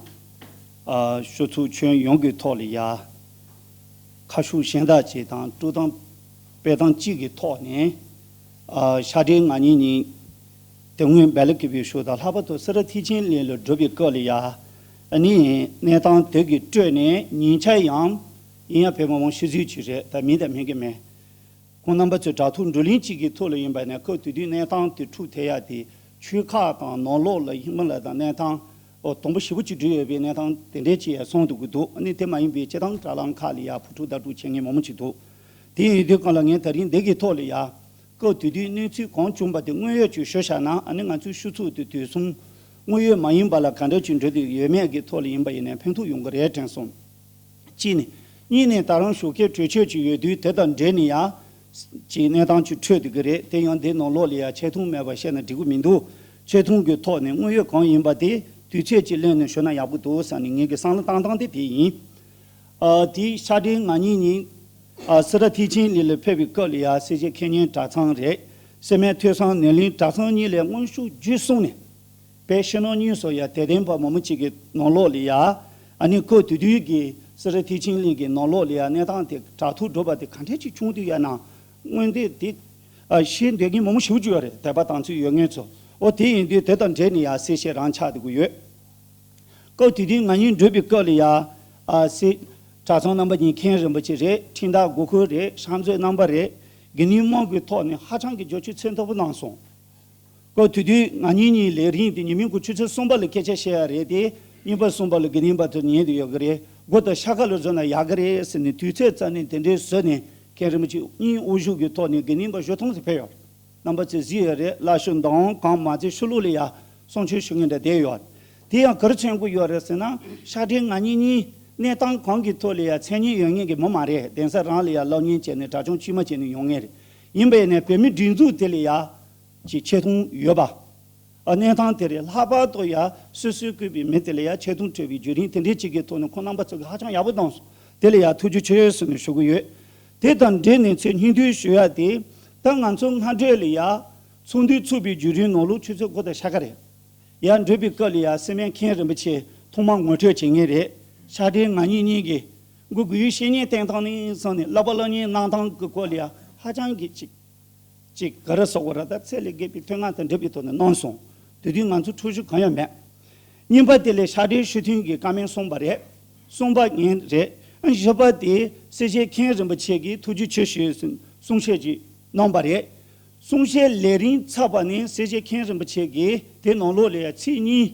ཨ། ཞུ་ཚུལ་ཁྱོན་ཡོངས་ཀྱི་ཐོག་ལ་ཡ། ཁ་ཕྱོགས་གཞན་དག་ཅིག་དང་དཀྲུག་སྟངས་སྤེལ་སྟངས་གཅིག་གི་ཐོག་ནས། ཨ། ཤར་སྒྲེང་ང་གཉིས་གཉིས། དེ་སྔོན་སྦེལ་ཀོབ་པའི་ཕྱོགས་དང་ལྷག་པར་དུ་སི་ར་ཐེག་ཆེན་གླིང་ལ་བསྒྲུབས་པའི་སྐབས་ལ་ཡ། ཨ་ནི་གནས་སྟངས་དེ་གི་སྤྲོས་ནས་ཉིན་ཆ་ཡང་ཡིན་ཡང་བོད་མི་མང་ཤི་ཚུལ་ཅིག་རེད། ད་མིན་དང་མིན་གྱི་མེད། ཁོང་རྣམ་པ་ཚོའི་དྲ་ཐོག་བགྲོ་གླེང་གཅིག་གི་ཐོག་ལ་ཡིན་པ་ནས་སྐབས་དེ་དུས་གནས་སྟངས་དེ་འཁྲུག་ཐེབས་ཡ་དེ་ཆོལ་ཁ་དང་ནང་ལོགས་ལ་ཧི་མ་ལ་དང་གནས་སྟངས། ཨོ། དུམ་བུ་ཞེ་པོ་ཅིག་འགྲིལ་ཡོད་པའི་གནས་སྟངས་དེ་འདྲས་ཅིག་ཡང་སོང་འདུག་གི་འདུག་ཨ་ནི་དེ་མ་ཡིན་པའི་སྤྱིར་བཏང་དྲ་ལམ་ཁག་ལ་ཡ་ཕུ་འཁྲུག་བརྡ་སྤྲོད་བྱེད་མཁན་མང་པོ་ཅིག་འདུག་དེ་ཡིན་དུས་གང་ལ་ངས་ད་རིང་འདི་གི་ཐོག་ལ་ཡ། སྐབས་དེ་དུས་གནས་ཚུལ་གང་བྱུང་བ་དེ་དངོས་ཡོད་ཅིག་ཞུ་བཞག་ན། ཨ་ནི་ང་ཚོའི་ཞུ་ཚུལ་དེ་དུས་གསུམ་དངོས་ཡོད་མ་ཡིན་པ་ལ་ག་འདྲ་ཅིག་འགྲོ་འདོད་ཡོད་མེད་ཀྱི་ཐོག་ལ་ཡིན་པ་ཡིན་ནའི་ཕན་ཐོགས་ཡོང་གི་རེད་དྲན་སོང་། གཅིག་ནས། གཉིས་ནས་ད་རང་ཞོགས་ཀས་གྲོས་ཆོད་ཅིག་ཡོད་དུས་དེ་དང་འབྲེལ་ནས་ཡ། ཅིག་གནས་སྟངས་ཅིག་འཕྲོད་བསྡད་ཀྱི་རེད། དེ་ཡང་འདི་ནང་ལོགས་ལ་ཡ་ཆེ་མཐོང་མེད་པ་བཤད་ན་འགྲིག་གི་མི་འདུག་ཆེ་མཐོང་གི་ཐོག་ནས་དངོས་ཡོད་གང་ཡིན་པ་དེ་དུས་ཚོད་ཅིག་ལེན་ནས་ཞུ་ན་ཡག་པོ་འདུག་བསམ་ནས་ངེད་ཀྱི་བསམ་བློ་བཏང་སྟངས་དེ་དེ་ཡིན། ཨ། དེའི་ཤར་སྒྲེང་ང་གཉིས་གཉིས། ཨ། སི་ར་ཐེག་ཆེན་གླིང་ལ་ཕེབས་པའི་སྐབས་ལ་ཡ་སེར་བྱེས་མཁས་སྙན་གྲྭ་ཚང་རེད། སེར་སྨད་ཐོས་བསམ་ནོར་གླིང་གྲྭ་ཚང་གཉིས་ལ་དངོས་ཤུགས་བརྒྱུད་གསུམ་ནས། བོད་ཕྱི་ནང་གཉིས་སུ་ཡ་དད་ལྡན་པ་མང་པོ་ཅིག་གི་ནང་ལོགས་ལ་ཡ། ཨ་ནི་སྐབས་དེ་དུས་ཀྱི་སི་ར་ཐེག་ཆེན་གླིང་གི་ནང་ལོགས་ལ་ཡ་གནས་སྟངས་དེ་དྲག་ཐུག་འགྲོ་བ་དེ་ག་འདྲས་ཅིག་བྱུང་འདུག་ཡ་ན། མངོན་འདོད་དེ། ཨ། ཤེས་འདོད་མཁན་མང་པོ་ཞེ་པོ་ཅིག་ཡོད་རེད། དད་པ་དམ་ཚིག་ཡོད་མཁན་ཚོ། འོ། དེ་ཡིན་དུས་དེ་དང་འབྲེལ་ནས་ཡ་གསལ་བཤད་རང་ཆགས་བསྡད་ཀྱི་ཡོད། སྐབས་དེ་དུས་ང་གཉིས་འགྲོ་བའི་སྐབས་ལ་ཡ། ཨ། སེ། གྲྭ་ཚང་རྣམ་པ་གཉིས་མཁན་རིན་པོ་ཆེ་རེད། ཁྲིམས་བདག་གོ་ཁུལ་རེད། ཧྲང་ཙེ་རྣམ་པ་རེད། དགེ་འདུན་དམངས་ཀྱི་ཐོག་ནས་ཧ་ཅང་གི་རྒྱབ་སྐྱོར་ཚད་མཐོ་པོ་གནང་སོང་། སྐབས་དེ་དུས་ང་གཉིས་གཉིས་ལས་རིམ་དེ་ཉི་མའི་གུང་ཆུ་ཚོད་གསུམ་པ་ལ་སྐད་ཆ་བཤད་ཡ་རེད་དེ། གཉིས་པ་གསུམ་པ་ལ་དགེ་འདུན་པ་ཚོ་ཉན་དུ་ཡོད་ཀྱི་རེད། དགོང་དག་ཤག་ཁ་ལ་འཛུལ་ན་ཡག་གི་རེད་ཟེར་ནས་དུས་ཚོད་རྩ་ནས་དེ་འདྲའི་བཟོས་ནས། མཁན་རིན་པོ་ཆེ་གཉིས་དབུ་བཞུགས་ཀྱི་ཐོག་ནས་དགེ་འདུན་པ་བཞི་སྟོང་ཙམ་ཕེབས་ཡོད། རྣམ་པ་ཚོས་གཟིགས་ཡོད་རེད། བླ་ཤོད་མདང་དབང་གང་མ་ཚད་ཤོ་ལོ་ལ་ཡ་གསུང་ཆོས་ཞུ་མཁན་འདྲ་བསྡད་ཡོད། དེ་ཡང་ག་རེ་མཚོན་གྱི་ཡོད་རེད་ཟེར་ན། ཤར་སྒྲེང་ང་གཉིས་གཉིས་གནས་སྟངས་གང་གི་ཐོག་ལ་ཡ་མཚན་སྙན་ཡོད་མཁན་གྱི་མི་མ་རེད། གདན་ས་རང་ལ་ཡ་སློབ་གཉེར་བྱས་ནས་གྲྭ་ཆུང་དཀྱུས་མ་བྱས་ནས་ཡོང་མཁན་རེད། ཡིན་པས་ནས་བོད་མི་སྒྲིག་འཛུགས་དེ་ལ་ཡ་ཅིག་ཆེ་མཐོང་ཡོད་པ། ཨ། གནས་སྟངས་དེ་རེད། ལྷག་པར་དུ་ཡ་སོ་སོས་བསྐོས་པའི་མི་དེ་ལ་ཡ་ཆེ་མཐོང་སྤྲད་པའི་བརྒྱུད་རིམ་དེ་འདྲའི་ཅིག་གི་ཐོག་ནས་ཁོང་རྣམ་པ་ཚོ་གིས་ཧ་ཅང་ཡག་པོ་གནང་སོང་། དེ་ལ་ཡ་ཐུགས་རྗེ་ཆེ་ཟེར་ནས་ཞུ་གི་ཡོད། དེ་དང་འབྲེལ་ནས་ཚེ་སྙིང་བསྡུས་ཞུ་ཡ་དེ། ད་ང་ཚོ་སྔ་གྲོས་ལ་ཡ་ཚོགས་འདུ་ཚུགས་པའི་བརྒྱུད་རིམ་ནང་ལོགས་ཆུ་ཚོད་དགུ་དང་ཕྱེད་ཀ་རེད། ཡར་འགྲོ་བའི་སྐབས་ལ་ཡ་སེར་སྨད་མཁན་རིན་པོ་ཆེ་ཐོག་མར་ངོ་སྤྲོད་བྱེད་མཁན་རེད། ཤར་སྒྲེང་ང་གཉིས་གཉིས་ཀྱིས་མགོ་སྒུར་བཤེས་གཉེན་བསྟེན་སྟངས་ནས་བཟུང་ནས་བསླབ་པ་སློབ་གཉེར་གནང་སྟངས་ཀྱི་སྐོར་ལ་ཡ་ཧ་ཅང་གི་ཅིག་ཅིག་ག་རེ་ཟེར་དགོས་རེད། ད་ཚད་ལས་བརྒལ་བའི་མཐུན་ངག་དང་འགྲིག་པའི་ཐོག་ནས་གནང་སོང་། དེ་དུས་ང་ཚོ་འཁྲུག་གཞི་གང་ཡང་མེད། གཉིས་པ་དེ་ལས་ཤར་སྒྲེང་ཞི་མཐུན་གྱི་བཀའ་མོལ་གསུངས་པ་རེད། གསུངས་པ་ཡིན་རེད། བཞི་པ་དེ་སེར་བྱེས་མཁན་རིན་པོ་ཆེ་གིས་ཐུགས་རྗེ་ཆེ་ཞུ་ཟེར་གསུང་བཤད་ཅིག་གནང་པ་རེད། གསུང་བཤད་ལས་རིམ་ཚར་བ་ནས་སེར་བྱེས་མཁན་རིན་པོ་ཆེ་གིས་དེ་ནང་ལོགས་ལ་ཡ་ཚིག་གཉིས་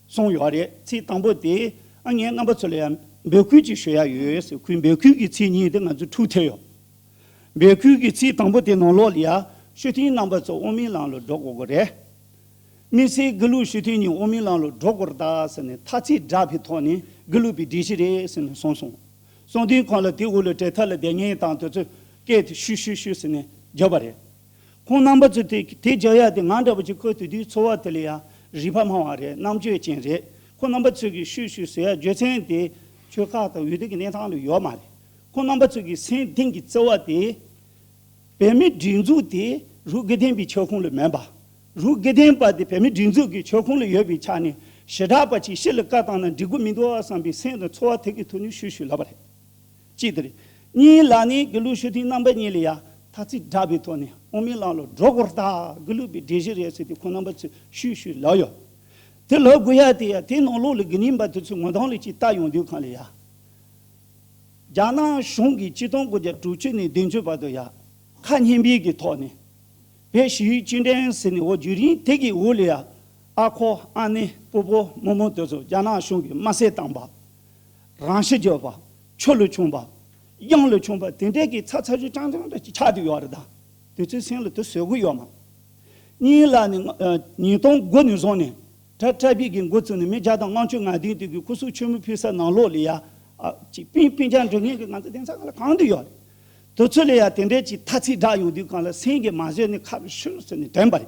གསུངས་ཡོད་རེད། ཚིག་དང་པོ་དེ། ཨ། ངས་རྣམ་པ་ཚོ་ལ་ཡང་འབོད་སྐུལ་ཅིག་ཞུ་ཡ་ཡོད་ཟེར། ཁོའི་འབོད་སྐུལ་གྱི་ཚིག་གཉིས་དེ་ང་ཚོ་འཁྲུག་ཐེབས་ཡོད། འབོད་སྐུལ་གྱི་ཚིག་དང་པོ་དེ་ནང་ལོགས་ལ་ཡ། ཤུགས་ལྡན་རྣམ་པ་ཚོ་དབུ་མའི་ལམ་ལ་འགྲོ་དགོས་ཀྱི་རེད། དམིགས་བསལ་དགེ་ལུགས་ཤུགས་ལྡན་གཉིས་དབུ་མའི་ལམ་ལ་འགྲོ་དགོས་རེད་ད་ཟེར་ནས་ཐ་ཚིག་བསྒྲགས་པའི་ཐོག་ནས་དགེ་ལུགས་པའི་སྒྲིག་གཞི་རེད་ཟེར་ནས་གསུངས་སོང་། གསུང་དུས་ཁོང་ལ་དེ་འོག་ལ་གྲལ་མཐའ་ལ་བསྡད་མཁན་དང་དེ་ཚོས་སྐད་དེ་ཤུ་ཤུ་ཤུ་ཟེར་ནས་བརྒྱབ་པ་རེད། ཁོང་རྣམ་པ་ཚོས་དེ་དེ་རྒྱག་ཡ་དེ་ང་འདྲ་བོ་ཅིག་སྐབས་དེ་དུས་ཚོར་བ་དེ་ལ་ཡ་རིག་པ་སྨྲ་བ་རེད། རྣམ་དཔྱོད་ཅན་རེད། ཁོང་རྣམ་པ་ཚོས་ཀྱི་ཤུ་ཤུ་ཟེར་ཡ་རྒྱུ་མཚན་དེ་ཆོལ་ཁ་དང་འོས་བསྡུ་གི་གནས་སྟངས་ལ་ཡོད་མ་རེད། ཁོང་རྣམ་པ་ཚོས་ཀྱི་སེམས་གཏིང་གི་རྩ་བ་དེ། བོད་མི་སྒྲིག་འཛུགས་དེ་རུས་དགེ་ལྡན་པའི་ཁྱབ་ཁོངས་ལ་མེད་པ། རུས་དགེ་ལྡན་པ་དེ་བོད་མི་སྒྲིག་འཛུགས་ཀྱི་ཁྱབ་ཁོངས་ལ་ཡོད་པའི་ཆ་ནས་ཞེ་དྲག་པ་ཅིག་ཕྱི་ལ་བཀའ་བཏང་ན་འགྲིག་གི་མི་འདུག་བསམ་པའི་སེམས་དང་ཚོར་བ་དེ་གི་ཐོག་ནས་ཤུ་ཤུ་ལབ་པ་རེད། གཅིག་དེ་རེད། གཉིས་ལ་ནི་དགེ་ལུགས་ཤུགས་ལྡན་རྣམ་པ་གཉིས་ལ་ཡ་ཐ་ཚིག་བསྒྲགས་པའི་ཐོག་ནས་དབུ་མའི་ལམ་ལ་འགྲོ་དགོས་རེད་ད། དགེ་ལུགས་པའི་སྒྲིག་གཞི་རེད་ཟེར་ཏེ་ཁོང་རྣམ་པ་ཚོས་ཤུ་ཤུ་ལབ་ཡོད། དེ་ལབ་དགོས་ཡ་དེ་ཡ་དེ་ནང་ལོགས་ལ་དགེ་འདུན་པ་དེ་ཚོའི་ངོ་གདོང་ལ་ཅིག་ལྟ་ཡོང་དུས་གང་ལ་ཡ། རྒྱ་ནག་གཞུང་གིས་ཆིག་སྟོང་དགུ་བརྒྱ་དྲུག་ཅུ་ནས་བདུན་ཅུ་བར་དུ་ཡ། ཁ་སྙན་པའི་གི་ཐོག་ནས། བོད་ཞི་བའི་བཅིངས་འགྲོལ་ཟེར་ནས་འོ་བརྒྱུད་རིམ་དེ་གི་འོག་ལ་ཡ། ཨ་ཁུ་ཨ་ནེ་སྤོ་བོ་རྨོ་མོ་དེ་ཚོ་རྒྱ་ནག་གཞུང་གིས་དམར་གསོད་བཏང་པ། རང་ཤི་བརྒྱབ་པ། ཆུ་ལ་མཆོངས་པ། གཡང་ལ་མཆོངས་པ་དེ་འདྲས་ཀྱི་ཚ་ཚ་ཞིག་ཅང་ཅང་འདྲ་ཅིག་ཆགས་བསྡད་ཡོད་རེད་ད། དེ་ཚོའི་སེམས་ལ་དེ་བཟོད་གི་ཡོད་མ། གཉིས་ལ་ནི། ཨ། ཉིས་སྟོང་དགུ་ནས་བཟུང་ནས་གྲྭ་གྲྭ་པའི་གི་འགོ་བཙུགས་ནས་མི་བརྒྱ་དང་ལྔ་བཅུ་ང་བདུན་དེ་གི་སྐུ་གཟུགས་མཆོད་མེ་ཕུལ་ས་ནང་ལོགས་ལ་ཡ། ཨ། ཅིག་སྤུན་སྤུན་ཀྱག་འགྲོ་མཁན་གི་ང་ཚོ་གདན་ས་ཁག་ལ་གང་དུ་ཡོད་རེད། དེ་ཚོ་ལ་ཡ་དེ་འདྲས་ཅིག་ཐ་ཚིག་བསྒྲགས་ཡོང་དུས་གང་ལ་སེམས་ཀྱིས་མ་བཟོད་ནས་ཁ་ལ་ཤུར་ཟེར་ནས་དྲན་པ་རེད།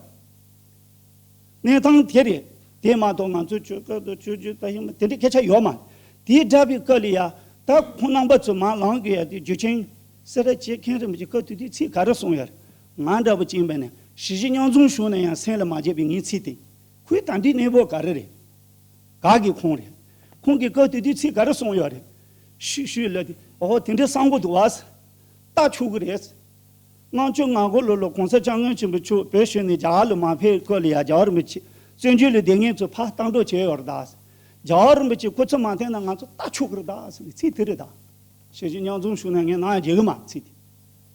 གནས་སྟངས་དེ་རེད། དེ་མ་གཏོགས་ང་ཚོ་ཆོལ་ཁ་དང་ཆོས་བརྒྱུད་ད་ཡིན་པ་དེ་འདྲའི་སྐད་ཆ་ཡོད་མ་རེད། དེའི་སྒྲ་པའི་སྐབས་ལ་ཡ། ད་ཁོང་རྣམ་པ་ཚོ་མ་ལངས་གི་ཡ་དེ་རྒྱུ་ཅན། སེ་ར་བྱེས་མཁན་རིན་པོ་ཆེ་སྐབས་དེ་དུས་ཚིག་ག་རེ་གསུངས་ཡོད་རེད། ང་འདྲ་པོ་ཅིག་ཡིན་པ་ནས་ཞི་བྱེད་མཉམ་འཛོམས་བྱུང་ན་ཡང་སེམས་ལ་མ་བརྗེད་པའི་ངའི་ཚིག་དེ། ཁོའི་ད་འདི་གནས་བབ་ག་རེ་རེད། ག་གི་ཁོང་རེད། ཁོང་གི་སྐབས་དེ་དུས་ཚིག་ག་རེ་གསུངས་ཡོད་རེད། ཤུ་ཤུ་ལ་དེ་ཨོ་དེ་འདྲའི་གསང་པོ་འདུག་བ། ལྟ་ཆོག་གི་རེད། ལྔ་བཅུ་ང་དགུ་ལོ་ལ་གོང་ས་སྐྱབས་མགོན་ཆེན་པོ་མཆོག་བོད་གཞུང་ནས་རྒྱ་གར་ལ་མ་ཕེབས་སྐབས་ལ་ཡ་རྒྱལ་བ་རིན་པོ་ཆེ་བཙན་བྱོལ་ལ་བསྡད་མཁན་ཚོ་ཕར་ལྟ་འགྲོ་བྱས་ཡོད་རེད་ད། རྒྱལ་བ་རིན་པོ་ཆེ་སྐུ་ཚེ་མ་བརྟན་ན་ང་ཚོ་ལྟ་ཆོག་གི་རེད་ད་ཟེར་ནས་ཚིག་དེ་རེད་ད། ཞི་བྱེད་མཉམ་འཛོམས་བྱུང་ན་ངས་ནང་ཡང་བརྗེད་གི་མ་ཚིག་དེ།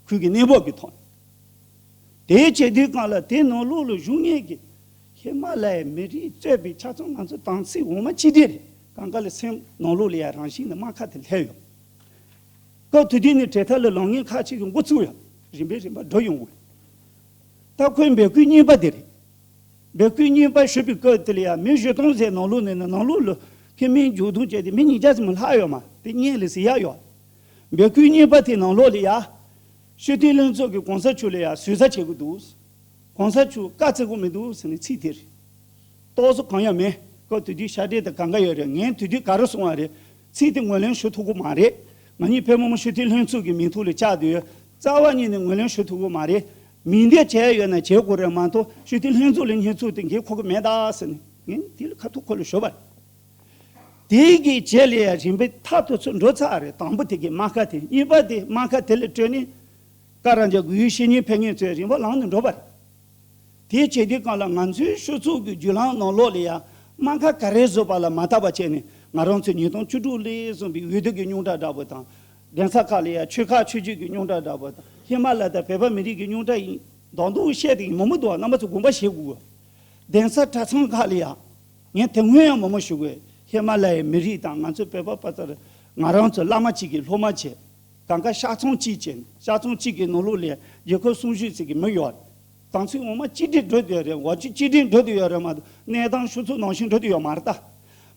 ཁོས་ཀྱི་གནས་བབ་ཀྱི་ཐོག་ནས། དེའི་བྱེད་དུས་སྒང་ལ་དེ་ནང་ལོགས་ལ་བཞུགས་མཁན་གྱི་ཧི་མ་ལ་ཡའི་མི་རིགས་གཙོས་པའི་ཆ་ཚང་ང་ཚོ་དམ་ཚིག་འོ་མ་གཅིག་སྒྲིལ་རེད། གང་ག་ལ་སེམས་ནང་ལོགས་ལ་ཡ་རང་བཞིན་ནས་རྨ་ཁ་དེ་སླེབས་ཡོད། སྐབས་དེ་དུས་ནས་གྲལ་མཐའ་ལ་ལངས་མཁན་ཁག་ཅིག་གིས་འགོ་བཙུགས་ཡོད། རིམ་པས་རིམ་པ་འགྲོ་ཡོང་གི་རེད། ད་ཁོའི་འབོད་སྐུལ་གཉིས་པ་དེ་རེད། འབོད་སྐུལ་གཉིས་པ་ཞུས་པའི་སྐབས་དེ་ལ་ཡང་མི་བཞི་སྟོང་ཟེར་ནང་ལོགས་ནས་ནི་ནང་ལོགས་ལ་ཁེ་མིན་རྒྱུག་རྡུང་བྱས་ཏེ་མི་ཉིས་བརྒྱ་ཙམ་ལྷག་ཡོད་མ་དེ་བརྙན་ལ་གཟིགས་ཡག་ཡོད། འབོད་སྐུལ་གཉིས་པ་དེ་ནང་ལོགས་ལ་ཡ། སྤྱི་འཐུས་ལྷན་ཚོགས་ཀྱིས་གོང་ས་མཆོག་ལ་ཡ་ཟུར་ཟ་བྱེད་དགོས་འདུག་གོང་ས་མཆོག་བཀའ་བརྩི་དགོས་མི་འདུག་ཟེར་ནས་ཚིག་དེ་རེད། རྟོག་བཟོ་གང་ཡང་མེད། སྐབས་དེ་དུས་ཤ་འདྲེ་དང་གང་ག་ཡོད་རེད། ངས་དེ་དུས་ག་རེ་གསུངས་པ་རེད། ཚིག་དེ་ངོས་ལེན་ཞུ་ཐུབ་ཀྱི་མ་རེད། ང་གཉིས་བོད་མི་མང་སྤྱི་འཐུས་ལྷན་ཚོགས་ཀྱི་མིང་ཐོག་ལ་བཅར་དུས། རྩ་བ་ཉིད་ནས་ངོས་ལེན་ཞུ་ཐུབ་ཀྱི་མ་རེད། མིང་འདེབས་བྱས་ཡོད་ན་བྱེད་དགོས་རེད་མ་གཏོགས་སྤྱི་འཐུས་ལྷན་ཚོགས་ལ་བསྙོན་འཛུགས་དེ་འགན་འཁུར་གྱི་མེད་ད་ཟེར་ནས་ངས་དེ་ལ་ཁ་ཐུག་ཁོ་ལ་ཞུས་པ་རེད། དེ་གི་རྗེས་ལ་ཡང་རིམ་པས་ཐག་ཏུ་ཚུར་འགྲོ་ཚར་རེད། དང་པོ་དེ་གི་རྨ་ཁ་དེ། གཉིས་པ་དེ་རྨ་ཁ་དེ་ལ་སྤྲོད་ནས་བཀའ་རང་རྒྱ་དགོས་ཡུལ་བཤེས་གཉེན་ཕེབས་མཁན་ཚོས་རིམ་པ་ལངས་ནས་འགྲོ་བ་རེད། དེའི་བྱེད་དུས་སྒང་ལ་ང་ཚོའི་ཆོས་ཚོགས་ཀྱི་བརྒྱུད་ལམ་ནང་ལོགས་ལ་ཡང་རྨ་ཁ་ག་རེ་བཟོས་པ་ལ་མ་བལྟས་པ་བྱས་ནས་ང་རང་ཚོས་ཉིས་སྟོང་བཅུ་དྲུག་ལས་བཟུང་བའི་འོས་བསྡུ་གི་རྙོག་དྲ་འདྲ་པོ་དང་། གདན་ས་ཁག་ལ་ཡང་ཆོལ་ཁ་ཆོས་བརྒྱུད་ཀྱི་རྙོག་དྲ་འདྲ་པོ་དང་། ཧི་མ་ལ་དང་བོད་པ་མི་རིགས་ཀྱི་རྙོག་དྲ་ཡིན་མདོག་མདོག་བཤད་དེ་ཡིན་མོ་མོ་འདུག་རྣམ་པ་ཚོ་དགོངས་པ་བཞེས་དགོས། གདན་ས་གྲྭ་ཚང་ཁག་ལ་ཡང་། ངས་དེ་སྔོན་ཡང་མང་པོ་ཞུ་དགོས། ཧི་མ་ལ་ཡའི་མི་རིགས་དང་ང་ཚོའི་བོད་པ་པ་ཚར་ང་རང་ཚོ་བླ་མ་གཅིག་གི་སློབ་མ་བྱས། གང་ག་ཤག་ཚང་གཅིག་བྱས། ཤག་ཚང་གཅིག་གི་ནང་ལོགས་ལ་རྒྱལ་ཁབ་སྲུང་ཞུ་ཟེར་གི་མི་ཡོད། དམ་ཚིག་ངོ་མ་གཅིག་སྒྲིལ་འགྲོ་དུས་རེད། འོ་གཅིག་གཅིག་སྒྲིལ་འགྲོ་དུས་ཡོད་རེད་མ་གཏོགས་གནས་སྟངས་ཕྱི་ཚུལ་ནང་བཞིན་འགྲོ་དུས་ཡོད་མ་རེད་ད།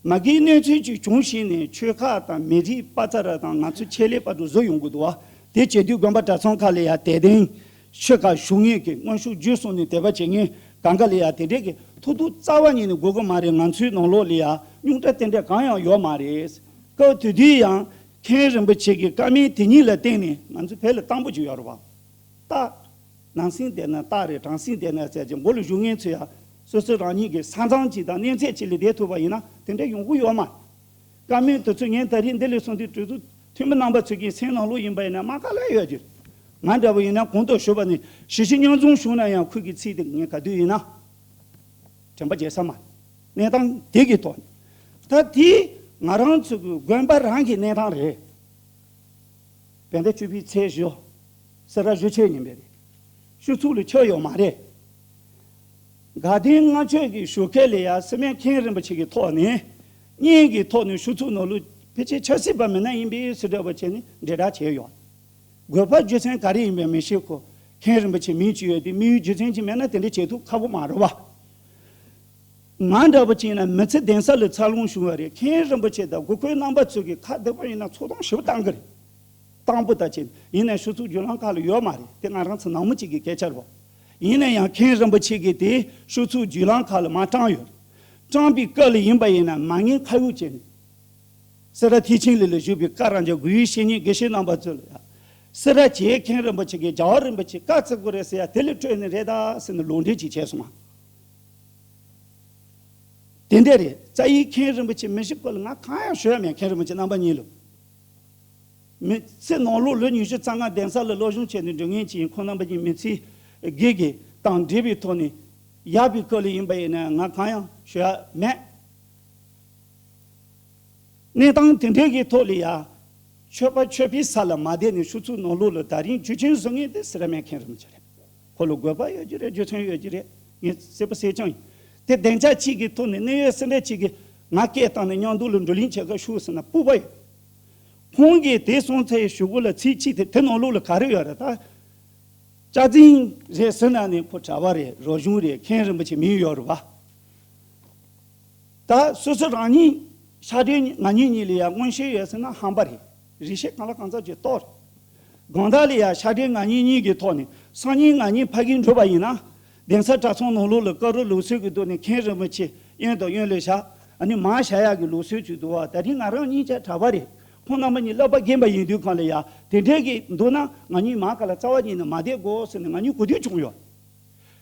མ་གིའི་གནས་ཚུལ་ཅིག་བྱུང་ཞིག་ནས་ཆོལ་ཁ་དང་མི་རིགས་པ་ཚར་དང་ང་ཚོ་ཆེད་ལས་པ་དུ་བཟོ་ཡོང་གི་འདུག་བ། དེ་བྱེད་དུས་དགོན་པ་གྲྭ་ཚང་ཁག་ལ་ཡང་དད་ལྡན། ཆོལ་ཁ་ཞུགས་མཁན་གྱི་དངོས་ཤུགས་བརྒྱུད་གསུམ་ནས་དད་པ་བྱེད་མཁན་གང་ག་ལ་ཡང་དེ་འདྲས་ཀྱི་ཐུགས་སྡུག་རྩ་བ་ཉིད་ནས་དགོས་ཀྱི་མ་རེད། ང་ཚོའི་ནང་ལོགས་ལ་ཡང་རྙོག་དྲ་དེ་འདྲས་གང་ཡང་ཡོད་མ་རེད། སྐབས་དེ་དུས་ཡང་མཁན་རིན་པོ་ཆེ་གི་བཀའ་མོལ་དེ་ཉིད་ལ་བརྟེན་ནས་ང་ཚོ་བོད་ལ་བཏང་པོ་ཅིག་ཡོད་རེད་བ། རྟགས། ནང་སེམས་བདེ་ན་རྟགས་རེད། གྲང་སེམས་བདེ་ན་ཟེར་གྱི་མགོ་ལ་བཞུགས་མཁན་ཚོ་ཡང་སོ་སོ་རང་ཉིད་ཀྱི་ས་མཚམས་ཅིག་དང་གནས་ཚད་ཅིག་ལ་བསྡད་ཐུབ་པ་ཡིན་ན་དེ་འདྲ་ཡོང་གི་ཡོད་མ་རེད། བཀའ་མོལ་དེ་ཚོ་ངས་ད་རེས་འདི་ལས་གསུངས་དུས་གྲོས་ཚོགས་འཐུས་མི་རྣམ་པ་ཚོ་གི་སེམས་ནང་ལོགས་ཡིན་པ་ཡིན་ན་རྨ་ཁ་ལ་ཡོད་རྒྱུ། ང་འདྲ་བོ་ཡིན་ན་གོང་དུ་ཞུས་པ་ནི་ཞི་བྱེད་མཉམ་འཛོམས་བྱུང་ན་ཡང་ཁོས་ཀྱི་ཚིག་དེ་ངས་ག་དུས་ཡིན་ན་དྲན་པ་བརྗེད་ས་མ་རེད། གནས་སྟངས་དེ་གི་ཐོག་ནས་ད་དེ་ང་རང་ཚོ་གི་དགོན་པ་རང་གི་གནས་སྟངས་རེད། བོད་ཟླ་བཅུ་པའི་ཚེས་བཞི། སེ་ར་བཞི་ཆའི་ཉིན་པ་རེད། ཆུ་ཚོད་ལ་ཆགས་ཡོད་མ་རེད། དགའ་ལྡན་ལྔ་མཆོད་ཀྱི་ཞོགས་ཀས་ལ་ཡ་སི་མེན་མཁན་རིན་པོ་ཆེ་གི་ཐོག་ནས་བརྙན་གྱི་ཐོག་ནས་ཆུ་ཚོད་ནང་ལོ་ཕལ་ཆེར་ཆབ་སྲིད་པ་མི་སྣ་ཡིན་པའི་སུ་འདྲ་བ་བྱས་ནས་འབྲེལ་བསྒྲགས་བྱས་ཡོད། དགོས་པ་རྒྱུ་མཚན་ག་རེ་ཡིན་པའི་མི་ཤེས་ཁོ། མཁན་རིན་པོ་ཆེ་མིང་ཅིག་ཡོད་དེ་མིའི་རྒྱུ་མཚན་ཅིག་མེད་ན་དེ་འདྲ་བྱེད་ཐུབ་ཁག་པོ་མ་རེད་བ། ང་འདྲ་པོ་ཅིག་ན་མི་ཚེ་གདན་ས་ལ་འཚར་ལོངས་བྱུང་བ་རེད། མཁན་རིན་པོ་ཆེ་དང་གུ་གོའི་རྣམ་པ་ཚོས་ཀྱི་ཁ་བདེ་པོ་ཡིན་ན་ཚོགས་གཏམ་ཞིབ་བཏང་གི་རེད། དང་པོ་ད་ཅིག་ཡིན་ན་ཆུ་ཚོད་བརྒྱུད་ལམ་ཁག་ལ་ཡོད་མ་རེད། དེ་ང་རང་ཚོ་ནང་མི་གཅིག་གི་སྐད་ཆ་རེད། ཡིན་ན་ཡང་མཁན་རིན་པོ་ཆེ་གིས་དེ་ཆུ་ཚོད་བརྒྱུད་ལམ་ཁག་ལ་མ་བཏང་ཡོད། བཏང་པའི་སྐབས་ལ་ཡིན་པ་ཡིན་ན་མ་ངན་ཁ་ཡོད་ཅན། སེ་ར་ཐེག་ཆེན་གླིང་ལ་བཞུགས་པའི་བཀའ་རང་རྒྱ་དགུ་ཡི་བཤེས་གཉེན་དགེ་བཤེས་རྣམ་པ་ཚོ་ལ་ཡང་། སེ་ར་བྱེས་མཁན་རིན་པོ་ཆེ་གིས་རྒྱལ་བ་རིན་པོ་ཆེ་བཀའ་བརྩི་དགོས་རེད་ཟེར་ཡ་དེ་ལ་སྤྲོད་ནི་རེད་ད་ཟེར་ནས་ལུང་འདྲེན་ཅིག་བྱས་སོང་ང་། དེ་འདྲ་རེད། རྩ་ཡི་མཁན་རིན་པོ་ཆེ་མི་ཞིག་སྐོར་ལ་ང་གང་ཡང་ཞུ་ཡ་མེད། མཁན་རིན་པོ་ཆེ་རྣམ་པ་གཉིས་ལ། མི་ཚེ་ནང་ལོགས་ལོ་ཉི་ཤུ་རྩ་ལྔ་གདན་ས་ལ་སློབ་སྦྱོང་བྱས་ནས་འགྲོ་མཁན་ཅིག་ཡིན། ཁོང་རྣམ་པ་གཉིས་མི་ཚེ་དགེ་དགེ་དང་འབྲེལ་བའི་ཐོག་ནས་ཡག་པའི་སྐོར་ལ་ཡིན་པ་ཡིན་ན་ང་གང་ཡང་ཞུ་ཡ་མེད། གནས་སྟངས་དེ་འདྲའི་གི་ཐོག་ལ་ཡ། ཆོས་པ་ཆོས་པའི་ས་ལ་མ་བསྡད་ནས་ཆུ་ཚོད་ནང་ལོགས་ལ་ད་རིང་རྒྱུ་ཆེན་བཟོ་མཁན་དེ་སེ་ར་སྨད་མཁན་རིན་པོ་ཆེ་རེད། ཁོ་ལ་དགོས་པ་ཡོད་ཀྱི་རེད། རྒྱུ་མཚན་ཡོད་ཀྱི་རེད། ངས་གསལ་པོ་གསལ་རྐྱང་ཡིན། དེ་སྡིངས་ཆ་གཅིག་གི་ཐོག་ནས་གནད་ཡོད་སེ་འབྲས་གཅིག་གི་ང་སྐད་བཏང་ནས་མཉམ་དུ་ལ་འགྲོ་གླེང་བྱེད་ཁ་ཤུགས་ཟེར་ན་སྤུས་པ་ཡོད། ཁོང་གིས་དེ་སོང་ཚེ་ཞུ་གུ་ལ་ཚིག་གཅིག་དེ་དེ་ནང་ལོགས་ལ་ག་རེ་ཡོད་རེད་ད། སྐྱག་རྫུན་རེད་ཟེར་ན་ནི་ཁོ་གྲྭ་པ་རེད། རོགས་གཞུང་རེད། མཁན་རིན་པོ་ཆེ་མིང་ཡོད་རེད་བ། ད་སོ་སོ་རང་ཉིད་ཤ་འདྲེ་ང་གཉིས་གཉིས་ལ་ཡ་མངོན་ཤེས་ཡོད་ཟེར་ན་ཧམ་པ་རེད། རིག་ཤེས་གང་ལ་གང་འཚམ་ཅིག་གཏོར། དགོང་དག་ལ་ཡ་ཤ་འདྲེ་ང་གཉིས་གཉིས་ཀྱི་ཐོག་ནས་སང་ཉིན་ང་གཉིས་ཕ་གིར་འགྲོ་བ་ཡིན་ན། གདན་ས་གྲྭ་ཚང་ནང་ལོགས་ལ་དཀར་རོ་ལུགས་སྲོལ་གྱི་ཐོག་ནས་མཁན་རིན་པོ་ཆེ་གཡོན་དང་གཡོན་ལ་བཞག་ཨ་ནི་མར་བཞག་ཡག་གི་ལུགས་སྲོལ་ཅིག་འདུག་བ། ད་རིང་ང་རང་གཉིས་ཆ་གྲྭ་པ་རེད། ཁོང་རྣམ་པ་གཉིས་བསླབ་པ་རྒན་པ་ཡིན་དུས་གང་ལ་ཡ་དེ་འདྲའི་གི་འདུག་ན་ང་གཉིས་མར་ག་ལ་རྩ་བ་ཉིད་ནས་མ་བསྡད་དགོས་ཟེར་ནས་ང་གཉིས་གོ་ཐོས་བྱུང་ཡོད།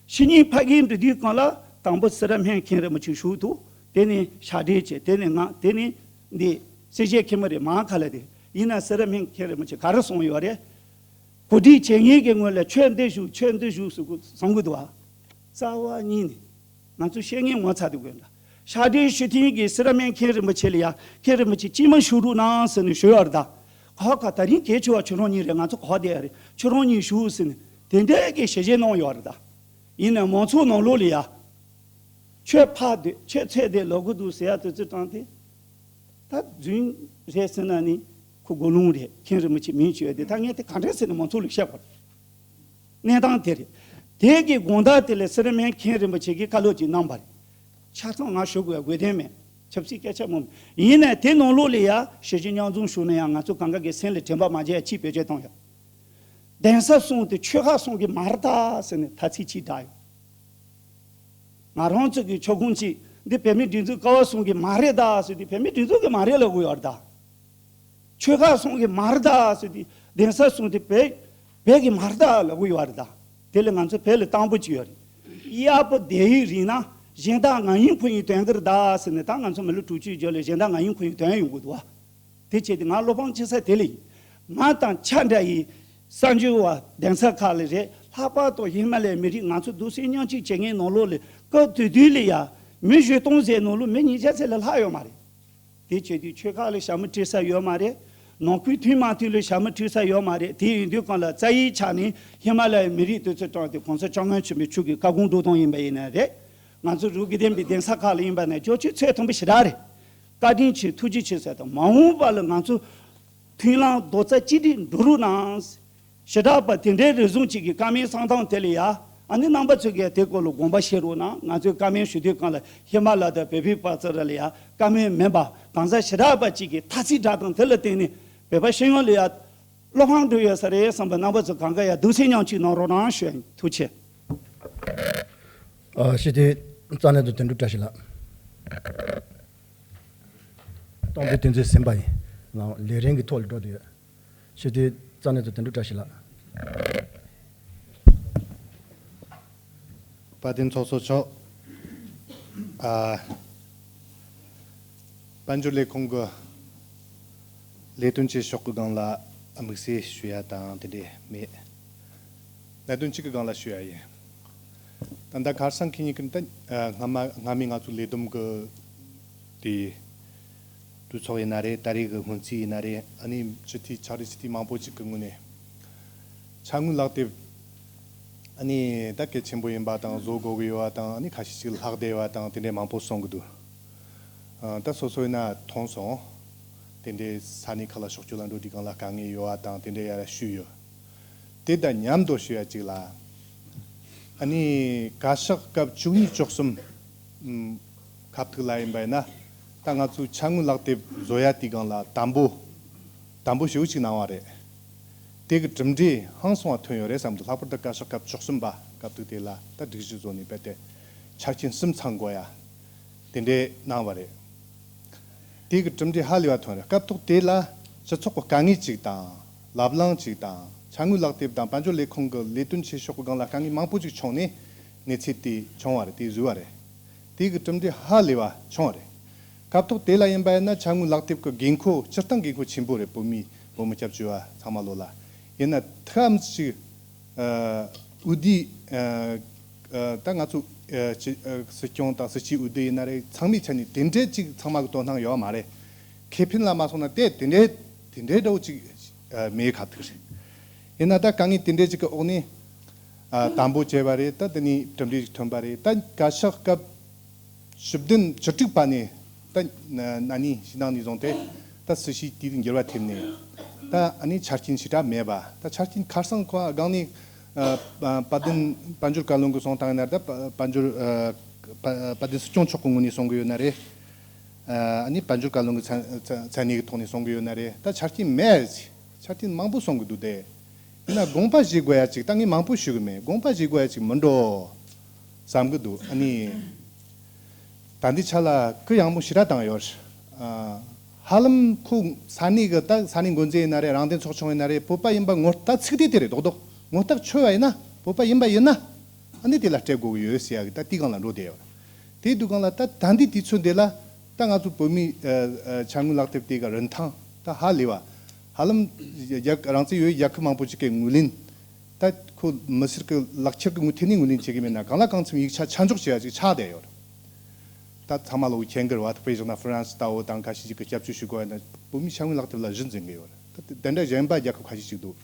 ཕྱི་ཉིན་ཕ་གིར་འགྲོ་དུས་གང་ལ་དང་པོ་སི་ར་མན་མཁན་རིན་པོ་ཆེ་བཞུགས་འདུག་དེ་ནས་ཕྱག་སྦྲེལ་བྱས། དེ་ནས་ང་། དེ་ནས་འདི་སེར་བྱེས་མཁན་མོ་རེད། མར་ག་ལ་དེ་ཡིན་ན་སི་ར་མན་མཁན་རིན་པོ་ཆེ་ག་རེ་གསུངས་ཡོད་རེད། གོ་སྒྲིག་བྱེད་མཁན་གྱི་ངོས་ལ་ཁྱོད་འདི་བཞུགས། ཁྱོད་འདི་བཞུགས་ཟེར་གསུང་གི་འདུག་ཨ། རྩ་བ་ཉིད་ནས་ང་ཚོ་བཤད་མཁན་ངོ་ཚ་དུས་དགོས་འདྲ། ཕྱག་སྦྲེལ་ཞུ་མཁན་གྱི་སི་ར་མན་མཁན་རིན་པོ་ཆེ་ལ་ཡ་མཁན་རིན་པོ་ཆེ་ཅིག་མ་བཞུགས་རོགས་གནང་ཟེར་ནས་ཞུས་ཡོད་རེད་ད། ཁོ་ག་ད་རིང་གལ་ཆེ་བ་ཁྱོད་རང་གཉིས་རེད། ང་ཚོ་ག་པར་བསྡད་ཡ་རེད། ཁྱོད་རང་གཉིས་བཞུགས་ཟེར་ནས་དེ་འདྲའི་གི་ཞལ་བཞེས་གནང་ཡོད་རེད་ད། ཡིན་ནའི་མང་ཚོགས་ནང་ལོགས་ལ་ཡ། ཁྱོད་ཕར་སྡོད། ཁྱོད་ཚུར་སྡོད་ལབ་གི་འདུག་ཟེར་ཡ་དུས་ཚོད་དྲངས་ཏེ། ད་རྫུན་རེད་ཟེར་ན་ནི་ཁོ་དགོས་ལུང་རེད། མཁན་རིན་པོ་ཆེ་མིང་བརྗོད་དེ། ད་ངས་དེ་ག་འདྲས་ཟེར་ནས་མང་ཚོགས་ལ་བཤད་དགོས་རེད། གནས་སྟངས་དེ་རེད། དེ་གི་དགོང་དག་དེ་ལ་སི་ར་མན་མཁན་རིན་པོ་ཆེ་གིས་བཀའ་སློབ་ཅིག་གནང་བ་རེད། ཆ་ཚང་ང་ཞུ་དགོས་དགོས་དོན་མེད། ཆབ་སྲིད་སྐད་ཆ་མང་པོ། ཡིན་ནའི་དེ་ནང་ལོགས་ལ་ཡ་ཞལ་བཞེས་མཉམ་འཛོམས་ཞུས་ན་ཡང་ང་ཚོ་གང་ག་གི་སེམས་ལ་དྲན་པ་མ་བརྗེད་ཡ་ཅིག་བེད་སྤྱོད་བཏང་ཡོད། གདན་ས་གསུམ་དེ་ཆོལ་ཁ་གསུམ་གྱི་མ་རེད་ད་ཟེར་ནས་ཐ་ཚིག་ཅིག་བསྒྲགས་ཡོད། ང་རང་ཚོ་གི་ཆོལ་ཁོངས་ཅིག་འདི་བོད་མིའི་སྒྲིག་འཛུགས་ཀ་བ་གསུམ་གྱི་མ་རེད་ད་ཟེར་དུས་བོད་མིའི་སྒྲིག་འཛུགས་ཀྱི་མ་རེད་ལབ་དགོས་ཡོད་རེད་ད། ཆོལ་ཁ་གསུམ་གྱི་མ་རེད་ད་ཟེར་དུས་གདན་ས་གསུམ་དེ་བོད་བོད་ཀྱི་མ་རེད་ད་ལབ་དགོས་ཡོད་རེད་ད། དེ་ལ་ང་ཚོ་བོད་ལ་དང་པོ་ཅིག་ཡོད་རེད། གཡར་པོ་བསྡད་ཡིག་རིང་ན་གཞན་དག་ང་ཡིན་ཁོ་ཡིན་དོན་གྱི་རེད་ད་ཟེར་ནས། ད་ང་ཚོ་མི་ལོ་དྲུག་ཅུའི་རྒྱབ་ལ་གཞན་དག་ང་ཡིན་ཁོ་ཡིན་དོན་ཡོང་གི་འདུག་བ། དེ་བྱས་ཏེ་ང་བློ་ཕམ་བྱེད་ས་དེ་ལ་ཡིན། ང་དང་ཆ་འདྲ་ཡི་གསར་འབྱོར་བ་གདན་ས་ཁག་ལ་རེད། ལྷག་པར་དུ་ཧི་མ་ལ་ཡའི་མི་རིགས་ང་ཚོ་སྡུག་སྲན་མཉམ་སྐྱེད་བྱེད་མཁན་ནང་ལོགས་ལ་སྐབས་དེ་དུས་ལ་ཡ་མི་བཞི་སྟོང་ཟེར་ནང་ལོགས་མི་ཉིས་བརྒྱ་ཙམ་ལས་ལྷག་ཡོད་མ་རེད། དེ་བྱས་དུས་ཆོལ་ཁ་ལ་ཞྭ་མོ་དཀྲི་ས་ཡོད་མ་རེད། ནང་ཁུལ་མཐུན་མ་མཐུན་ལ་ཞྭ་མོ་དཀྲི་ས་ཡོད་མ་རེད། དེ་ཡིན་དུས་གང་ལ་རྩ་བའི་ཆ་ནས་ཧི་མ་ལ་ཡའི་མི་རིགས་དེ་ཚོ་དྲངས་ཏེ་གོང་ས་སྐྱབས་མགོན་ཆེན་པོ་མཆོག་གི་བཀའ་དགོངས་སྒྲུབ་སྟངས་ཡིན་པ་ཡིན་ན་རེད། ང་ཚོ་རུ་དགེ་ལྡན་པའི་གདན་ས་ཁག་ལ་ཡིན་པ་ན་ཅོ་ཅོ་ཚོད་མཐོན་པོ་ཞེ་དྲག་རེད། བཀའ་དྲིན་ཆེ། ཐུགས་རྗེ་ཆེ་ཟེར་དང་། མ་འོངས་པ་ལ་ང་ཚོ་མཐུན་ལམ་རྡོག་རྩ་གཅིག་སྒྲིལ་འགྲོ་རོགས་གནང་། ཞེ་དྲག་པ་དེ་འདྲའི་རེ་ཟུང་གཅིག་གི་བཀའ་མོལ་གསུང་སྟངས་དེ་ལ་ཡ། ཨ་ནི་རྣམ་པ་ཚོས་ཀྱིས་དེ་སྐོར་ལ་དགོངས་པ་བཞེས་རོགས་གནང་། ང་ཚོས་བཀའ་མོལ་ཞུ་དུས་གང་ལ་ཧི་མ་ལ་དང་བོད་པའི་བར་དུ་ལ་ཡ་བཀའ་མོལ་མིན་པ་གང་ཟག་ཞེ་དྲག་པ་གཅིག་གིས་ཐ་ཚིག་བསྒྲགས་སྟངས་དེ་ལ་བརྟེན་ནས་བོད་པ་སྤྱི་ཡོངས་ལ་ཡ་བློ་ཕམ་འགྲོ་ཡོད་ས་རེད་བསམ་པ་རྣམ་པ་ཚོ་གང་ག་ཡ་གདུང་སེམས་མཉམ་སྐྱེད་གནང་རོགས་གནང་ཞུ་ཡ་ཡིན། ཐུགས་རྗེ་ཆེ། ཨ། ཞུ་དེ་རྩ་ནས་དུ་དོན་གྲུབ་བཀྲ་ཤིས་ལགས། གཏོང་དེ་དོན་ཚན་ཟིན་པ་ཡིན། ལགས། ལས་རིམ་གྱི་ཐོག་ལ་འགྲོ་དུ་ཡོད། ཞུ་དེ་རྩ་ནས་དུ་དོན་གྲུབ་བཀྲ་ཤིས་ལགས། དཔལ་ལྡན་ཚོགས་གཙོ་མཆོག་ཨ། དཔལ་འབྱོར་ལས་ཁུངས་ཀྱི་ལས་དོན་བྱེད་ཕྱོགས་ཀྱི་སྒང་ལ་དམིགས་བསལ་ཞུ་ཡ་དང་དེ་འདྲས་མེད། གནད་དོན་གཅིག་གི་སྒང་ལ་ཞུ་ཡ་ཡིན། ད་ལྟ་ཁ་སང་ཁེ་ཉིན་གྱི་ད་ཨ། སྔ་མ་སྔ་མའི་ང་ཚོའི་ལས་བསྡོམས་ཀྱི་དེ་གྲོས་ཚོགས་ཡིན་ན་རེད། ད་རེས་ཀྱི་སྔོན་རྩིས་ཡིན་ན་རེད། ཨ་ནི་སྤྱི་འཐུས་ཕྱག་རེས་སྤྱི་འཐུས་མང་པོ་ཅིག་གི་ངོས་ནས་ཕྱྭ་དངུལ་ལག་དེབ། ཨ་ནི་ད་གལ་ཆེན་པོ་ཡིན་པ་དང་བཟོ་དགོས་ཀྱི་ཡོད་པ་དང་། ཨ་ནི་ཁ་ཤས་ཅིག་ལྷག་བསྡད་པ་དང་དེ་འདྲའི་མང་པོ་གསུང་གི་འདུག་ཨ། ད་སོ་སོ་ཡིན་ན་མཐོང་སོང་། དེ་འདྲའི་ས་གནས་ཁག་ལ་ཕྱོགས་བསྐྱོད་ལ་འགྲོ་དུས་སྒང་ལ་དཀའ་ངལ་ཡོད་པ་དང་དེ་འདྲའི་ཡ་ལ་ཞུས་ཡོད། དེ་དང་མཉམ་དུ་ཞུ་ཡ་གཅིག་ལ། ཨ་ནི་བཀའ་ཤག་སྐབས་བཅུ་གཉིས་བཅུ་གསུམ། ཨམ། ཁ་ཐུག་ལ་ཡིན་པ་ཡིན་ན། ད་ང་ཚོའི་ཕྱྭ་དངུལ་ལག་དེབ་བཟོ་ཡ་དེའི་སྒང་ལ་དམ་པོ། དམ་པོ་ཞེ་པོ་ཅིག་གནང་བ་རེད། དེ་གི་གྲུབ་འབྲས་ཧང་སང་བ་ཐོན་ཡོད་རེད་བསམ་འདུག་ལྷག་པར་དུ་བཀའ་ཤག་སྐབས་བཅུ་གསུམ་པ་སྐབས་དུས་དེ་ལ་ད་སྒྲིག་གཞི་བཟོ་ནས་རྦད་དེ་ཆ་རྐྱེན་གསུམ་ཚང་དགོས་ཡ། དེ་འདྲའི་གནང་བ་རེད། དེ་གི་གྲུབ་འབྲས་ཧ་ལས་པ་ཐོན་རེད། སྐབས་ཐོག་དེ་ལ་སྤྱི་ཚོགས་ཀྱི་དཀའ་ངལ་ཅིག་དང་། ལབ་གླེང་ཅིག་དང་། ཕྱྭ་དངུལ་ལག་དེབ་དང་དཔལ་འབྱོར་ལས་ཁུངས་ཀྱི་ལས་དོན་བྱེད་ཕྱོགས་ཀྱི་སྒང་ལ་དཀའ་ངལ་མང་པོ་ཅིག་བྱུང་ནས་གནས་ཚུལ་དེ་བྱུང་བ་རེད། དེ་བཟོས་པ་རེད། དེ་གི་གྲུབ་འབྲས་ཧ་ལས་པ་བྱུང་བ་རེད། སྐབས་ཐོག་དེ་ལ་ཡིན་པ་ཡིན་ན་ཕྱྭ་དངུལ་ལག་དེབ་ཀྱི་དགོས་མཁོ་སྤྱིར་བཏང་དགོས་མཁོ་ཆེན་པོ་རེད། བོད་མི་བོད་མི་སྐྱབས་བཅོལ་བ་ཚང་མ་ལོ་ལ། ཡིན་ན་ཐམས་ཅད། ཨ། འོས་བསྡུ། ཨ། ཨ། ད་ང་ཚོ། ཨ། སྤྱི། ཨ། སྲིད་སྐྱོང་དང་སྲིད་སྤྱིའི་འོས་བསྡུ་ཡིན་ན་རེད། ཚང་མའི་ཆ་ནས་དེ་འདྲའི་ཅིག་ཚང་མ་གི་དོ་སྣང་ཡོད་མ་རེད། ཁེ་ཕན་ལ་མ་སོང་ན་དེ་དེ་འདྲའི་དེ་འདྲའི་འདྲ་བོ་ཅིག་ཨ། མེད་ཁ་ཐུག་རེད། ཡིན་ན་ད་དཀའ་ངལ་དེ་འདྲའི་ཅིག་གི་འོག་ནས། ཨ། དམ་པོ་བྱས་པ་རེད། ད་དེ་ནས་གྲུབ་འབྲས་ཅིག་ཐོན་པ་རེད། ད་བཀའ་ཤག་སྐབས་བཅུ་བདུན་བཅུ་དྲུག་པ་ནས་ད་ན་ནིང་ཕྱི་ནང་ནས་བཟུང་སྟེ་ད་སྲིད་བྱུས་དེའི་འགྱུར་བ་ཐེབས་ནས། ད་ཨ་ནི་ཆ་རྐྱེན་ཞེ་དྲག་མེད་པ། ད་ཆ་རྐྱེན་ཁ་སང་ཁོ་སྒང་ནས། ཨ། དཔལ་ལྡན་དཔལ་འབྱོར་བཀའ་བློན་གྱིས་གསུངས་བཏང་ཡིན་ན། ད་དཔལ་འབྱོར། ཨ། དཔལ་ལྡན་སྲིད་སྐྱོང་མཆོག་གི་ངོས་ནས་གསུང་གི་ཡོད་ན་རེད། ཨ་ནི་དཔལ་འབྱོར་བཀའ་བློན་གྱི་མཚན་མཚན་གནས་ཀྱི་ཐོག་ནས་གསུང་གི་ཡོད་ན་རེད། ད་ཆ་རྐྱེན་མེད། ཆ་རྐྱེན་མང་པོ་གསུང་གི་འདུག་སྟེ། ཡིན་ན་དགོངས་པ་བཞེས་དགོས་ཡ་ཅིག་ད་ངས་མང་པོ་ཞུ་གི་མེད། དགོངས་པ་བཞེས་དགོས་ཡ་ཅིག་མི་འགྲོ་བསམ་གི་འདུག་ཨ་ནི། ད་འདི་ཆ་ལ་གུ་ཡངས་མོ་ཞེ་དྲག་བཏང་ཡོད། ཨ། ཧ་ལམ་ཁོ་ས་གནས་གི་ད་ས་གནས་འགོ་འཛིན་ཡིན་ན་རེད། རང་བདེན་ཚོགས་ཆུང་ཡིན་ན་རེད། བོད་པ་ཡིན་པ་ངོ་ད་ཚིག་དེ་དེ་རེད། རྡོག་རྡོག་ངོ་རྟགས་ཆོད་པ་ཡིན་ན། བོད་པ་ཡིན་པ་ཡིན་ན། ཨ་ནི་དེ་ལ་སྤྲད་དགོས་ཀྱི་ཡོད་ཟེར་ཡ་གི་ད་དེའི་སྒང་ལ་འགྲོ་བསྡད་ཡོད། དེའི་དུས་སྒང་ལ་ད་ད་འདི་དུས་ཚོད་འདི་ལ་ད་ང་ཚོ་བོད་མིའི་ཨ་ཨ་ཕྱག་དངུལ་ལག་དེབ་དེ་གི་རིན་ཐང་ད་ཧ་ལས་པ། ཧ་ལམ་རྒྱ་རང་བཙན་ཡོད་རྒྱལ་ཁབ་མང་པོ་ཅིག་གི་ངོས་ལེན། ད་ཁོ་མི་སེར་གྱི་ལག་ཁྱེར་གྱི་ངོས་ཐད་ནས་ངོས་ལེན་བྱེད་ཀྱི་མེད་ན། གང་ལ་གང་འཚམ་ཡིག་ཆ་ཆ་འཇོག་བྱེད་ཡ་ཅིག་ཆགས་བསྡད་ཡོད། ད་ཚང་མ་ལོ་མཁྱེན་གྱི་རེད་བ། དཔེ་བཞག་ན་ཧྥ་རན་སི་ལྟ་བུ་དང་ཁ་ཤས་ཅིག་གིས་སྐྱབས་བཅོལ་ཞུ་དགོས་ཡ་ན་བོད་མིའི་ཕྱག་དངུལ་ལག་དེབ་ལ་གཞི་འཛིན་གྱི་ཡོད་རེད། ད་དེ་འདྲ་གཞན་པ་རྒྱལ་ཁབ་ཁ་ཤས་ཅིག་འདུག་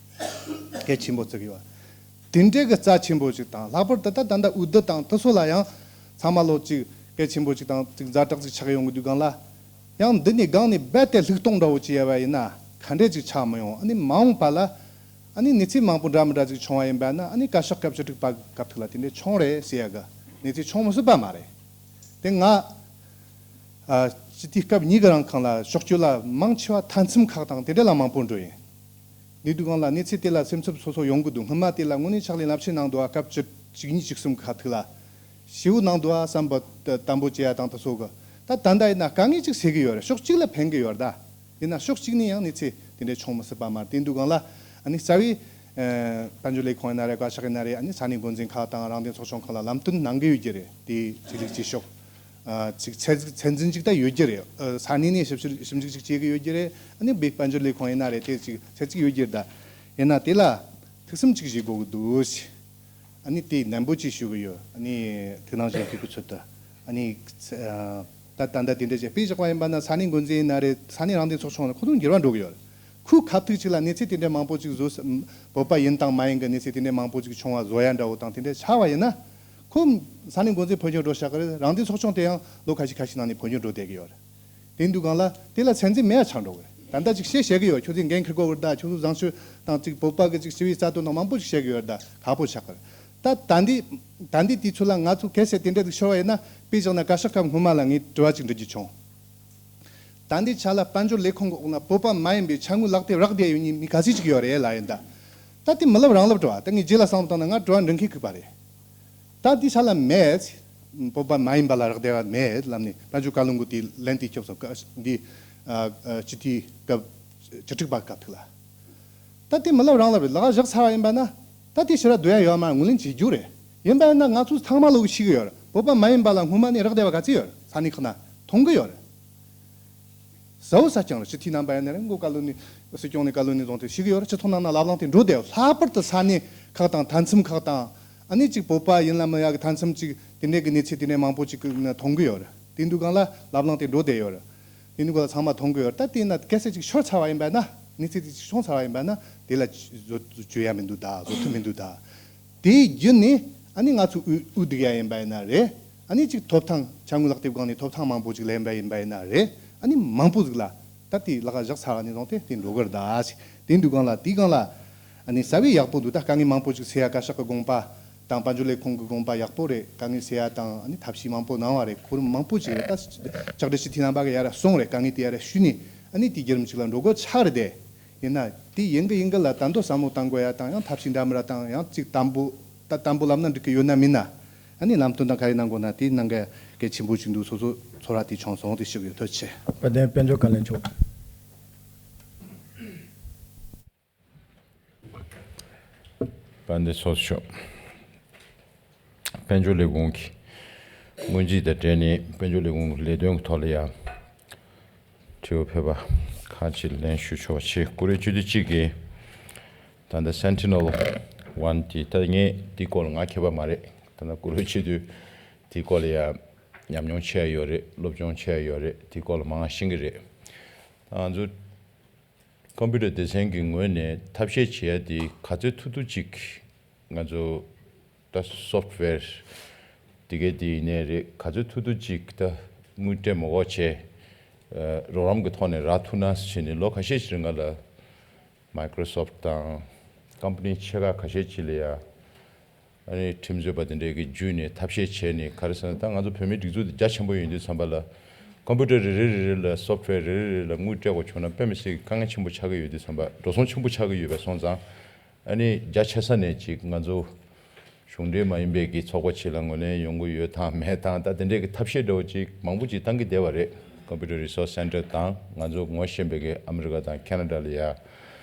གལ་ཆེན་པོ་བརྩི་གི་ཡོད། དེ་འདྲའི་གི་རྩ་ཆེན་པོ་ཅིག་དང་། ལྷག་པར་དུ་ད་ད་ལྟ་འོས་བསྡུ་དང་དེ་ཚོ་ལ་ཡང་ཚང་མ་ལོ་ཅིག་གལ་ཆེན་པོ་ཅིག་དང་ཅིག་ཛ་དྲག་ཅིག་ཆགས་ཡོང་གི་དུས་སྒང་ལ། ཡང་འདི་ནས་སྒང་ནས་རྦད་དེ་ལྷུག་གཏོང་འདྲ་བོ་ཅིག་ཡོད་པ་ཡིན་ན་ག་འདྲས་ཅིག་ཆགས་མི་ཡོང་། ཨ་ནི་མ་འོངས་པ་ལ་ཨ་ནི་གནས་ཚུལ་མང་པོ་འདྲ་མི་འདྲ་ཅིག་བྱུང་བ་ཡིན་པ་ན། ཨ་ནི་བཀའ་ཤག་སྐབས་བཅུ་དྲུག་པ་སྐབས་ཐོག་ལ་དེ་འདྲས་བྱུང་རེད་ཟེར་ཡ་གི་གནས་ཚུལ་བྱུང་མི་སྲིད་པ་མ་རེད། དེ་ང་ཨ་སྤྱི་འཐུས་སྐབས་གཉིས་ཀྱི་རིང་གང་ལ་ཕྱོགས་བསྐྱོད་ལ་མང་ཆེ་བ་མཐའ་མཚམས་ཁག་དང་དེ་འདྲ་ལ་མང་པོ་འགྲོ་ཡིན། དེ་དུས་སྒང་ལ་གནས་ཚུལ་དེ་ལ་སེམས་འཚབ་སོ་སོ་ཡོང་གི་འདུག་སྔོན་མ་དེ་ལ་དངོས་གནས་ཕྱག་ལས་རླབས་ཆེན་གནང་འདུག་ཨ། སྐབས་བཅུ་གཅིག་གཉིས་བཅུ་གསུམ་ཁ་ཐུག་ལ་ཞེ་པོ་གནང་འདུག་ཨ་བསམ་པ་དམ་པོ་བྱེད་ཡ་དང་དེ་ཚོ་གི། ད་ད་ལྟ་ཡིན་ན་དཀའ་ངལ་ཅིག་སེལ་གི་ཡོད་རེད། ཕྱོགས་གཅིག་ལ་ཕན་གི་ཡོད་རེད། ད་ཡིན་ན་ཕྱོགས་གཅིག་ནས་ཡང་གནས་ཚུལ་དེ་འདྲས་བྱུང་མི་སྲིད་པ་མ་རེད། དེ་དུས་སྒང་ལ་ཨ་ནི་རྩ་བའི་ཨ་དཔལ་འབྱོར་ལས་ཁུངས་ཡིན་ན་རེད། བཀའ་ཤག་ཡིན་ན་རེད། ཨ་ནི་ས་གནས་འགོ་འཛིན་ཁག་དང་རང་བདེན་ཚོགས་ཆུང་ཁག་ལ་ལམ་སྟོན་གནང་གི་ཡོད་ཀྱི་རེད། དེ་ཆོས་ལུགས་སྤྱི་ཤོག་ཨ་ཅིག་ཚད་ཚད་འཛིན་ཅིག་ད་ཡོད་ཀྱི་རེད། ཨ་ས་གནས་ནས་ཞིབ་བཤེར་ཞིབ་འཇུག་ཅིག་བྱེད་ཀྱི་ཡོད་ཀྱི་རེད། ཨ་ནི་བོད་དཔལ་འབྱོར་ལས་ཁུངས་ཡིན་ན་རེད། དེ་ཅིག་ཚད་ཅིག་ཡོད་ཀྱི་རེད། ད་ཡིན་ན་དེ་ལ་ཐུགས་བསམ་ཅིག་བཞེས་དགོས་ཀྱི་འདུག་ཨ་ནི་དེ་ནན་པོ་ཅིག་ཞུ་གི་ཡོད། ཨ་ནི་དེ་ནང་བཞིན་དུས་ཀྱི་ཚོད་དུ་ཨ་ནི་ཨ་ད་ད་ལྟ་དེ་འདྲ་བྱས་དཔེ་བཞག་པ་ཡིན་པ་ན་ས་གནས་འགོ་འཛིན་ཡིན་ན་རེད། ས་གནས་རང་བདེན་ཚོགས་ཆུང་ལ་ཁོ་ཚོ་འགྱུར་བ་འགྲོ་གི་ཡོད། ཁོའི་ཁ་ཐུག་ཅིག་ལ་གནས་ཚུལ་དེ་འདྲ་མང་པོ་ཅིག་བཟོ་ས་བོད་པ་ཡིན་དང་མ་ཡིན་གྱི་གནས་ཚུལ་དེ་འདྲ་མང་པོ་ཅིག་བྱུང་བ་བཟོ་ཡ་འདྲ་བོ་དང་དེ་འདྲ་ཆགས་པ་ཡིན་ན། ཁོ་ས་གནས་འགོ་འཛིན་འཕོ་འགྱུར་འགྲོ་ཤག་གི་རེད། རང་བདེན་ཚོགས་ཆུང་དེ་ཡང་ལོ་ཁ་ཤས་ཁ་ཤས་ནང་ནས་འཕོ་འགྱུར་འགྲོ་བསྡད་ཀྱི་ཡོད་རེད། དེ་འདུག་གང་ལ་དེ་ལ་ཚད་འཛིན་མེད་ཡ་ཆགས་འགྲོ་གི་རེད། ད་ལྟ་ཅིག་བཤད་བཤད་གི་ཡོད། ཁྱོད་ཚོས་འགན་འཁུར་དགོས་གི་རེད་ད། ཁྱོད་ཚོ་བཟང་སྤྱོད་དང་ཅིག་བོད་པ་གི་ཅིག་ཞི་བའི་རྩ་དོན་དང་མང་པོ་ཞིག་བཤད་གི་ཡོད་རེད་ད། ཁག་པོ་ཆགས་གི་རེད། ད་ད་འདི་ད་འདི་དུས་ཚོད་ལ་ང་ཚོ་གལ་སྲིད་དེ་འདྲ་ཅིག་ཤོར་བ་ཡིན་ན། དཔེ་བཞག་ན་བཀའ་ཤག་སྐབས་སྔོན་མ་ལ་ངས་དྲི་བ་ཅིག་འདྲི་རྒྱུ་བྱུང་། ད་འདི་ཆ་ལ་དཔལ་འབྱོར་ལས་ཁུངས་ཀྱི་འོག་ན་བོད་པ་མ་ཡིན་པའི་ཕྱག་དངུལ་ལག་དེབ་རག་བསྡད་ཡོད་མཁན་མི་ག་ཚོད་ཅིག་ཡོད་རེད་ལབ་ཡིན་ད། ད་དེ་མི་རབས་རང་རླབས་འགྲོ་བ། ད་ངས་རྗེས་ལ་བསམ་བློ་བཏང་ན་ང་དྲི་བ་འདྲི་མཁན་ལྐུགས་པ་རེད། ད་འདི་ཆ་ལ་མེད། བོད་པ་མ་ཡིན་པ་ལ་རག་བསྡད་པ་མེད་ལབ་ནས་དཔལ་འབྱོར་བཀའ་བློན་གྱིས་དེ་ལན་དེ་སྐྱོབ་སོང་། ཀ་འདི་ཨ་ཨ་སྤྱི་འཐུས་སྐབས་བཅུ་དྲུག་པ་སྐབས་ཐོག་ལ། ད་དེ་མི་རབས་རང་རླབས་རེད། ལག་བཞག་ཚར་བ་ཡིན་པ་ན། ད་དེ་ཕྱིར་ར་བསྡུ་ཡ་ཡོད་མ་རེད། ངོས་ལེན་བྱེད་རྒྱུ་རེད། ཡིན་པ་ཡིན་ན་ང་ཚོ་ཚང་མ་ལོག་གི་ཤེས་གི་ཡོད་རེད། བོད་པ་མ་ཡིན་པ་ལ་སྔོན་མ་ནས་རག་བསྡད་པ་ག་ཚོད་ཡོད་རེད། ས་གནས་ཁག་ན་མཐོང་གི་ཡོད་རེད། གསལ་པོ་གསལ་རྐྱང་རེད། སྤྱི་འཐུས་རྣམ་པ་ཡིན་ན་རེད། མགོ་བཀའ་བློན་ནས་སྲིད་སྐྱོང་ནས་བཀའ་བློན་ནས་བཟུང་སྟེ་ཤེས་ཀྱི་ཡོད་རེད། སྤྱི་ཚོགས་ནང་ན་ལབ་གླེང་དེ་འགྲོ་བསྡད་ཡོད། ལྷག་པར་དུ་ས་གནས་ཁག་དང་མཐའ་མཚམས་ཁག་དང་། ཨ་ནི་གཅིག་བོད་པ་ཡིན་ལ་མི་ཡ་གི་མཐའ་མཚམས་གཅིག་དེ་འདྲའི་གི་གནས་ཚུལ་དེ་འདྲའི་མང་པོ་གཅིག་གི་ནས་མཐོང་གི་ཡོད་རེད། དེ་འདུག་གང་ལ་ལབ་གླེང་དེ་འགྲོ་བསྡད་ཡོད་རེད། དེ་འདུག་གང་ལ་ཚང་མ་མཐོང་གི་ཡོད་རེད། ད་དེ་ན་གལ་སྲིད་ཅིག་ཤོར་ཚར་བ་ཡིན་པ་ན། གནས་ཚུལ་དེ་ཅིག་བྱུང་ཚར་བ་ཡིན་པ་ན་དེ་ལ་བཟོ་བཅོས་ཡ་མི་འདུག་ད། བཟོ་ཐུབ་མི་འདུག་ད། དེའི་བརྒྱུད་ནས་ཨ་ནི་ང་ཚོ་དབུས་དབུས་སྡུག་ཡ་ཡིན་པ་ཡིན་ན་རེད། ཨ་ནི་ཅིག་ཐོབ་ཐང་ཕྱག་དངུལ་ལག་དེབ་སྒང་ནས་ཐོབ་ཐང་མང་པོ་ཅིག་ལེན་པ་ཡིན་པ་ཡིན་ན་རེད། ཨ་ནི་མང་པོ་ཟིག་ལ་ད་དེ་ལག་བཞག་ཚར་བ་ནས་བཟུང་སྟེ་དེ་འགྲོ་གི་རེད་ད། དེ་འདུག་གང་ལ་དེའི་སྒང་ལ་ཨ་ནི་གསལ་པོ་ཡག་པོ་འདུག་ད་དཀའ་ངལ་མང་པོ་ཅིག་སེལ་ཡ་བཀའ་ཤག་གི་དགོངས་པ་དང་དཔལ་འབྱོར་ལས་ཁུངས་ཀྱི་དགོངས་པ་ཡག་པོ་རེད། དཀའ་ངལ་སེལ་ཡ་དང་ཨ་ནི་ཐབས་ཤེས་མང་པོ་གནང་བ་རེད། གོ་རིམ་མང་པོ་ཅིག་རེད། ད་ལྕགས་རི་སྤྱི་འཐུས་རྣམ་པ་གི་ཡ་ར་གསུངས་རེད། དཀའ་ངལ་དེ་ཡ་ར་ཞུས་ནས་ཨ་ནི་དེ་བརྒྱུད་རིམ་ཅིག་ལ་འགྲོ་དགོས་ཆགས་རེད་དེ། ཡིན་ན་དེ་ཡིན་གི་ཡིན་གི་ལ་ད་དུང་བསམ་བློ་བཏང་དགོས་ཡ་དང་ཡང་ཐབས་ཤེས་འདྲ་མི་འདྲ་དང་ཡང་ཅིག་དམ་པོ་ད་དམ་པོ་ལབ་ན་འགྲིག་གི་ཡོད་ན་མིན་ན། ཨ་ནི་ལམ་སྟོན་དང་ག་རེ་གནང་དགོས་ན་དེ་གནང་གི་གལ་ཆེན་པོ་ཅིག་འདུག་སོ་སོ་ཚོར་བ་དེ་བྱུང་སོང་། དེ་ཞུ་གི་ཡོད། ཐུགས་རྗེ་ཆེ། དཔལ་ལྡན་དཔལ་འབྱོར་བཀའ་བློན་མཆོག་དཔལ་ལྡན་ཚོགས་གཙོ་མཆོག་དཔལ་འབྱོར་ལས་ཁུངས་ཀྱི་སྔོན་རྩིས་དང་འབྲེལ་ནས་དཔལ་འབྱོར་ལས་ཁུངས་ཀྱི་ལས་དོན་གྱི་ཐོག་ལ་ཡང་དྲི་བ་ཕེབས་པ་ཁག་ཅིག་ལན་ཞུ་ཆོག་པ་བྱེད། ཀུ་རེ་བཅུ་དེ་གཅིག་གིས་ད་ལྟ་Sentinel One དེ་ད་ངས་དེའི་སྐོར་ལ་ང་མཁས་པ་མ་རེད། ད་ལྟ་ཀུ་རེ་བཅུ་དེ་དེའི་སྐོར་ལ་ཡང་ཉམས་མྱོང་ཆེ་བ་ཡོད་རེད། སློབ་སྦྱོང་ཆེ་བ་ཡོད་རེད། དེའི་སྐོར་ལ་མང་བ་ཤེས་ཀྱི་རེད། ད་ང་ཚོ་ཀམ་པུ་ཊར་སྡེ་ཚན་གྱི་ངོས་ནས་ཐབས་ཤེས་བྱེད་ཡ་དེ་ག་ཚོད་ཐུབ་ཐུབ་ཅིག་ང་ཚོ་ད་སོཕ་ཝེར་དེ་གའི་དེ་ཡིན་ནའི་རེད། ག་ཚོད་ཐུབ་ཐུབ་ཅིག་ད་དངུལ་སྤྲད་མ་དགོས་བྱས། ཨ་རོགས་རམ་གྱི་ཐོག་ནས་རག་ཐུབ་ན་ཟེར་ནས་ལོ་ཁ་ཤས་ཤིག་རིང་ལ་Microsoft དང་ཀམ་པ་ནི་ཆེ་ཁག་ཁ་ཤས་ཅིག་ལ་ཡ་ཨ་ནི་ཁྲིམས་རྩོད་པ་དེ་འདྲས་ཀྱི་བརྒྱུད་ནས་ཐབས་ཤེས་བྱས་ནས། ག་རེ་ཟེར་ན་ད་ང་ཚོ་བོད་མིའི་སྒྲིག་འཛུགས་དེ་རྒྱ་ཆེན་པོ་ཡིན་དུས་ཙམ་པ་ལ་ཀམ་པུ་ཊར་རེ་རེ་རེ་རེ་ལ་སོཕ་ཝེར་རེ་རེ་རེ་ལ་དངུལ་སྤྲད་དགོས་བྱུང་ན་དཔེ་མི་སྲིད་དཀའ་ངལ་ཆེན་པོ་ཆགས་ཀྱི་ཡོད་དུས་ཙམ་པ། འགྲོ་སོང་ཆེན་པོ་ཆགས་ཀྱི་ཡོད་པ་སོང་ཙང་། ཨ་ནི་རྒྱ་ཆེ་ས་ནས་ཅིག་ང་ཚོ་ གཞུང་འབྲེལ་མ་ཡིན་པའི་གི་ཚོགས་པ་ཅིག་ལ་ངོས་ལེན་ཡོང་གི་ཡོད་དང་མེད་དང་། ད་དེ་འདྲའི་གི་ཐབས་ཤེས་འདྲ་བོ་ཅིག་མང་པོ་ཅིག་བཏང་གི་བསྡད་པ་རེད། Computer Resource Center དང་ང་ཚོ་ངོ་ཤེས་པའི་གི་ཨ་མི་རི་ཀ་དང་ཁེ་ན་ཌ་ལ་ཡ།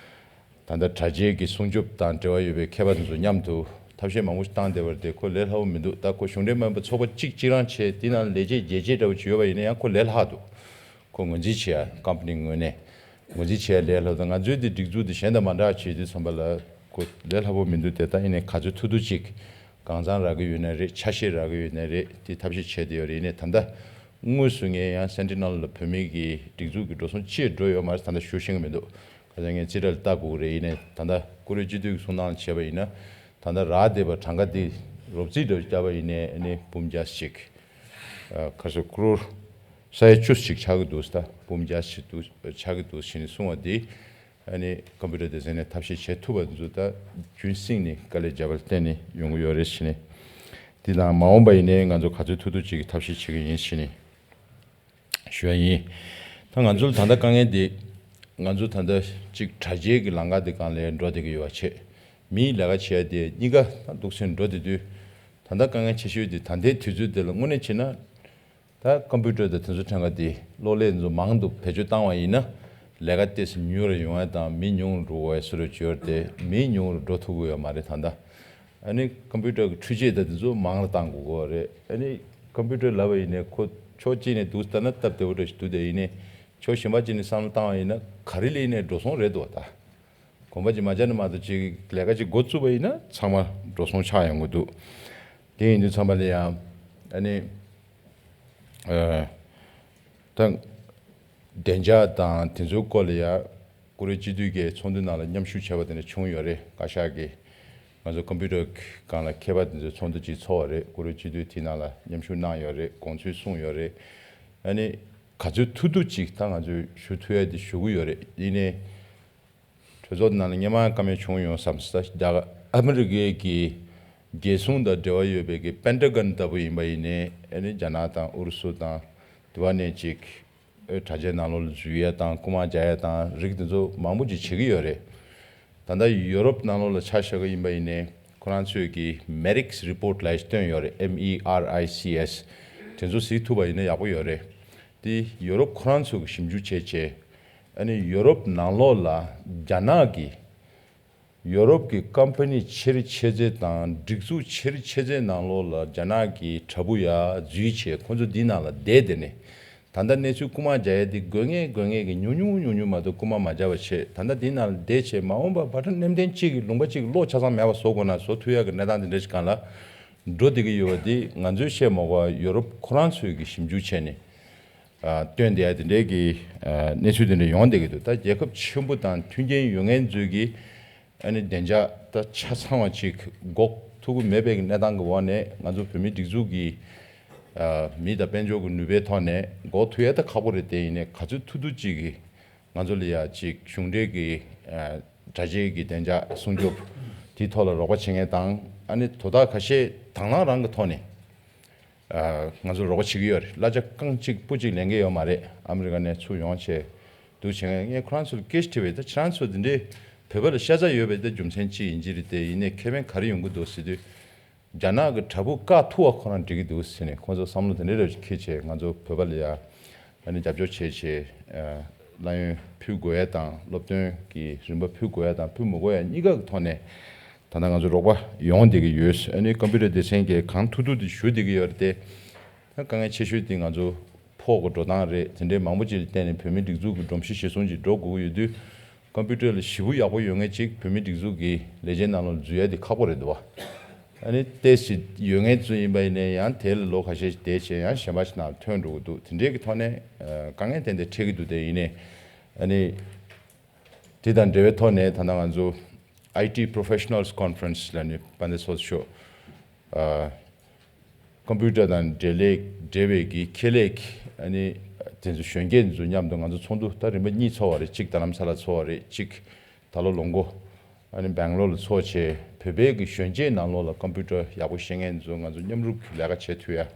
ད་ལྟ་དྲ་རྒྱའི་གི་སྲུང་སྐྱོབ་དང་འབྲེལ་བ་ཡོད་པའི་མཁས་པ་དེ་ཚོ་མཉམ་དུ་ཐབས་ཤེས་མང་པོ་ཞིག་བཏང་བསྡད་པ་རེད་དེ། ཁོ་ལས་སླ་པོ་མི་འདུག་ད་ཁོ་གཞུང་འབྲེལ་མ་ཡིན་པ་ཚོགས་པ་གཅིག་གཅིག་རང་བྱས། དེ་ནང་ལས་བྱེད་རྒྱལ་བྱེད་འདྲ་བོ་ཅིག་ཡོད་པ་ཡིན་ན་ཡང་ཁོ་ལས་སླ་འདུག་ཁོ་ངོས་འཛིན་བྱེད་ཡ་ཀམ་པ་ནི་ངོས་ནས་ངོས་འཛིན་བྱེད་ཡ་ལས་སླ་འདུག་ང་ཚོའི་དེ་སྒྲིག་འཛུགས་དེ་གཞན་དང་མ་འདྲ་བྱེད་དུས་ཙམ་པ་ལ་ཁོ་ལས་སླ་པོ་མི་འདུག་དེ་ད་ཡིན་ནའི་ག་ཚོད་ཐུབ་ཐུབ་ཅིག་གང་ཚང་རག་གི་ཡོད་ན་རེད། ཆ་ཤས་རག་གི་ཡོད་ན་རེད། དེ་ཐབས་ཤེས་བྱས་བསྡད་ཡོད་རེད། ཡིན་ནའི་ད་ལྟ་དངོས་སུ་ངས་ཡང་སེན་ཊི་ནལ་ལ་བོད་མི་གི་སྒྲིག་འཛུགས་ཀྱི་འགྲོ་སོང་ཅི་འགྲོ་ཡོད་མ་རེད། ད་ལྟ་ཞུ་ཤེས་ཀྱི་མི་འདུག་ཁ་སང་ངས་རྩིས་ཁྲ་ལ་ལྟ་དགོས་ཀྱི་རེད། ཡིན་ནའི་ད་ལྟ་བཀུར་འོས་སྤྱི་འཐུས་ཀྱི་གསུང་སྟངས་བྱས་པ་ཡིན་ན། ད་ལྟ་རག་བསྡད་པ་གྲངས་ཀ་འདི་རོབ་རྩིས་འདྲ་བརྒྱབ་པ་ཡིན་ནའི་ཨ་ནི་འབུམ་བརྒྱ་ཅིག་ཨ། ཁ་སང་ཀ་རོར་ས་ཡ་བཅུ་ཅིག་ཆགས་ཀྱི་འདུག་ད་འབུམ་བརྒྱ་ཅིག་འདུག་ཆགས་ཀྱི་འདུག་ཞེས་ནས་གསུངས་པ་འདི། ཨ་ནི་ཀམ་པུ་ཊར་དེ་ཚོ་ནས་ཐབས་ཤེས་བྱེད་ཐུབ་པ་འདི་ཚོ་ད་རྒྱུན་བསྲིངས་ནས་དཀའ་ལས་བརྒྱབ་པ་ལ་བརྟེན་ནས་ཡོང་གི་ཡོད་རེད་ཞེས་ནས། འདི་དང་མ་འོངས་པ་ཡིན་ནའི་ང་ཚོ་ག་ཚོད་ཐུབ་ཐུབ་ཅིག་གི་ཐབས་ཤེས་བྱེད་ཀྱི་ཡིན་ཞེས་ནས། ཞུ་ཡ་ཡིན། ད་ང་ཚོ་ལ་ད་ལྟ་དཀའ་ངལ་འདི། ང་ཚོ་ད་ལྟ་གཅིག་དྲ་རྒྱའི་གི་ལམ་ཁ་འདི་སྒང་ལ་འགྲོ་བསྡད་ཀྱི་ཡོད་པ་བྱས། མིའི་ལས་ཀ་བྱེད་ཡ་དེ་གཉིས་ཀ་ད་འདུག་སེ་འགྲོ་བསྡད་དུས། ད་ལྟ་དཀའ་ངལ་ཆེ་ཤོས་དེ་ད་ལྟའི་དུས་ཚོད་འདི་ལ་དངོས་གནས་བྱས་ན། ད་ཀམ་པུ་ཊར་དང་དེ་ཚོ་ཕྲན་ཁ་དེ་གློག་ཀླད་འདི་ཚོ་མང་དུ་བེད་སྤྱོད་བཏང་བ་ཡིན་ན། ལས་ཀ་ཏོག་ཙམ་ཉུང་རུ་ཡོང་ཡ་དང་མི་ཉུང་རུ་འགྲོ་བའི་བཟོ་འདྲ་ཅིག་ཡོད་རེད་དེ། མི་ཉུང་རུ་འགྲོ་ཐུབ་ཀྱི་ཡོད་མ་རེད་ད་ལྟ། ཨ་ནི་ཀམ་པུ་ཊར་གྱི་འཕྲུལ་ཆས་དང་དེ་ཚོ་མང་རུ་བཏང་དགོས་ཀྱི་རེད། ཨ་ནི་ཀམ་པུ་ཊར་ལབ་པ་ཡིན་ནའི་ཁོ་ཕྱོགས་གཅིག་ནས་འདུག་ལྟ་ན་སྟབས་བདེ་པོ་འདྲ་ཞིག་འདུག་དེ་ཡིན་ནའི་ཕྱོགས་གཞན་པ་གཅིག་ནས་བསམ་བློ་བཏང་བ་ཡིན་ན་ག་རེ་ལ་ཡིན་ནའི་འགྲོ་སོང་རེད་འདུག་ད་གོམ་པ་གཅིག་མ་སྦྱར་ནས་མ་གཏོགས་ཅིག་ལས་ཀ་ཅིག་འགོ་བཙུགས་པ་ཡིན་ན་ཚང་མ་འགྲོ་སོང་ཆགས་ཡོང་གི་འདུག་དེ་ཡིན་དུས་ཙམ་པ་ལ་ཡང་ཨ་ནི་ཨ། ད་བདེ་འཇགས་དང་དེ་ཚོའི་སྐོར་ལ་ཡ། བཀུར་འོས་སྤྱི་འཐུས་ཀྱི་ཚོགས་འདུ་ནང་ལ་མཉམ་ཞུགས་བྱས་པ་དེ་འདྲ་བྱུང་ཡོད་རེད། བཀའ་ཤག་གིས་ང་ཚོ་ཀམ་པུ་ཊར་སྒང་ལ་མཁས་པ་དེ་ཚོའི་ཚོགས་འདུ་ཅིག་ཚོགས་པ་རེད། བཀུར་འོས་སྤྱི་འཐུས་དེ་ནང་ལ་མཉམ་ཞུགས་གནང་ཡོད་རེད། དགོངས་ཚུལ་གསུངས་ཡོད་རེད། ཨ་ནི་ག་ཚོད་ཐུབ་ཐུབ་ཅིག་ད་ང་ཚོས་ཞུ་ཐུབ་ཡ་དེ་ཞུ་གི་ཡོད་རེད། ཡིན་ནའི། གྲོས་ཚོགས་ནང་ལ་སྔོན་མ་བཀའ་མོལ་བྱུང་ཡོང་བསམ་ས། རྒྱ་ཨ་མི་རི་ཀའི་གི་རྒྱལ་སྲུང་དང་འབྲེལ་བ་ཡོད་པའི་གི་པེན་ཊ་གོན་ལྟ་བུ་ཡིན་པ་ཡིན་ནའི་ཨ་ནི་རྒྱ་ནག་དང་ཨུ་རུ་སུ་དང་དེ་བ་ནས་ཅིག་ཨེ་དྲ་རྒྱའི་ནང་ལོགས་ལ་འཛུལ་ཡ་དང་རྐུ་མ་རྒྱག་ཡ་དང་རིགས་དེ་ཚོ་མང་པོ་ཅིག་བྱེད་ཀྱི་ཡོད་རེད། ད་ལྟ་ཡུ་རོབ་ནང་ལོགས་ལ་ཆ་བཞག་གི་ཡིན་པ་ཡིན་ནའི་ཁོ་རང་ཚོས་གི་མེ་རིགས་རི་པོར་ཊི་ལབ་ཡ་ཞིག་བཏོན་ཡོད་རེད། ཨེམ་ཨི་ཨར་ཨའི་སི་ཨེས། དེ་ཚོ་གཟིགས་ཐུབ་པ་ཡིན་ན་ཡག་པོ་ཡོད་རེད། དེ་ཡུ་རོབ་ཁོ་རང་ཚོ་གི་ཞིབ་འཇུག་བྱས་བྱས། ཨ་ནི་ཡུ་རོབ་ནང་ལོགས་ལ་རྒྱ་ནག་གི་ཡུ་རོབ་ཀྱི་ཀམ་པ་ནི་ཆེ་རིགས་ཆེ་ཚད་དང་སྒྲིག་འཛུགས་ཆེ་རིགས་ཆེ་ཚད་ནང་ལོགས་ལ་རྒྱ་ནག་གི་དྲ་འབུ་ཡ་འཛུལ་བྱས་ཁོ་ཚོ་འདི་ནང་ལ་བསྡད་བསྡད་ནས། ད་ལྟ་གནས་ཚུལ་རྐུ་མ་རྒྱག་ཡ་དེ་དགོས་ངེས་དགོས་ངེས་ཀྱི་ཉུང་ཉུང་ཉུང་ཉུང་མ་གཏོགས་རྐུ་མ་མ་རྒྱག་པ་བྱས། ད་ལྟ་འདི་ནང་ལ་བསྡད་བྱས་མ་འོངས་པ་བར་དུ་ནན་ཏན་གཅིག་གི་ལུང་པ་གཅིག་གློག་ཆ་ཚང་མེད་པ་བཟོ་དགོས་ན་བཟོ་ཐུབ་ཡ་གི་གནས་སྟངས་དེ་འདྲ་ཞིག་སྒང་ལ་འགྲོ་བསྡད་ཀྱི་ཡོད་པ་འདི་ང་ཚོས་བཤད་མ་དགོས་པ་ཡུ་རོབ་ཁོ་རང་ཚོས་ཀྱི་ཞིབ་འཇུག་བྱས་ནས། ཨ། བཏོན་བསྡད་ཡ་དེ་འདྲའི་གི་ཨ་གནས་ཚུལ་དེ་འདྲ་ཡོང་བསྡད་ཀྱི་འདུག་ད་རྒྱལ་ཁབ་ཆེན་པོ་དང་མཐུན་རྐྱེན་ཡོད་མཁན་ཚོས་ཀྱི་ཨ་ནི་བདེ་འཇགས་ད་ཆ་ཚང་བ་ཅིག་འགོག་ཐུབ་ཀྱི་མེད་པའི་གི་གནས་སྟངས་ཀྱི་འོག་ནས་ང་ཚོ་བོད་མིའི་སྒྲིག་འཛུགས་ཀྱི་ཨ་མི་དང་དཔལ་འབྱོར་གྱི་ནུས་པའི་ཐོག་ནས་འགོག་ཐུབ་ཡ་ད་ཁག་པོ་རེད། དེ་ཡིན་ནའི་ག་ཚོད་ཐུབ་ཐུབ་ཅིག་གི་ང་ཚོ་ལ་ཡ་ཅིག་གཞུང་འབྲེལ་གྱི་ཨ་དྲ་རྒྱའི་གི་བདེ་འཇགས་སྲུང་སྐྱོབ་དེའི་ཐོག་ལ་རོགས་པ་བྱེད་མཁན་དང་། ཨ་ནི་དོ་བདག་ཁ་ཤས་དང་བླངས་རང་གི་ཐོག་ནས། ཨ། ང་ཚོ་རོགས་པ་བྱེད་ཀྱི་ཡོད་རེད། གླ་ཆ་རྐང་གཅིག་སྤུ་གཅིག་ལེན་གྱི་ཡོད་མ་རེད། ཨ་མི་རི་ཀ་ནས་ཚུར་ཡོང་བྱས་འདུག་བྱེད་མཁན། ངས་ཁོ་རང་ཚོར་སྐད་ཆ་དྲིས་པས། ད་ཁྱེད་རང་ཚོ་འདི་འདྲའི་བོད་པ་ལ་ཤ་ཚ་ཡོད་པའི་ད་རྒྱུ་མཚན་ཅི་ཡིན་གྱི་རེད། དེ་ཡིན་ནའི་ཁེ་ཕན་ག་རེ་ཡོང་གི་འདུག་ཟེར་དུས། རྒྱ་ནག་གི་དྲ་འབུ་བཀག་ཐུབ་པ་ཁོ་རང་འགྲིག་གི་འདུག་ཟེར་ནས་ཁོ་ཚོ་བསམ་བློ་དེ་འདྲའི་རབ་ཅིག་འཁྱེར་བྱས། ང་ཚོ་བོད་པ་ལ་ཡ་ཨ་ནི་རྒྱབ་སྐྱོར་བྱས་བྱས། ཨ། གླ་ཡོན་ཕུལ་དགོས་ཡ་དང་སློབ་སྟོན་གྱི་རིན་པ་ཕུལ་དགོས་ཡ་དང་ཕུལ་མི་དགོས་ཡ་གཉིས་ཀ་གི་ཐོག་ནས། ད་ལྟ་ང་ཚོ་རོགས་པ་ཡོང་བསྡད་ཀྱི་ཡོད། ཨ་ནི་ཀམ་པུ་ཊར་སྡེ་ཚན་གྱིས་གང་ཐུབ་ཐུབ་དེ་ཞུ་བསྡད་ཀྱི་ཡོད་རེད་དེ། ད་དཀའ་ངལ་ཆེ་ཤོས་དེ་ང་ཚོ་ཕོགས་ཀྱི་འགྲོ་སྟངས་རེད། དེ་འདྲའི་མང་པོ་ཅིག་ལ་བརྟེན་ནས་བོད་མིའི་སྒྲིག་འཛུགས་ཀྱི་སྒྲོམ་གཞི་གཞིར་བཟུང་ཅིག་འགྲོ་དགོས་ཀྱི་ཡོད་དུས། ཀམ་པུ་ཊར་ལ་ཞེ་པོ་ཡག་པོ་ཡོད་མཁན་ཅིག་བོད་མིའི་སྒྲིག་འཛུགས་ཀྱི་ལས་བྱེད་ནང་ལོགས་འཛུལ་ཡ་དེ་ཁག་པོ་རེད་འདུག་བ། ཨ་ནི་ཏོག་ཙམ་ཡོད་མཁན་ཚོ་ཡིན་པ་ཡིན་ནའི་ཡང་དེ་ལ་ལོ་ཁ་ཤས་ཤིག་བསྡད་བྱས་ཡང་གཞན་པ་ཞིག་ནང་ཐོན་འགྲོ་གི་འདུག་དེ་འདྲའི་གི་ཐོག་ནས་ཨ་དཀའ་ངལ་ཏན་ཏན་འཕྲད་ཀྱི་འདུག་དེ་ཡིན་ནའི་ཨ་ནི། དེ་དང་འབྲེལ་བའི་ཐོག་ནས་ད་ལྟ་ང་ཚོ་ཨའི་ཊི་Professionals Conference ལ་ནི་དཔལ་ལྡན་ཚོགས་གཙོ་མཆོག་ཨ་ཀམ་པུ་ཊར་དང་འབྲེལ་ལས་འབྲེལ་བའི་གི་ཁེ་ལས་ཀྱི་ཨ་ནི་དེ་ཚོ་གཞོན་སྐྱེས་ཚོ་མཉམ་དུ་ང་ཚོ་ཚོགས་འདུ་ད་རིམ་པ་གཉིས་ཚོགས་པ་རེད། གཅིག་རྡ་རམ་ས་ལ་ཚོགས་པ་རེད། གཅིག་ད་ལོ་ལོ་མགོ་ཨ་ནི་སྦེང་ལོར་ལ་ཚོགས་བྱས། བོད་པའི་གི་གཞོན་སྐྱེས་ནང་ལོགས་ལ་ཀམ་པུ་ཊར་ཡག་པོ་ཤེས་མཁན་ཚོ་ང་ཚོ་མཉམ་རུབ་ཀྱི་ལས་ཀ་བྱེད་ཐུབ་ཡ།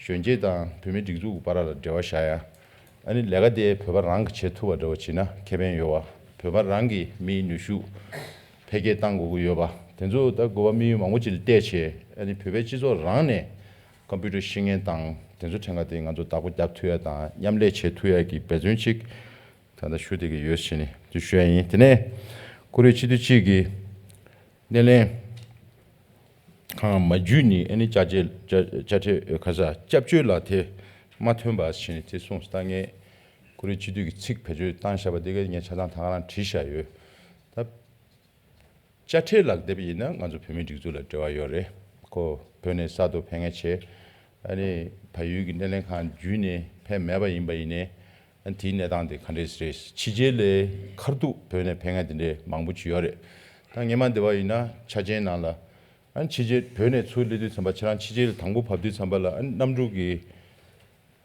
གཞོན་སྐྱེས་དང་བོད་མིའི་སྒྲིག་འཛུགས་ཀྱི་བར་ལ་འབྲེལ་བ་བཞག་ཡ། ཨ་ནི་ལས་ཀ་དེ་བོད་པ་རང་གིས་བྱེད་ཐུབ་པ་འདྲ་བོ་བྱས་ན་ཁེ་ཕན་ཡོད་པ། བོད་པ་རང་གིས་མིའི་ནུས་ཤུགས་འཕེལ་རྒྱས་གཏང་དགོས་ཀྱི་ཡོད་པ། དེ་ཚོ་ད་དགོས་པ་དམིགས་ཡུལ་མང་པོ་ཅིག་ལ་བལྟས་བྱས། ཨ་ནི་བོད་པའི་སྤྱི་ཚོགས་རང་ནས་ཀམ་པུ་ཊར་ཤེས་མཁན་དང་དེ་ཚོ་ཕྲན་ག་དེ་ང་ཚོ་བདག་པོ་རྒྱབ་ཐུབ་ཡ་དང་མཉམ་ལས་བྱེད་ཐུབ་ཡ་གི་འབད་བརྩོན་ཅིག་ད་ལྟ་ཞུ་བསྡད་ཀྱི་ཡོད་ཟེར་ནས་དེ་ཞུ་ཡ་ཡིན། དེ་ནས་ཀུ་རེ་སྤྱི་འཐུས་གཅིག་གིས་སྣེ་ལེན་ཁང་མ་བརྒྱུད་ནས་ཨ་ནི་དཔྱ་ཆས་དཔྱ་དཔྱ་ཁྲལ་ཁ་ས་སྐྱབས་བཅོལ་ལག་དེབ་མ་ཐོན་པ་ཟེར་ནས་དེ་གསུངས། ད་ངས་ཀུ་རེ་སྤྱི་འཐུས་ཀྱི་ཚིག་བེད་སྤྱོད་བཏང་བཞག་པ་དེ་ག་ངས་ཆ་ཚང་ད་ག་རང་བྲིས་བཞག་ཡོད། ད་དཔྱ་ཁྲལ་ལག་དེབ་ཡིན་ན་ང་ཚོ་བོད་མིའི་སྒྲིག་འཛུགས་ལ་འབྲེལ་བ་ཡོད་རེད། ཁོ་བོད་ནས་གསར་དུ་ཕེབས་མཁན་བྱས། ཨ་ནི་བལ་ཡུལ་གྱི་སྣེ་ལེན་ཁང་བརྒྱུད་ནས་ཕེབས་མེད་པ་ཡིན་པ་ཡིན་ནའི། ཨ་ནི་དེའི་གནས་སྟངས་དེ་ག་འདྲས་རེད། ཕྱི་རྒྱལ་ལས་ཁ་ཐུག་བོད་ནས་ཕེབས་མཁན་དེ་འདྲས་མང་པོ་ཅིག་ཡོད་རེད། ད་སྔོན་མ་འདི་བ་ཡིན་ན་ཆ་རྐྱེན་ནང་ལ། ཨ་ནི་ཕྱི་རྒྱལ་བོད་ནས་ཚུར་སླེབས་དུས་ཙམ་པ། ཁྱེད་རང་ཕྱི་རྒྱལ་ལ་དང་པོ་བབས་དུས་ཙམ་པ་ལ། ཨ་ནི་གནམ་གྲུ་གི་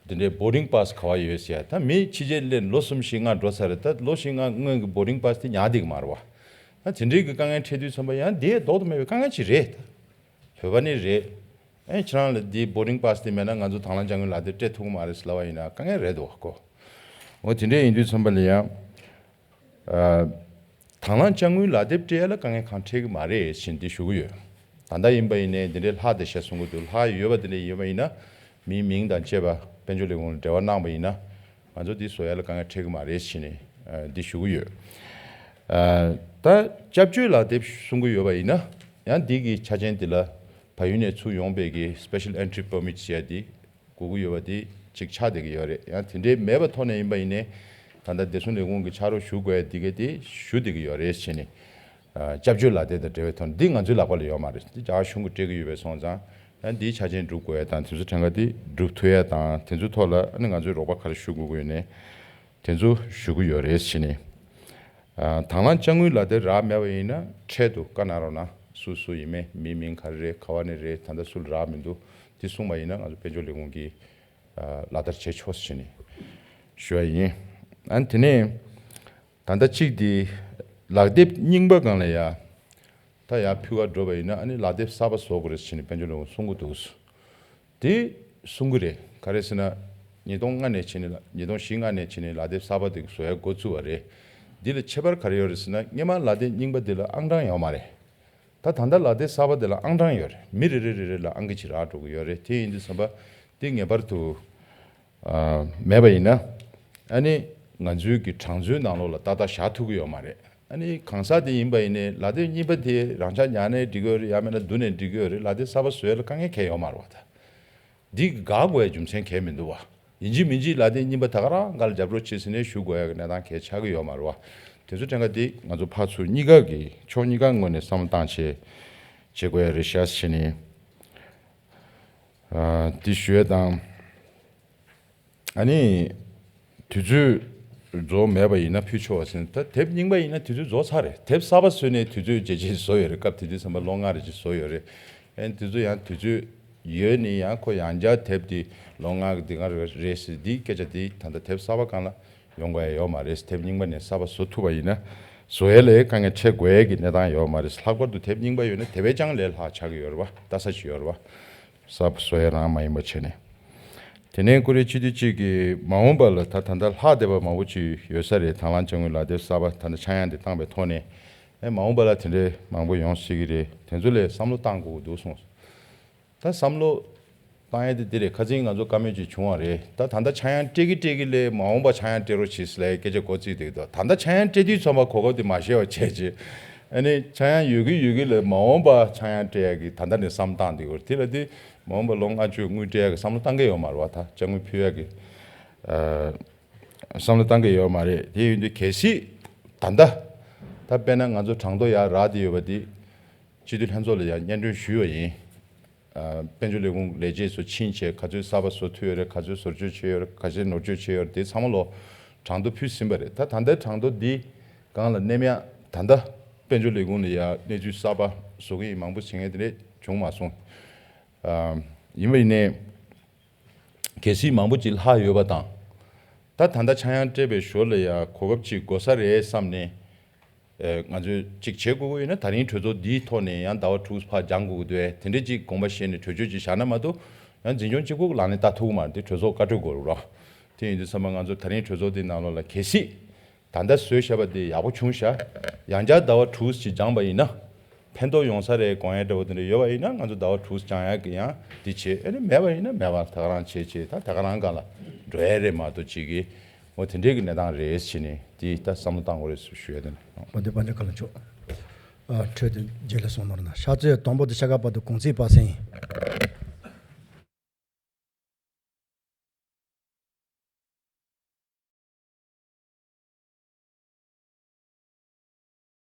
དེ་འདྲའི་བོར་ཌིང་པཱ་སི་ག་བ་ཡོད་ཟེར་ཡ། ད་མི་ཕྱི་རྒྱལ་སླེབས་ལོ་གསུམ་བཞི་ལྔ་འགྲོ་ཚར་རེད། ད་ལོ་བཞི་ལྔ་སྔོན་གྱི་བོར་ཌིང་པཱ་སི་དེ་ཉར་བསྡད་ཀྱི་མ་རེད་བ། ད་དེ་འདྲའི་གི་དཀའ་ངལ་འཕྲད་དུས་ཙམ་པ་ཡང་དེ་ལྡོག་ཏུ་མེད་པའི་དཀའ་ངལ་ཅིག་རེད། ད་བོད་པ་ནི་རེད། ཨེ་ཁྱེད་རང་ལ་འདི་བོར་ཌིང་པཱ་སི་དེ་མེད་ན་ང་ཚོ་དང་བླངས་དཔྱ་དངུལ་ལག་དེབ་སྤྲད་ཐུབ་ཀྱི་མ་རེད་ཟེར་ལབ་པ་ཡིན་ན་དཀའ་ངལ་རེད་འདུག་བ་ཀོ། འོ་དེ་འདྲ་ཡིན་དུས་ཙམ་པ་ལ་ཡང་། ཨ། དང་བླངས་དཔྱ་དངུལ་ལག་དེབ་སྤྲད་ཡ་ལ་དཀའ་ངལ་གང་འཕྲད་ཀྱི་མ་རེད་ཟེར་འདི་ཞུ་གི་ཡོད། ད་ལྟ་ཡིན་པ་ཡིན་ནའི་འདི་འདྲའི་ལྷག་བསྡད་ཤག་གསུང་གི་འདུག། ལྷག་ཡོད་པ་འདི་འདྲ་ཡོད་པ་ཡིན་ན་མིའི་མིང་དང་བཅས་པ་དཔལ་འབྱོར་ལས་ཁུངས་ལ་འབྲེལ་བ་གནང་པ་ཡིན་ན། ང་ཚོ་འདི་བཟོ་ཡ་ལ་དཀའ་ངལ་འཕྲད་ཀྱི་མ་རེད་ཟེར་ནས་འདི་ཞུ་གི་ཡོད། ཨ། ད་སྐྱབས་བཅོལ་ལག་དེབ་གསུང་གི་ཡོད་པ་ཡིན་ན། ཡང་འདི་གི་ཆ་རྐྱེན་འདི་ལ་བལ་ཡུལ་ནས་ཚུར་ཡོང་པའི་གི་Special Entry Permit ཟེར་ཡ་འདི་དགོས་ཀྱི་ཡོད་པ་དེ་གཅིག་ཆགས་བསྡད་ཀྱི་ཡོད་རེད། ཡང་དེ་འདྲའི་མེད་པ་ཐོག་ནས་ཡིན་པ་ཡིན་ནའི། ད་ལྟ་བདེ་སྲུང་ལས་ཁུངས་ཀྱི་ཕྱག་རོགས་ཞུ་དགོས་ཡ་འདི་ག་དེ་ཞུ་བསྡད་ཀྱི་ཡོད་རེད་ཟེར་ནས། ཨ། སྐྱབས་བཅོལ་ལག་དེབ་དང་འབྲེལ་བའི་ཐོག་ནས་འདི་ང་ཚོའི་ལག་པ་ལ་ཡོད་མ་རེད། འདི་རྒྱ་གར་གཞུང་གིས་སྤྲད་ཀྱི་ཡོད་པས་སོང་ཙང་། ཡང་འདིའི་ཆ་རྐྱེན་སྒྲུབ་དགོས་ཡ་དང་དེ་ཚོ་ཕྲན་ག་དེ་སྒྲུབ་ཐུབ་ཡ་དང་དེ་ཚོའི་ཐོག་ལ་ཨ་ནི་ང་ཚོས་རོགས་པ་ག་རེ་ཞུ་དགོས་ཀྱི་ཡོད་ནའི་དེ་ཚོ་ཞུ་གི་ཡོད་རེད་ཟེར་ནས། ཨ། དང་བླངས་དཔྱ་དངུལ་ལག་དེབ་རག་མེད་པ་ཡིན་ན་འཕྲལ་དུ་བཀའ་གནང་རོགས་གནང་། སུ་སུ་ཡིན་མིན། མིའི་མིང་ག་རེ་རེད། ག་བ་ནས་རེད། ད་ལྟ་སུ་ལ་རག་མི་འདུག། དེ་གསུངས་པ་ཡིན་ན་ང་ཚོ་དཔལ་འབྱོར་ལས་ཁུངས་ཀྱིས་ལག་བསྟར་བྱེད་ཆོག་ཟེར་ནས་ཞུ་བ་ཡིན། ཨ་ནི་དེ་ནས་ད་ལྟ་གཅིག་དེ་ལག་དེབ་རྙིང་པ་སྒང་ལ་ཡ། ད་ཡར་ཕུལ་བ་འགྲོ་བ་ཡིན་ན་ཨ་ནི་ལག་དེབ་གསར་པ་བཟོ་དགོས་རེད་ཟེར་ནས་དཔལ་འབྱོར་ལས་ཁུངས་གསུང་གི་འདུག། དེ་གསུང་གི་རེད། ག་རེ་ཟེར་ན། ཉིས་སྟོང་ལྔ་ནས་བྱས་ནས་ཉིས་སྟོང་བཞི་ལྔ་ནས་བྱས་ནས་ལག་དེབ་གསར་པ་དེ་བཟོ་ཡ་འགོ་བཙུགས་པ་རེད། འདི་ལ་ཁྱད་པར་ག་རེ་ཡོད་རེད་ཟེར་ན། སྔོན་མ་ལག་དེབ་རྙིང་པ་འདི་ལ་ཨང་གྲངས་ཡོད་མ་རེད། ད་ད་ལྟ་ལག་དེབ་གསར་པ་འདི་ལ་ཨང་གྲངས་ཡོད་རེད། མི་རེ་རེ་རེ་རེ་ལ་ཨང་ཀི་གཅིག་རག་འགྲོ་གི་ཡོད་རེད། དེ་ཡིན་དུས་ཙམ་པ་འདི་ངེས་པར་དུ། ཨ། མེད་པ་ཡིན་ན། ཨ་ནི་ང་ཚོའི་གི་གྲངས་མཛོད་ནང་ལོགས་ལ་ཏག་ཏག་བཞག་ཐུབ་ཀྱི་ཡོད་མ་རེད། ཨ་ནི་གང་ཟག་དེ་ཡིན་པ་ཡིན་ནའི་ལག་དེབ་རྙིང་པ་དེ་རང་འཇགས་ཉར་ནའི་འགྲིག་གི་ཡོད་རེད། ཡང་མིན་ན་བསྡུ་ནའི་འགྲིག་གི་ཡོད་རེད། ལག་དེབ་གསར་པ་བཟོ་ཡ་ལ་དཀའ་ངལ་གང་ཡང་ཡོད་མ་རེད་བ། ད་འདི་གི་དགག་དགོས་ཡ་རྒྱུ་མཚན་གང་ཡང་མི་འདུག་བ། ཡིན་གཅིག་མིན་གཅིག་ལག་དེབ་རྙིང་པ་ད་ག་རང་སྒང་ལ་རྒྱབ་རོགས་བྱེད་ཟེར་ནས་ཞུ་དགོས་ཡ་གི་གནས་སྟངས་གང་ཡང་ཆགས་ཀྱི་ཡོད་མ་རེད་བ། དེ་ཚོ་ཕྲན་ག་དེ་ང་ཚོ་ཕར་ཚུར་གཉིས་ཀ་གི་ཕྱོགས་གཉིས་ཀ་ངོས་ནས་བསམ་བློ་བཏང་བྱས་བྱེད་དགོས་ཡ་རེད་ཤག་ཟེར་ནས། ཨ། དེ་ཞུ་ཡ་དང་། ཨ་ནི་དུས་ཚོད་རྫོགས་མེད་པ་ཡིན་ན་ཕུལ་ཆོག་པ་ཟེར་ན། ད་དེབ་རྙིང་པ་ཡིན་ན་དུས་ཚོད་རྫོགས་ཚར་རེད། དེབ་གསར་པ་བཟོས་ནས་དུས་ཚོད་རྗེས་ཆེད་བཟོ་ཡོད་རེད། སྐབས་དེ་དུས་ཙམ་པ་ལོ་ལྔ་རེ་ཅིག་བཟོ་ཡོད་རེད། ཨ་ནི་དེ་ཚོ་ཡང་དུས་ཚོད་ཡོད་ནི་ཡང་ཁོ་ཡང་བསྐྱར་དེབ་དེ་ལོ་ལྔ་གི་དེ་ག་རེ་རེད་ཟེར། དེའི་སྐད་ཆ་དེ་ད་ལྟ་དེབ་གསར་པ་སྒང་ལ་ཡོང་དགོས་ཡ་ཡོད་མ་རེད། དེབ་རྙིང་པ་ནས་གསར་པ་བཟོ་ཐུབ་པ་ཡིན་ན་བཟོ་ཡ་ལ་དཀའ་ངལ་འཕྲད་དགོས་ཡ་གི་གནས་སྟངས་ཡོད་མ་རེད། ལྷག་པར་དུ་དེབ་རྙིང་པ་ཡོད་ན་དེ་བས་ཀྱང་ལས་སླ་ཆགས་ཀྱི་ཡོད་རེད་བ། ལྟ་ས་ཅིག་ཡོད་རེད་བ། གསར་པ་བཟོ་ཡ་རང་མ་ཡིན་པ་བྱས་ནས། དེ་ནས་ཀུ་རེ་སྤྱི་འཐུས་གཅིག་གིས་མ་འོངས་པ་ལ་ད་ད་ལྟ་ལྷག་བསྡད་པ་མང་པོ་ཅིག་ཡོད་ས་རེད། དང་བླངས་དཔྱ་དངུལ་ལག་དེབ་གསར་པ་ད་ལྟ་ཆག་ཡང་དེ་བཏང་པའི་ཐོག་ནས། ཨེ། མ་འོངས་པ་ལ་དེ་འདྲའི་མང་པོ་ཡོང་སྲིད་ཀྱི་རེད། དེ་ཚོ་ལ་བསམ་བློ་བཏང་དགོས་ཀྱི་འདུག་གསུངས། ད་བསམ་བློ་བཏང་ཡས་དེ་འདི་རེད། ཁ་སང་ང་ཚོ་བཀའ་མོལ་ཅིག་བྱུང་བ་རེད། ད་ད་ལྟ་ཆག་ཡང་སྤྲད་ཀྱི་སྤྲད་ཀྱི་ལས་མ་འོངས་པ་ཆག་ཡང་སྤྲད་རོགས་བྱེད་ཟེར་ལབ་ཡས་སྐད་ཆ་འགོ་བཙུགས་བསྡད་ཀྱི་འདུག། ད་ལྟ་ཆག་ཡང་སྤྲད་དུས་ཙམ་པ་གོ་སྐབས་དེ་མ་ཤེས་པ་བྱས་བྱས། ཨ་ནི་ཆག་ཡང་ཡོད་ཀྱི་ཡོད་ཀྱི་ལས་མ་འོངས་པ་ཆག་ཡང་སྤྲད་ཡ་གི་ད་ལྟ་ནས་བསམ་བཏང་བསྡད་ཀྱི་ཡོད་རེད། དེ་ལ་དེ་མ་འོངས་པ་ལོ་ལྔ་བཅུ་དངུལ་སྤྲད་ཡ་གི་བསམ་བློ་བཏང་གི་ཡོད་མ་རེད་བ། ད་དཔྱ་དངུལ་ཕུལ་ཡ་གི། ཨ། བསམ་བློ་བཏང་གི་ཡོད་མ་རེད། དེ་ཡིན་དུས་གལ་སྲིད་ད་ལྟ་ད་དཔེར་ན་ང་ཚོ་གྲངས་ཐོ་ཡར་རག་བསྡད་ཡོད་པ་དེ་སྤྱི་འཐུས་ལྷན་ཚོགས་ལ་ཡང་སྙན་སྒྲོན་ཞུས་པ་ཡིན། ཨ། དཔལ་འབྱོར་ལས་ཁུངས་ལས་བྱེད་ཚོ་ཕྱིན་བྱས་ག་ཚོད་གསར་པ་བཟོ་ཐུབ་ཡོད་རེད། ག་ཚོད་བཟོ་བཅོས་བྱས་ཡོད་རེད། ག་ཚོད་ནོར་བཅོས་བྱས་ཡོད་རེད། དེ་ཚང་མ་ལོ་གྲངས་ཐོ་ཕུལ་ཟིན་པ་རེད། ད་ད་ལྟའི་གྲངས་ཐོ་འདི་སྒང་ལ་གནས་མེད་ད་ལྟ་དཔལ་འབྱོར་ལས་ཁུངས་ལ་ཡང་གནས་ཚུལ་གསར་པ་བཟོ་གི་ཡིན་མང་པོ་བྱེད་མཁན་དེ་འདྲས་བྱུང་མ་སོང་། ཨ། ཡིན་པ་ཡིན་ནའི། གལ་སྲིད་མང་པོ་ཅིག་ལྷག་ཡོད་པ་དང་། ད་ད་ལྟ་ཆག་ཡང་སྤྲད་པའི་ཞོར་ལ་ཡང་གོ་སྐབས་ཅིག་དགོས་ས་རེད་བསམ་ནས། ཨེ། ང་ཚོས་ཅིག་བྱེད་དགོས་ཀྱི་ཡོད་ན་ད་རིང་གྲོས་ཚོགས་འདིའི་ཐོག་ནས་ཡང་ཟླ་བ་དྲུག་ཕར་འགྱངས་དགོས་ཀྱི་འདུག། ཨེ། དེ་འདྲས་ཅིག་དགོངས་པ་བཞེས་ནས་གྲོས་ཆོད་ཅིག་བཞག་ན་མ་གཏོགས་ཡང་འཛིན་སྐྱོང་གཅིག་པུ་ལག་ལེན་བསྟར་ཐུབ་ཀྱི་མ་རེད། དེ་གྲོས་ཚོགས་བཀའ་འཁྲོལ་དགོས་རེད་བ། དེ་ཡིན་དུས་ཙམ་པ་ང་ཚོ་ད་རིང་གྲོས་ཚོགས་འདིའི་ནང་ལོགས་ལ་གལ་སྲིད་ད་ལྟ་བཟོས་བཞག་པ་དེ་ཡག་པོ་བྱུང་ཤག། ཡང་བསྐྱར་ཟླ་བ་དྲུག་ཅིག་འགྱངས་པ་ཡིན་ན། ཕན་ཐོགས་ཡོང་ས་རེད་དགོངས་ཡ་འདྲ་བོ་དེ་འདྲ་ཡོད་པ་ཡིན་ན་ང་ཚོ་ཟླ་བ་དྲུག་བཅང་ཡ་གི་ཡང་འདི་བྱེད། ཨ་ནི་མེད་པ་ཡིན་ན་མེད་པ་ད་ག་རང་བྱེད་བྱེད། ད་ད་ག་རང་སྒང་ལ་འགྲོ་ཡ་རེད་མ་གཏོགས་ཅིག་གི་འོ་དེ་འདྲའི་གི་གནས་སྟངས་རེད་བྱས་ནས་དེ་ད་བསམ་བློ་བཏང་དགོས་རེད་ཞུ་ཡ་དེ་འདྲ། འོ་དེ་པཎ་ཆེན་བཀའ་བློན་མཆོག་ཨ་འཕྲོས་དེ་རྗེས་ལ་གསུང་ནོར་ན་ཤར་རྩེ་དང་པོ་དེ་ཤ་ཁ་བར་དུ་གུང་ཚིགས་པ་སེང་།